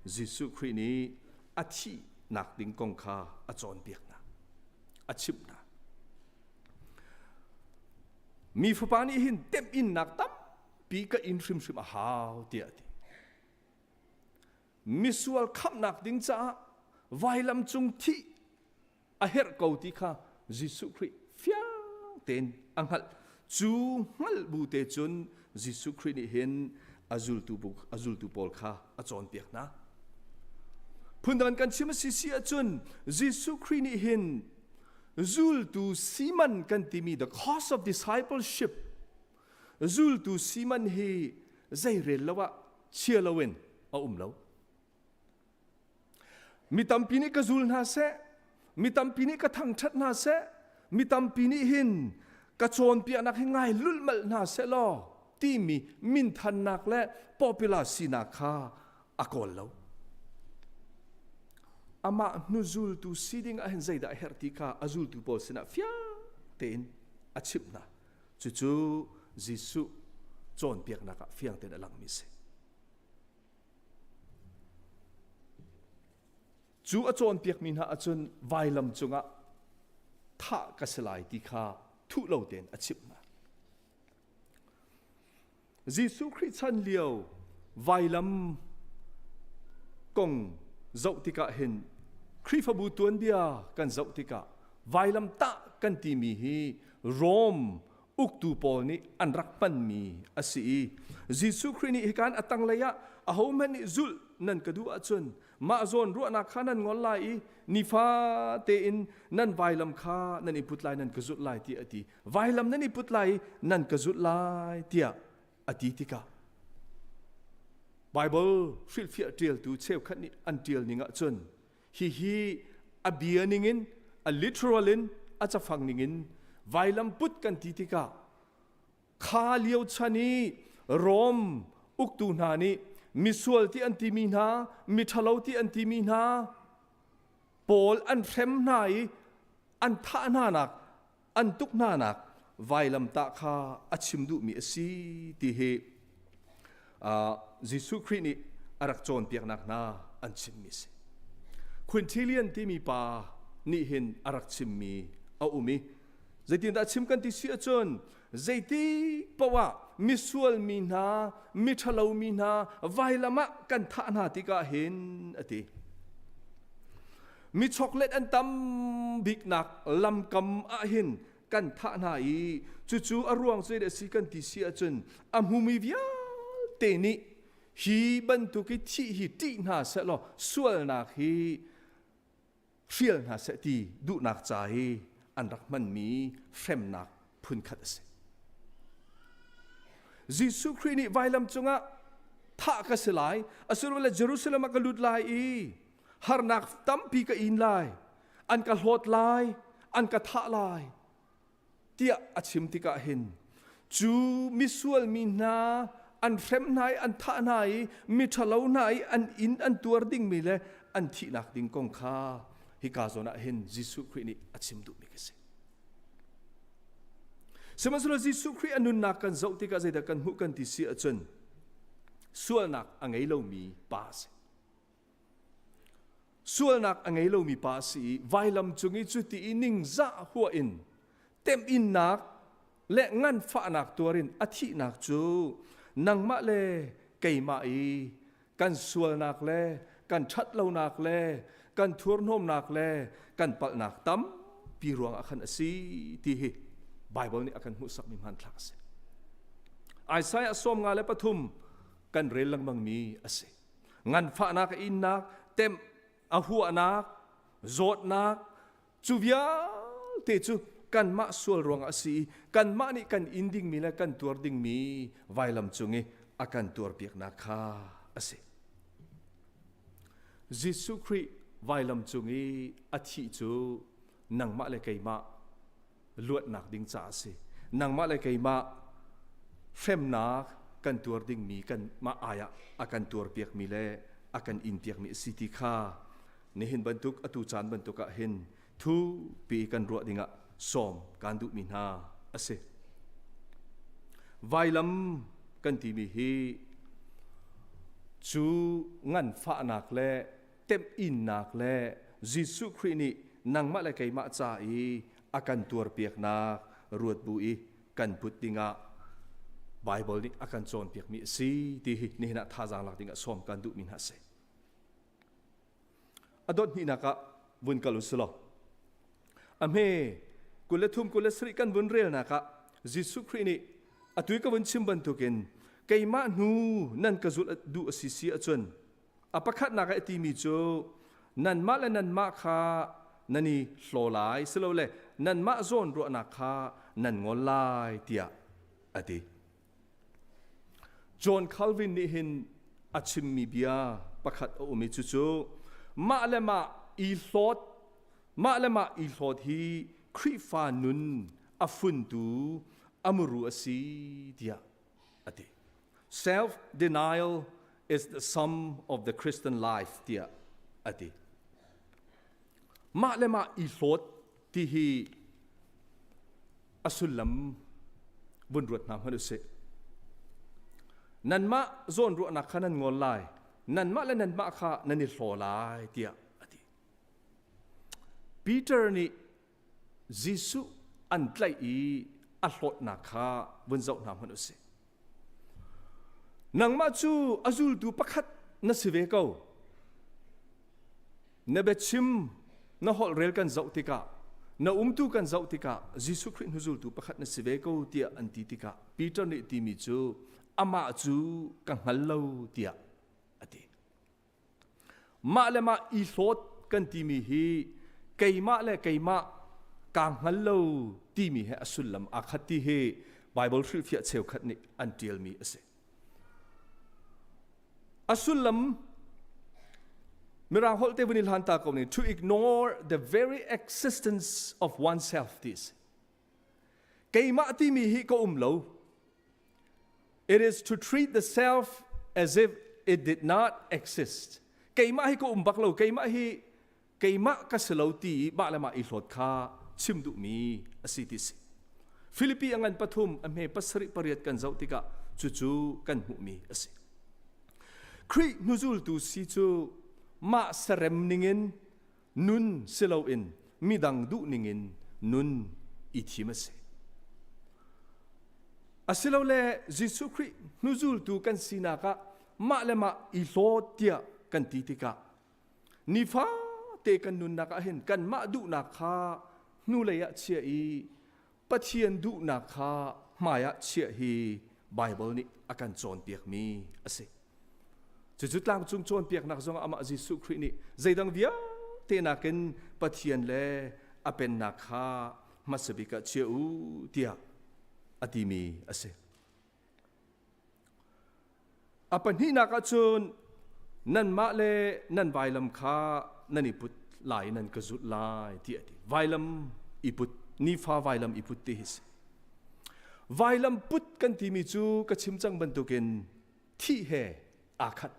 Jesuh Khrih nih a thihnak ding kong kha a cawnpiak hna, a chimh hna. Mi fapa nih hin temhinnak tampi ka in hrimhrim a hau tiah a ti. Misual khamhnak ding caah vailam cung thih a herh ko ti kha Jesuh Khrih fiang tein a hngalh. Cu hngalh bu te cun Jesuh Khrih nih hin a zultu, a zultu pawl kha a cawnpiak hna. Phundang kan chim a si si ahcun Jesuh Khrih nih hin zultu siman kan timi the cost of discipleship zultu siman hi zeirel lo ah chia loin a um lo. Mi tampi nih ka zul hna seh, mi tampi nih ka thangṭhat hna seh, mi tampi nih hin ka cawnpiaknak hi ngai lulhmalh hna seh law timi minthannak le popular sinak kha a kawl lo. Amah hnuzultu si ding ah hin zeidah a herh ti kha a zultu pawl sinah fiang tein a chimh hna. Cucu Jesuh cawnpiaknak ah fiang tein a langmi a si. Cu a cawnpiakmi hna ahcun vailam cungah thah ka si lai ti kha thuh lo tein a chimh hna. Jesuh Khrih chan lio vailam kong zoh tikah hin Khrihfabu tuanbia kan zoh tikah vailam tah kan timi hi Rome uktu pawl nih an rak hmanmi a si i Jesuh Khrih nih hikan a tanglei ah ahohmanh nih zulh nan ka duh ahcun mah zawn ruahnak kha nan ngol lai i nifa tein nan vailam kha nan i put lai nan ka zulh lai tiah a ti. Vailam nan i put lai i nan ka zulh lai tiah a ti tikah Bible hrilhfiah ṭialtu cheukhat nih an ṭial ning ahcun hihi a bia ningin a literal in a cafang ningin vailam put kan ti tikah kha lio chan i Rom uktu hna nih misual ti an timi hna miṭhalo ti an timi hna pawl an hrem hna i an thah hna nak an tuk hna nak vailamtah kha a chim duhmi a si ti hi Jesuh Khrih nih a rak cawnpiaknak hna an chimmi a si. Quintilian timi pa nih hin a rak chimmi a um i zeitindah chim kan ti si ahcun zeiti paoh ah misual mi hna miṭhalo mi hna vailam ah kan thah hna tikah hin a ti. Mi choklet an tam biknak lamkam ah hin kan thah hna i cucu a ruang cu a si kan ti si ahcun a hmumi vialte nih hi bantuk i thih hi ṭih hna sehlaw sualnak hi hrial hna seh ti duhnak ca hi an rak hmanmi hremnak phunkhat a si. Jesuh Khrih nih vailam cungah thah ka si lai, asilole Jerusalem ah ka lut lai i harnak tampi ka in lai, an ka hlawt lai, an ka thah lai tiah a chim tikah hin cu misual mi hna an hrem hna i an thah hna i miṭhalo hna i an inn an tuar dingmi le an thihnak ding kong kha hika zawn ah hin Jesuh Khrih nih a chim duhmi ka si. Sihmanhsehlaw Jesuh Khrih a nunnak kan zoh tikah zeidah kan hmuh kan ti si ahcun sualnak a ngei lomi pa a si. Sualnak a ngei lomi pa a si i vailam cung i cuti i ningzah huah in temhinnak le nganfahnak tuarin a thihnak cu nangmah le keimah i kan sualnak le kan ṭhatlonak le kan thurhnawmnak le kan palhnak tampi ruangah khan a si ti hi Baibal nih a kan hmuhsakmi hmanthlak a si. Isaiah 53. kan rel lengmang mi a si. Nganfahnak a innak, temh a huahnak, zawtnak, cu vialte cu kanmah sual ruangah a si i kanmah nih kan in dingmi le kan tuar dingmi vailam cung i a kan tuarpiaknak kha a si. Jesuh Khrih vailam cung i a thih cu nangmah le keimah luatnak ding caah a si. Nangmah le keimah hremnak kan tuar dingmi kanmah ai ah a kan tuarpiakmi le a kan inpiakmi a si ti kha nihin bantuk atu caan bantuk ah hin thupi kan ruah dingah sawm kan duhmi hna a si. Vailam kan timi hi cu nganfahnak le temhinnak le Jesuh Khrih nih nangmah le keimah ca i a kan tuarpiaknak ruat bu i kan put dingah Baibal nih a kan cawnpiakmi a si ti hi nihin ah thazaang lak dingah sawm kan duhmi hna a si. A dot hnihnak ah vun kal u silaw a hme 23 27 kan vun relnak ah Jesuh Khrih nih atu ka vun chim bantukin keimah hnu nan ka zulh duh a si si ahcun a pakhatnak ah a timi cu nanmah le nanmah kha nan i hlaw lai silole nanmah zawn ruahnak kha nan ngol lai tiah a ti. John Calvin nih hin a chimmi bia pakhat a um i cucu mah le mah i hlawt mah le mah i hlawt hi Khrihfa nun a funtu a muru a si tiah a ti. Self denial is the sum of the Christian life tiah a ti. Mah le mah i hlawt ti hi a sullam vun ruat hna hmanh usih. Nanmah zawn ruahnak kha nan ngol lai, nanmah le nanmah kha nan i hlaw lai tiah a ti. Peter nih Jesuh an tlaih i a hlawtnak kha vun zoh hna hmanh usih. Nangmah cu a zultu pakhat na si ve ko. Na biachim na holhrel kan zoh tikah na umtu kan zoh tikah Jesuh Khrih hnuzultu pakhat na si ve ko tiah an ti tikah Peter nih timi cu amah cu ka hngal lo tiah a ti. Mah le mah i hlawt kan timi hi keimah le keimah kaa hngal lo timi he a sullam aa khat ti hi Baibal hrilhfiah cheukhat nih an ṭialmi a si. A sullam Mirang holh te vun i hlan ta ko ning to ignore the very existence of oneself ti a si. Keimah timi hi ka um lo. It is to treat the self as if it did not exist. Keimah hi ka um bak lo, keimah hi keimah ka si lo ti i mah le mah i hlawt kha chim duhmi a si ti si. Filipi a ngan pathum a hme pasarih pariat kan zoh tikah cucu kan hmuhmi a si. Khrih hnuzultu si cu mah serem ningin nun si loin midang duh ningin nun i thim a si. Asilole Jesuh Khrih hnuzultu kan sinak ah mah le mah i hlawt tiah kan ti tikah nifate kan nunnak ah hin kanmah duhnak kha hnulei ah chiah i Pathian duhnak kha hmai ah chiah hi Baibal nih a kan cawnpiakmi a si. Cucu tlangcung cawnpiaknak zong amah Jesuh Khrih nih zeidang vialte nakin Pathian le a pennak kha hmasa bik ah chia u tiah a timi a si. A pahnihnak ahcun nanmah le nan vailam kha nan i put lai nan ka zulh lai ti a ti. Vailam i put, nifa vailam i put ti hi si. Vailam put kan timi cu ka chim cang bantukin thih he aa khat.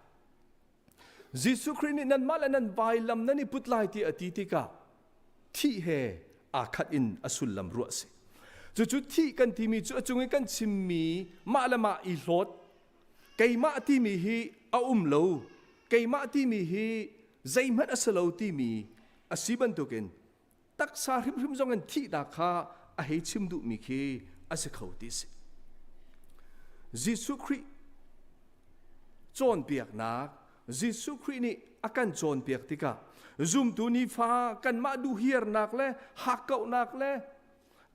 Jesuh Khrih nih nanmah le nan vailam nan i put lai ti a ti tikah thih he aa khat in a sullam ruah a si. Cucu thih kan timi cu a cung i kan chimmi mah le mah i hlawt keimah timi hi a um lo keimah timi hi zeihmanh a si lo timi a si bantukin taksa hrimhrim zong in thihnak kha a hei chim duhmi khi a si kho ti si. Jesuh Khrih cawnpiaknak Jesuh Khrih nih a kan cawnpiak tikah zumtu nifa kanmah duhhiarnak le hakkauhnak le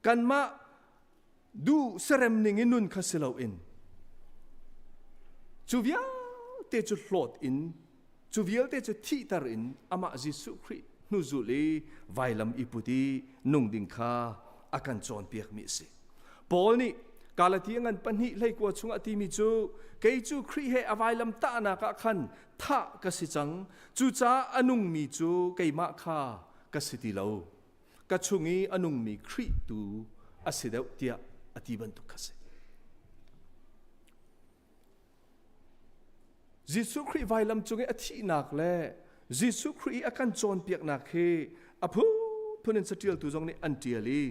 kanmah duh serem ning in nun kha si loin. Cu vialte cu hlawt in cu vialte cu thihter in amah Jesuh Khrih hnuzul i vailam i put i nung ding kha a kan cawnpiakmi a si. Paul nih Galatia ngan pahnih hleikua chungah timi cu kei cu Khrih he a vailam tahnak ah khan thah ka si cang cucaah a nungmi cu keimah kha ka si ti lo ka chung i a nungmi Khrih tu a si deuh tiah a ti bantuk kha si. Jesuh Khrih vailam cung i a thihnak le Jesuh Khrih i a kan cawnpiaknak hi a phunphun in catialtu zong nih an ṭial i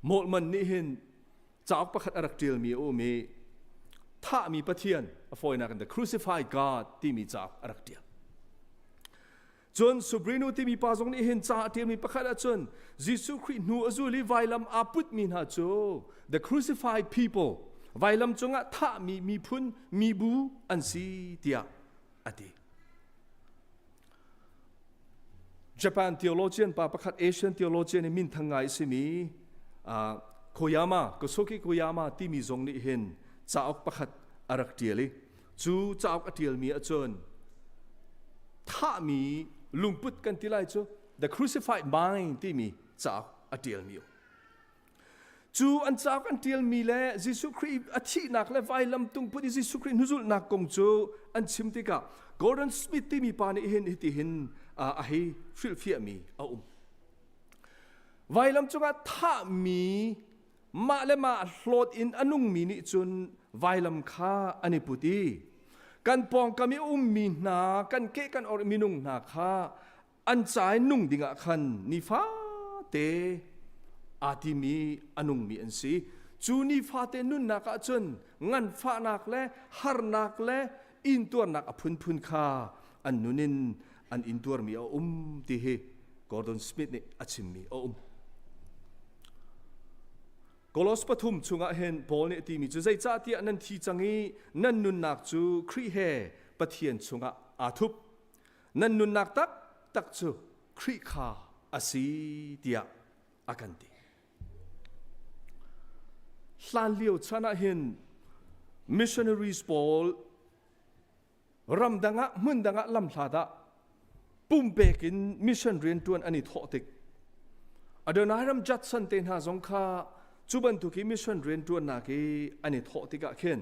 Moltmann nih hin cauk pakhat a rak ṭialmi a um i thahmi Pathian a fawinak in The Crucified God timi cauk a rak ṭial. Cun Subrinu timi pa zong nih hin ca a ṭialmi pakhat ahcun Jesuh Khrih hnu a zul i vailam aa putmi hna cu the crucified people vailam cungah thahmi miphun mibu an si tiah a ti. Japan theologian pa pakhat Asian theologian i minthang ngai a simi uh, Koyama Kosuke Koyama timi zong nih hin cauk pakhat a rak ṭial i Cu cauk a ṭialmi ahcun thahmi lungput kan ti lai cu The Crucified Mind timi cauk a ṭialmi um. Cu an cauk an ṭialmi le Jesuh Khrih a thihnak le vailam tungput i Jesuh Khrih hnuzulhnak kong cu an chim tikah Gordon Smith timi pa nih hin hitihin a hei hrilhfiahmi a um. Vailam cungah thahmi mah le mah hlawt in a nungmi nih cun vailam kha an i put i kan pawngkam i a ummi hna kan ke kan or minung hna kha an ca in nung dingah khan nifate aa timi a nungmi an si. Cu nifate nunnak ah cun nganfahnak le harnak le intuarnak a phunphun kha an nun in an intuarmi a um ti hi Gordon Smith nih a chimmi a um. Kolos pathum chungah hin Paul nih a timi cu zeicahtiah nan thi cang i nan nunnak cu Khrih he Pathian chungah aa thup. Nan nunnak taktak cu Khrih kha a si tiah a kan ti. Hlan lio chan ah hin missionaries pawl ramdang ah hmundang ah lamhlat ah pumpek in mission riantuan an i thawh tik Adoniram Judson te hna zong kha cu bantuk i mission riantuannak i an i thawh tikah khin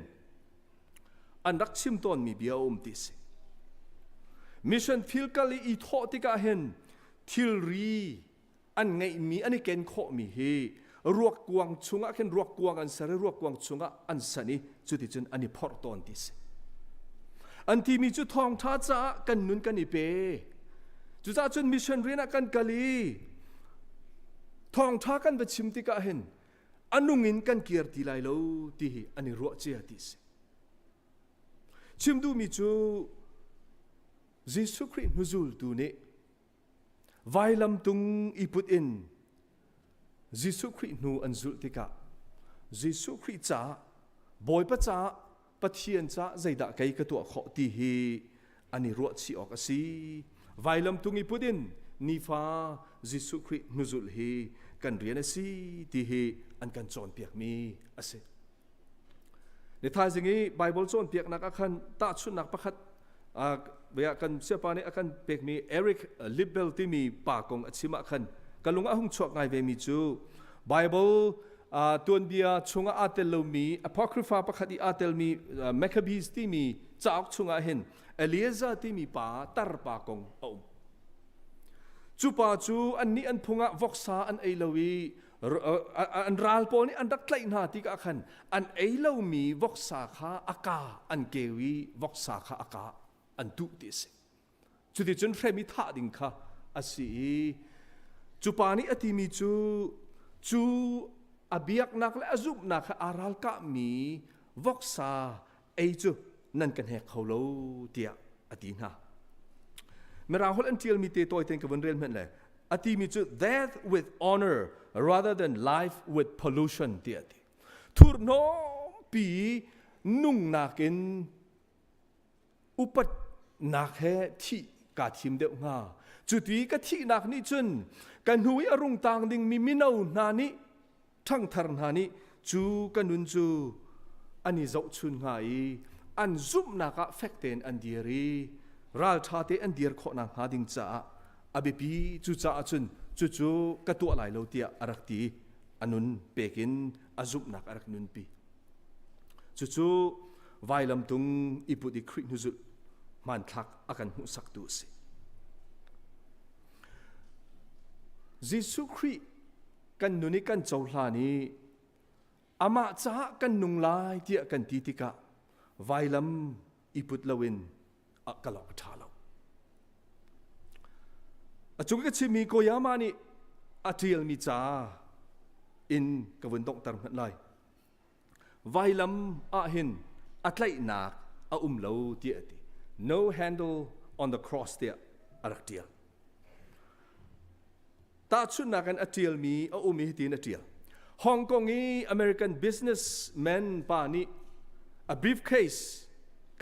an rak chim tawnmi bia a um ti si. Mission field kal i i thawh tikah hin thilri an ngeihmi an i ken khawhmi hi ruakkuang chungah khin ruakkuang an ser i ruakkuang chungah an san i cuticun an i phorh tawn ti si. An timi cu thawngṭha caah kan nun kan i pe. Cucaah cun mission rian ah kan kal i thawngṭha kan va chim tikah hin a nung in kan kir ti lai lo ti hi an i ruah cia ti si. Chim duhmi cu Jesuh Khrih hnuzultu nih Vailamtung i put in Jesuh Khrih hnu an zulh tikah Jesuh Khrih caah Bawipa caah Pathian caah zeidah kei ka tuah khawh ti hi an i ruahchih awk a si. Vailamtung i put in nifa Jesuh Khrih hnuzulh hi kan rian a si ti hi an kan cawnpiakmi a si. Ni thaizing i Bible cawnpiaknak ah khan tahchunhnak pakhat bia kan siapa nih a kan pekmi Eric Liddell timi pa kong a chim ah khan ka lung a hung chuak ngai vemi cu Bible tuanbia chungah aa tel lomi Apocrypha pakhat i aa telmi Maccabees timi cauk chungah hin Eliezer timi pa tarpa kong a um. Cu pa cu annih an phung ah voksa an ei lo i an ral pawl nih an rak tlaih hna tikah khan an ei lomi voksa kha a ka an keu i voksa kha a ka an tuh ti a si. Cuticun hrem i thah ding kha a si i cu pa nih a timi cu cu a biaknak le a zumhnak kha aa ralkahmi voksa ei cu nan ka hnek kho lo tiah a ti hna. Mirang holh an ṭialmi te tawi tein ka vun rel hmanh le a timi cu death with honor rather than life with pollution tiah a ti. Thurhnawmpi nungnak in upatnak he thih kaa thim deuh hnga. Cuti ka thihnak nih cun ka hnu i a rung tang dingmi mino hna nih ṭhangthar hna nih cu ka nun cu an i zohchun hnga i an zumhnak ah fek tein an dir i ralṭha te an dir khawh nakhnga ding caah a biapi. Cucaah cun cucu ka tuah lai lo tiah a rak ti, a nun pek in a zumhnak a rak nunpi. Cucu vailamtung i put i Khrih hnuzulh hmanthlak a kan hmuhsaktu a si. Jesuh Khrih kan nun i kan cohlan i amah caah kan nung lai tiah kan ti tikah vailam i put loin a kal awk a ṭha lo. A cung i ka chimmi Koyama nih a ṭialmi ca in ka vun donghter hmanh lai. Vailam ah hin a tlaihnak a um lo tiah a ti. No handle on the cross tiah a rak ṭial. Tahchunhnak in a ṭialmi a um i hitin a ṭial. Hong Kong i American businessman pa nih a briefcase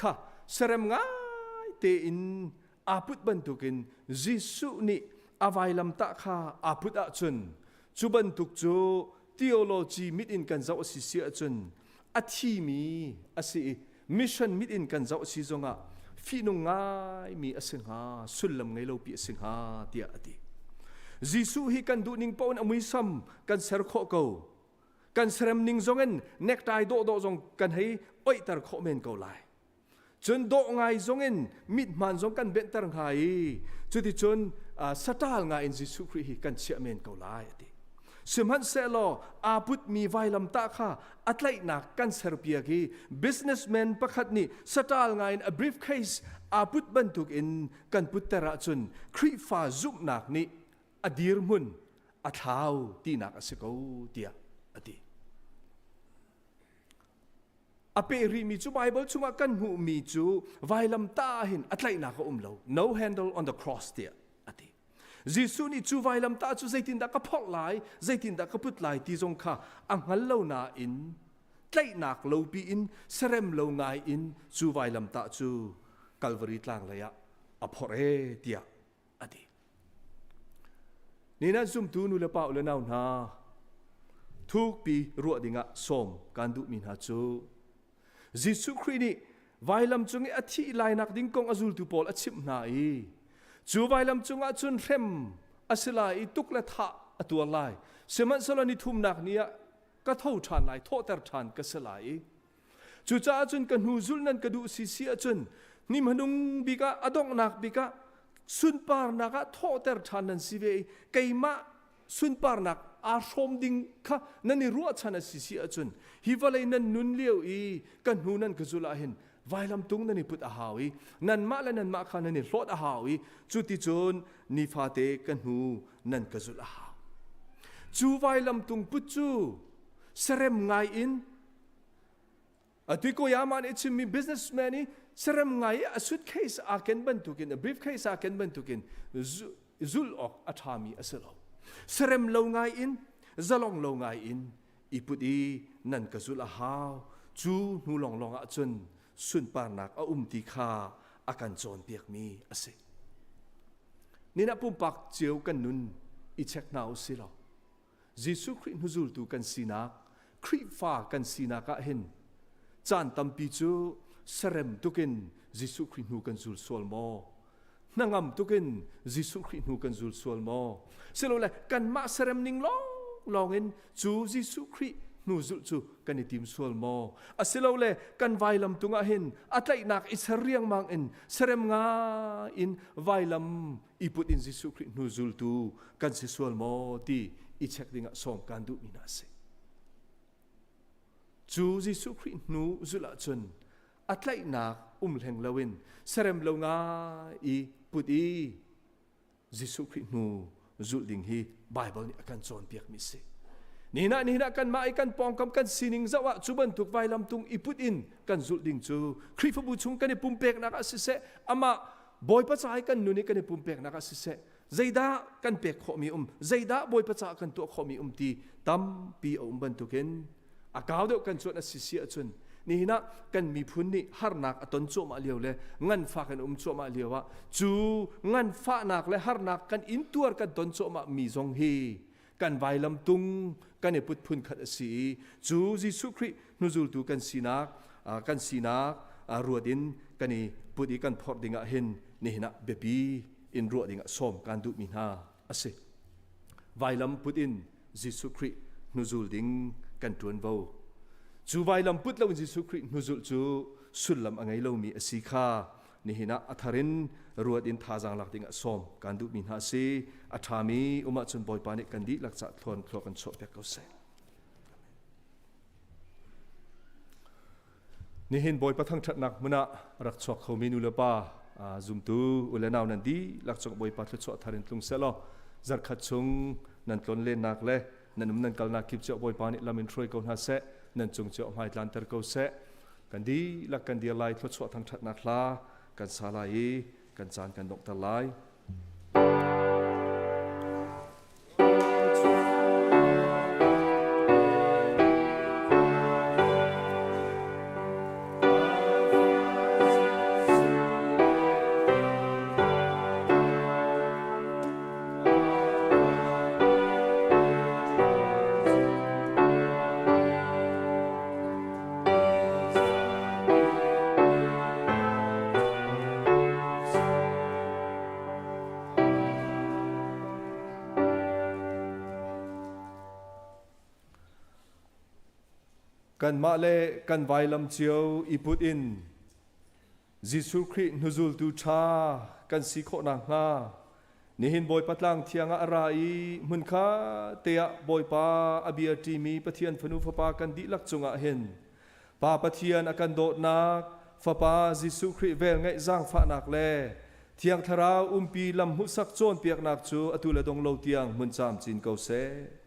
kha serem ngai tein aa put bantukin Jesuh nih a vailamtah kha aa put ahcun cu bantuk cu theology mit in kan zoh a si si ahcun a thimi a si i mission mit in kan zoh a si zongah fihnung ngaimi a si hnga, sullam ngei lopi a si hnga tiah a ti. Jesuh hi kan duhning paoh in a muisam kan ser khawh ko. Kan serem ning zong in necktie dawhdawh zong kan hei oihter khawh men ko lai. Cun dawh ngai zong in mithmaan zong kan benhter hnga i cuticun saṭal ngai in Jesuh Khrih hi kan chiah men ko lai a ti. Sihmanhsehlaw aa putmi vailamtah kha a tlaihnak kan serpiak i businessman pakhat nih saṭal ngai in a briefcase aa put bantukin kan putter ahcun Khrihfa zumhnak nih a dirhmun a thlau tinak a si ko tiah a ti. A peh rihmi cu Bible chungah kan hmuhmi cu vailamtah hin a tlaihnak a um lo. No handle on the cross tiah a ti. Jesuh nih cu vailamtah cu zeitindah ka phorh lai, zeitindah ka put lai ti zong kha a hngal lo nain tlaihnak lopi in serem lo ngai in cu vailamtah cu Calvary tlang lei ah a phorh e tiah a ti. Ni nan zumtu nu le pa u le nau hna, thukpi ruah dingah sawm kan duhmi hna cu Jesuh Khrih nih vailam cung i a thih lainak ding kong a zultu pawl a chimh hna i cu vailam cungah cun hrem a si lai i tuk le thah a tuar lai, sihmanhsehlaw ni thumnak ni ah ka tho ṭhan lai, thawhter ṭhan ka si lai i cucaah cun ka hnu zulh nan ka duh si si ahcun ni hmanung bik ah, a donghnak bik ah, sunparnak ah thawhter ṭhan nan si ve i keimah sunparnak aa hrawm ding kha nan i ruahchan a si si ahcun hi vawlei nan nun lio i ka hnu nan ka zulh ah hin vailam tung nan i put a hau i nanmah le nanmah kha nan i hlawt a hau i cuticun nifate ka hnu nan ka zulh a hau. Cu vailam tung put cu serem ngai in Atu Koyama nih chimmi businessman i serem ngai i a suitcase aa ken bantukin, a briefcase aa ken bantukin zulh awk a ṭhami a si lo. Serem lo ngai in, zalong lo ngai in i put i nan ka zulh a hau. Cu hnu lawnglawng ah cun sunparnak a um ti kha a kan cawnpiakmi a si. Ninah pumpak cio kan nun i check hna u si law Jesuh Khrih hnuzultu kan sinak, Khrihfa kan sinak ah hin caan tampi cu serem tukin Jesuh Khrih hnu kan zul sual maw? Hnangam tukin Jesuh Khrih hnu kan zul sual maw? Silole kanmah serem ning lawnglawng in cu Jesuh Khrih hnu zulh cu kan i tim sual maw? Asilole kan vailam tung ah hin a tlaihnak i ser riangmang in serem ngai in vailam i put in Jesuh Khrih hnu zultu kan si sual maw ti i check dingah sawm kan duhmi hna a si. Cu Jesuh Khrih hnu zulh ahcun a tlaihnak um hleng loin serem lo ngai i put i Jesuh Khrih hnu zulh ding hi Bible nih a kan cawnpiakmi si. Nihin ah nihin ah kanmah i kan pawngkam kan sining zoh ah cu bantuk vailam tung i put in kan zulh ding cu Khrihfabu chung kan i pumpeknak ah siseh, amah Bawipa ca i kan nun i kan i pumpeknak ah siseh, zeidah kan pek khawhmi um, zeidah Bawipa caah kan tuah khawhmi um ti tampi a um bantukin a kau deuh kan cuanh a si si ahcun nihin ah kan miphun nih harnak a ton cuahmah lio le nganfak in um cuahmah lio ah cu nganfahnak le harnak kan intuar kan ton cuahmah mi zong hi kan vailam tung kan i put phun khat a si i cu Jesuh Khrih hnuzultu kan sinak kan sinak ruat in kan i put i kan phorh ding ah hin nihin ah biapi in ruah ding ah sawm kan duhmi hna a si. Vailam put in Jesuh Khrih hnuzul ding kan ṭuanvo. Cu vailam put lo in Jesuh Khrih hnuzulh cu sullam a ngei lomi a si kha nihin ah a thar in ruat in thazaang lak ding ah sawm kan duhmi hna a si. A ṭhami um ahcun Bawipa nih kan dihlak cah thluan thlua kan chuahpiak ko seh. Nihin Bawipa thangṭhatnak hmun ah rak chuak khomi nu le pa zumtu u le nau nan dihlak cung Bawipa thluachuah thar in tlung sehlaw zarkhat chung nan tlon lennak le nan um nan kalnak kip cio Bawipa nih lam in hruai ko hna seh, nan cung cio hmai tlanter ko seh. Kan dihlak kan dir lai, thluachuah thangṭhatnak hla kan sa lai i kan caan kan donghter lai. Kanmah le kan vailam cio i put in Jesuh Khrih hnuzultu ṭha kan si khawh nakhnga nihin Bawipa tlang thiang ah a ra i hmunkha te ah Bawipa a bia ṭimi Pathian fanu fapa kan dihlak cungah hin Pa Pathian a kan dawtnak, Fapa Jesuh Khrih velngeih zaangfahnak le Thiang Thlarau umpi lam hmuhsak cawnpiaknak cu atu le dong lo tiang hmun camcin ko seh.